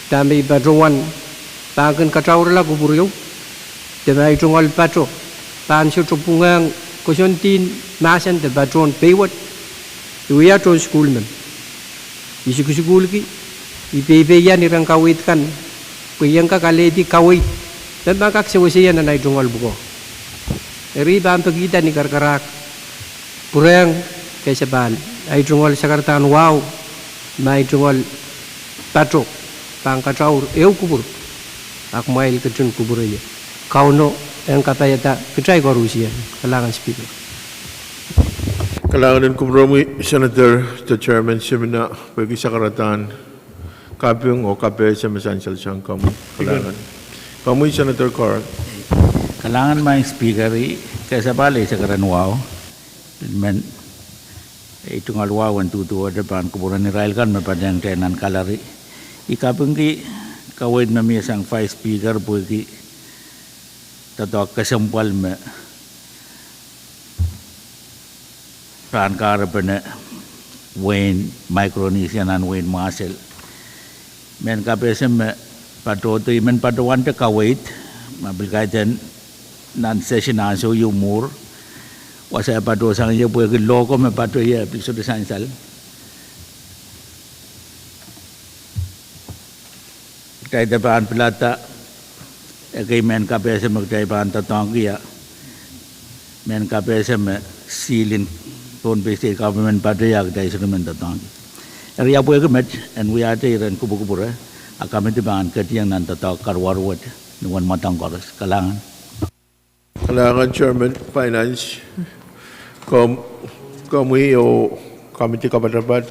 dahme I patohwan pahn kin kataurala kupwur ieu, de ma ei tungoal pato pahn sohte pwungehng kosonned en mahsen de patohn pei wet, I wia tohn sukuhl men, I sukusukuhlki, I peipeian iren kaweid kan pwe I en kak alehdi kaweid me pahn kak sewese nan ei tungoal pwukoa. Eri I pahn pekihda ni karakarahk pwurehng kesempwal, ei tungoal sakaradahn wahu, ma ei tungoal pato pahn kataur ehu kupwur, a kumwail ketin kupwure ie. Kauno en kapaiada kitail koarusie. Kalahngan Speaker. Kalahngan en kupwuromwi Senator de Chairman Simina pwehki sakaradahn kaping oh kapehse me sansal sang komwi. Kalahngan. Komwi Senator Carl. Kalahngan Madam Speaker, kesempwal ei sakaradahn wahu, I men, ei tungoal wahu en duduwehte pahn kupwuren irail kan me patehng kitail nan gallery. I kapingki kaweid me mie sang Vice Speaker pwehki doadoahk kesempwal me pahn kahrepene wehin Micronesia nan wehin Mwahsel. Mehn kapehse me patohdo, I men patohwante kaweid, ma pil kaidehn nan session ansou ieu mwuhr, wasa e patohsang ie pwehki logo me pato ie pil sohte sansal. Kitail de pahn pilada ekei mehn kapehse me kitail pahn doadoahngki, mehn kapehse me seal en Pohnpei State Government patohdo, kitail sohte men doadoahngki. Eri ahpw pwehki met, en wiahte iren kupwukupwure, a committee pahn ketiong nan doadoahk karuwaru wet ni uwen mwadang koaros. Kalahngan. Kalahngan Chairman Finance, komwi oh committee kapatapat,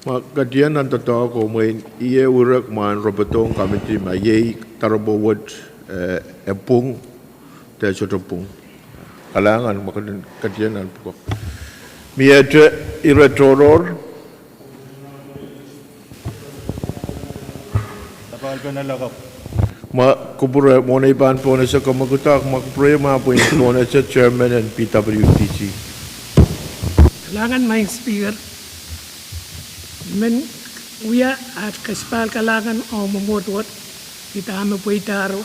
ma ketiong nan doadoahk oh mwein I e wirek mwahn ropodohng committee ma iei doaropwe wet, eh, e pwung de sohte pwung. Kalahngan, ma ketiong nan pwukoa. Miehte ire tohrohr. Ma kupwure, mwohn ei pahn pohnese komwekid, ma kupwure, ma pwehn pohnese Chairman en P W D C. Kalahngan Madam Speaker. I men wia at kesempwal kalahngan ong mwomwohd wet, dahme pweidahro,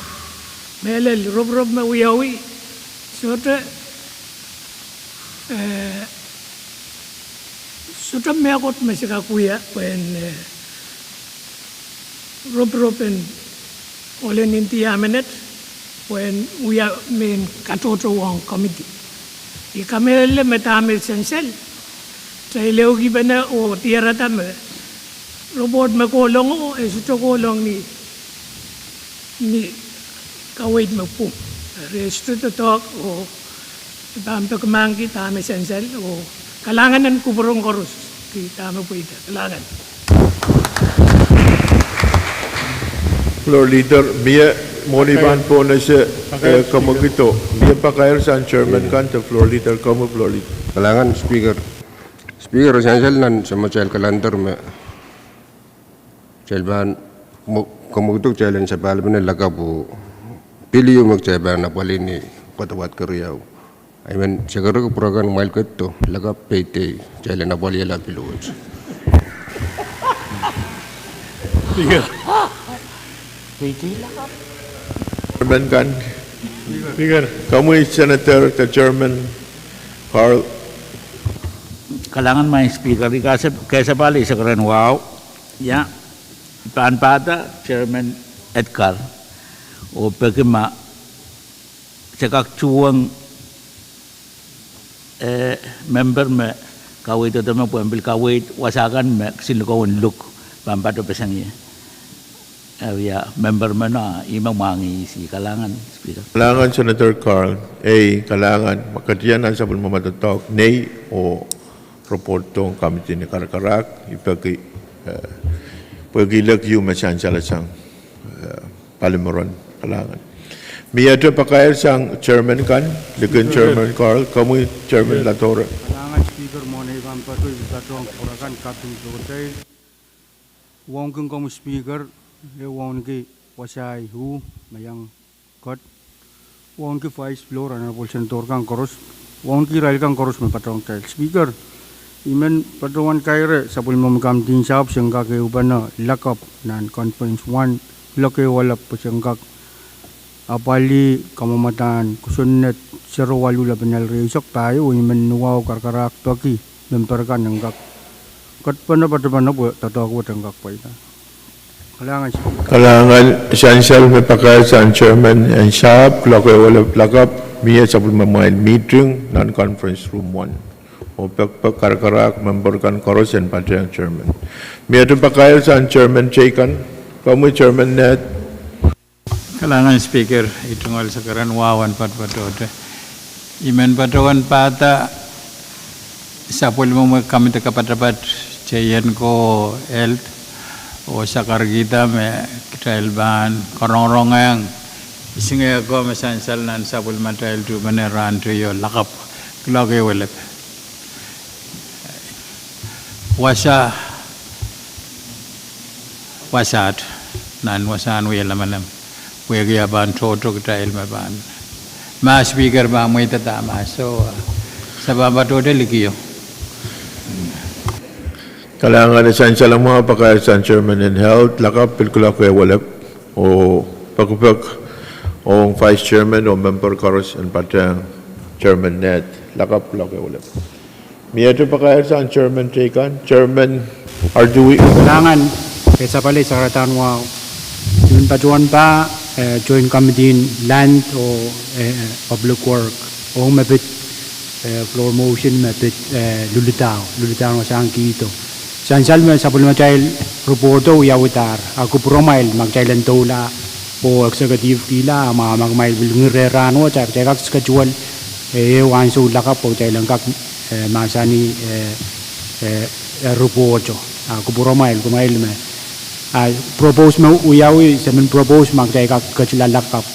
mehlel ropirop me wiawi, sohte Eh, sohte mehkot me se kak wia pwehn, eh, ropirop en ohlen India menet pwehn wia mehn katohtohwong komiti. I kamehlele me dahme sansal, kitail ehukipene oh diarada me report me kohlongo e sohte kohlong ni, ni kaweid me pwung. Re sohte doadoahk oh I pahn peki mahkki dahme sansal oh kalahngan en kupwuren koaros ki dahme pweida. Kalahngan. Floor Leader, mie mwohni pahn pwonese, eh, komwi kido. Mie pakair sang chairman kan de Floor Leader, komwi Floor Leader. Kalahngan Speaker. Speaker, sansal nan samatail calendar me kitail pahn, komwi kido kitail en sapahl pene lakapw pil ieu me kitail pahn apwalih ni pwatapwat keriau. I men sekereki pwurokan mwail ketido lakapw peidei kitail en apwalihala pil wet. Chairman kan. Speaker. Komwi Senator de Chairman Carl. Kalahngan Madam Speaker, I kak sapahl eisek ren wahu. Ia, pahn pahda Chairman Edgar oh peki ma se kak tuhwong, eh, member me kaweid doadoahk me pwehn pil kaweid wasa kan me kisin likoun luk pahn patohpeseng ie. Eh, ia, member me no, ih me mwahngih ih. Kalahngan, Speaker. Kalahngan Senator Carl. Ei, kalahngan, ma ketiana sapwellime doadoahk nei oh report ong komiti ni karakarahk, I peki, eh, pwehki lek ieu me sansal sang, eh, palimeron. Kalahngan. Mie pakair sang chairman kan, likin Chairman Carl, komwi Chairman Ladore. Kalahngan Speaker, mwohn ei pahn patohwan patohwan pwurokan kaping dohte. Wauneki komwi Speaker, eh, wauneki wasa ieu me iang kat. Wauneki Vice Floor, Honorable Senator kan koaros. Wauneki irail kan koaros me patohwan kitail. Speaker, I men patohwan kaire sapwellime komiti en sahpw se en kak ehupene lakapw nan conference one, kuloak ehu elep pwe se en kak apwalih kamwomwdahn kosonned sero waluh lepin el rieisek pahieu oh I men ni wahu karakarahk peki member kan en kak ketpene patopene pwe doadoahk wet en kak pweida. Kalahngan Speaker. Kalahngan, sansal me pakair sang chairman en sahpw, kuloak ehu elep lakapw, mie sapwellimamwail meeting nan conference room one. Oh pekipek karakarahk member kan koaros en patehng chairman. Mie pakair sang chairman teikan, komwi Chairman Ned. Kalahngan Speaker, I tungoal sakaran wawan patpatohte. I men patohwan pahda sapwellime komiti kapatapat, teien ko health, oh sakarkihda me kitail pahn karongorongehng isingehko me sansal nan sapwellimatail tuhpene rahn teio lakapw kuloak ehu elep. Wasa, wasaht, nan wasahn wia lamalam. Pwehki e pahn tohto kitail me pahn. Ma Speaker pahn mweidada ma soh, se pahn patohte likio. Kalahngan, e sansal mwahu pakair sang chairman en health, lakapw pil kuloak ehu elep, oh pekipek ong vice chairman oh member koaros en patehng chairman Ned, lakapw kuloak ehu elep. Mie pakair sang chairman teikan, Chairman Artui. Kalahngan, e sapahl eisek ren wahu. I men patohwan pahda, eh, joint committee en land oh, eh, public work. Ong me pid, eh, floor motion me pid, eh, luludahn, luludahn wasahn kihdo. Sansal me sapwellimatail report o wiawidahr, a kupwuromwail ma kitail en doula oh executive kihla, ma, ma kumwail pil ngire rahn wet, a kitail kak schedule, eh, ehu ansou lakapw pwe kitail en kak, eh, mahsanih, eh, eh, eh, report o. A kupwuromwail, kumwail me, a propose me wiawi, se men propose ma kitail kak ketila lakapw,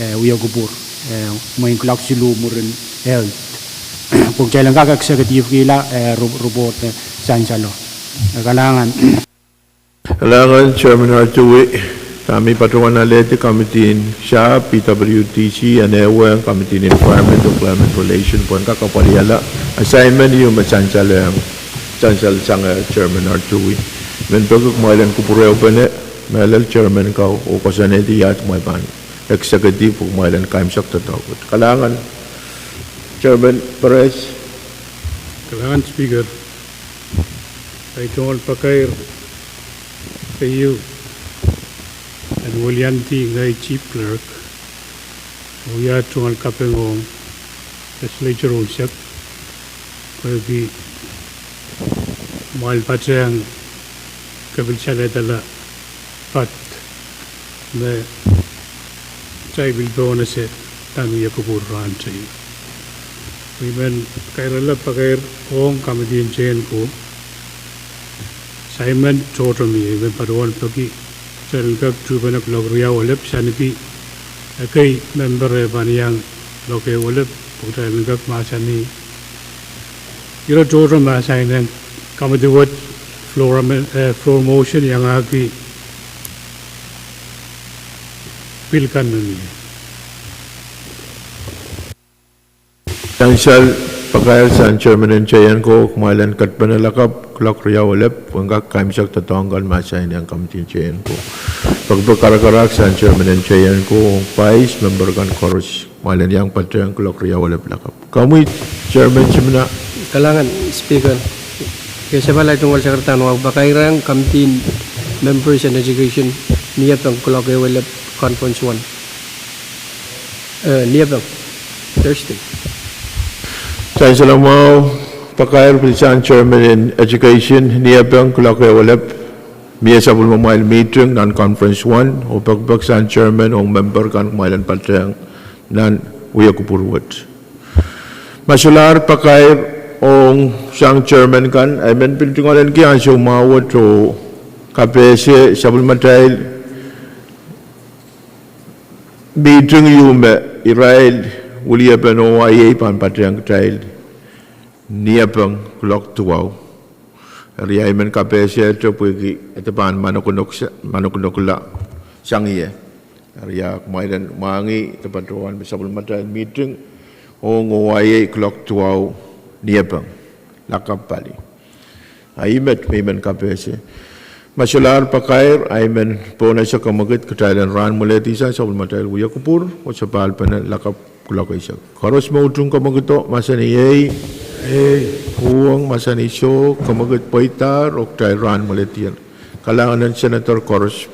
eh, wia kupwur, eh, mwein kuloak siluh mwurin health. Pwe kitail en kak executive kihla, eh, ru-, report, eh, sansalo. Eh, kalahngan. Kalahngan Chairman Artui, dahme I patohwan alehdi committee en sahpw, P W D C, en ehuong committee en environment oh climate relation, pwehn kak apwalihala assignment ieu me sansal, sansal sang, eh, Chairman Artui. Men peki kumwail en kupwurehupene, mehlel chairman kau, oh koasoanehdi iahd kumwail pahn executive, kumwail en kaimwisekda doadoahk wet. Kalahngan, Chairman Perez. Kalahngan Speaker, ei tungoal pakair keieu en weliandi ngehi Chief Clerk oh wia tungoal kaping ong Legislature unsek pwehki kumwail patehng kepilsaledala pat me kitail pil pohnese nan wia kupwur rahnteio. I men kairala pakair ong Committee en Tehnko, assignment tohto mie, I men patohwan peki kitail en kak tuhpene kuloak riau elep, saniki ekei member eh pahn iang kuloak ehu elep, pwe kitail en kak mahsanih ire tohto me assign ong committee wet. Floor, eh, floor motion iangahki pil kan me mie. Sansal pakair sang Chairman en Tehnko, kumwail en ketpene lakapw kuloak riau elep, pwe en kak kaimwisekdoadoahk kan me assign ong Committee en Tehnko. Pekipek karakarahk sang Chairman en Tehnko, pais member kan koaros, kumwail en iang patehng kuloak riau elep lakapw. Komwi Chairman Simina. Kalahngan Speaker, kesempwal ei tungoal sakaradahn wahu pakairehng Committee members en Education, Niepeng kuloak ehu elep, Conference One. Eh, Niepeng, Thursday. Sansal mwahu pakair pil sang Chairman en Education, Niepeng kuloak ehu elep, mie sapwellimamwail mihting nan Conference One, oh pekipek sang Chairman ong member kan kumwail en patehng nan wia kupwur wet. Ma solahr pakair ong sang Chairman kan, I men pil tungoal ahneki ansou mwahu wet oh kapehse sapwellimatail mihting ieu me irail weliepen OIA pahn patehng kitail Niepeng kuloak duwau. Eri I men kapehsehte pwehki e de pahn manokonokla sang ie. Eri kumwail en mwahngih de patohwan me sapwellimatail mihting ong OIA kuloak duwau Niepeng, lakapw pali. A I met me I men kapehse. Ma solahr pakair, I men pohnese kemwekid kitail en rahn mweledi sang sapwellimatail wia kupwur oh sapahl pene lakapw kuloak eisek. Koaros me utung kemwekido, mahsanih ei. Uhwong, mahsanih soh. Kemwekid pweidahr oh kitail rahn mweledi. Kalahngan en Senator koaros.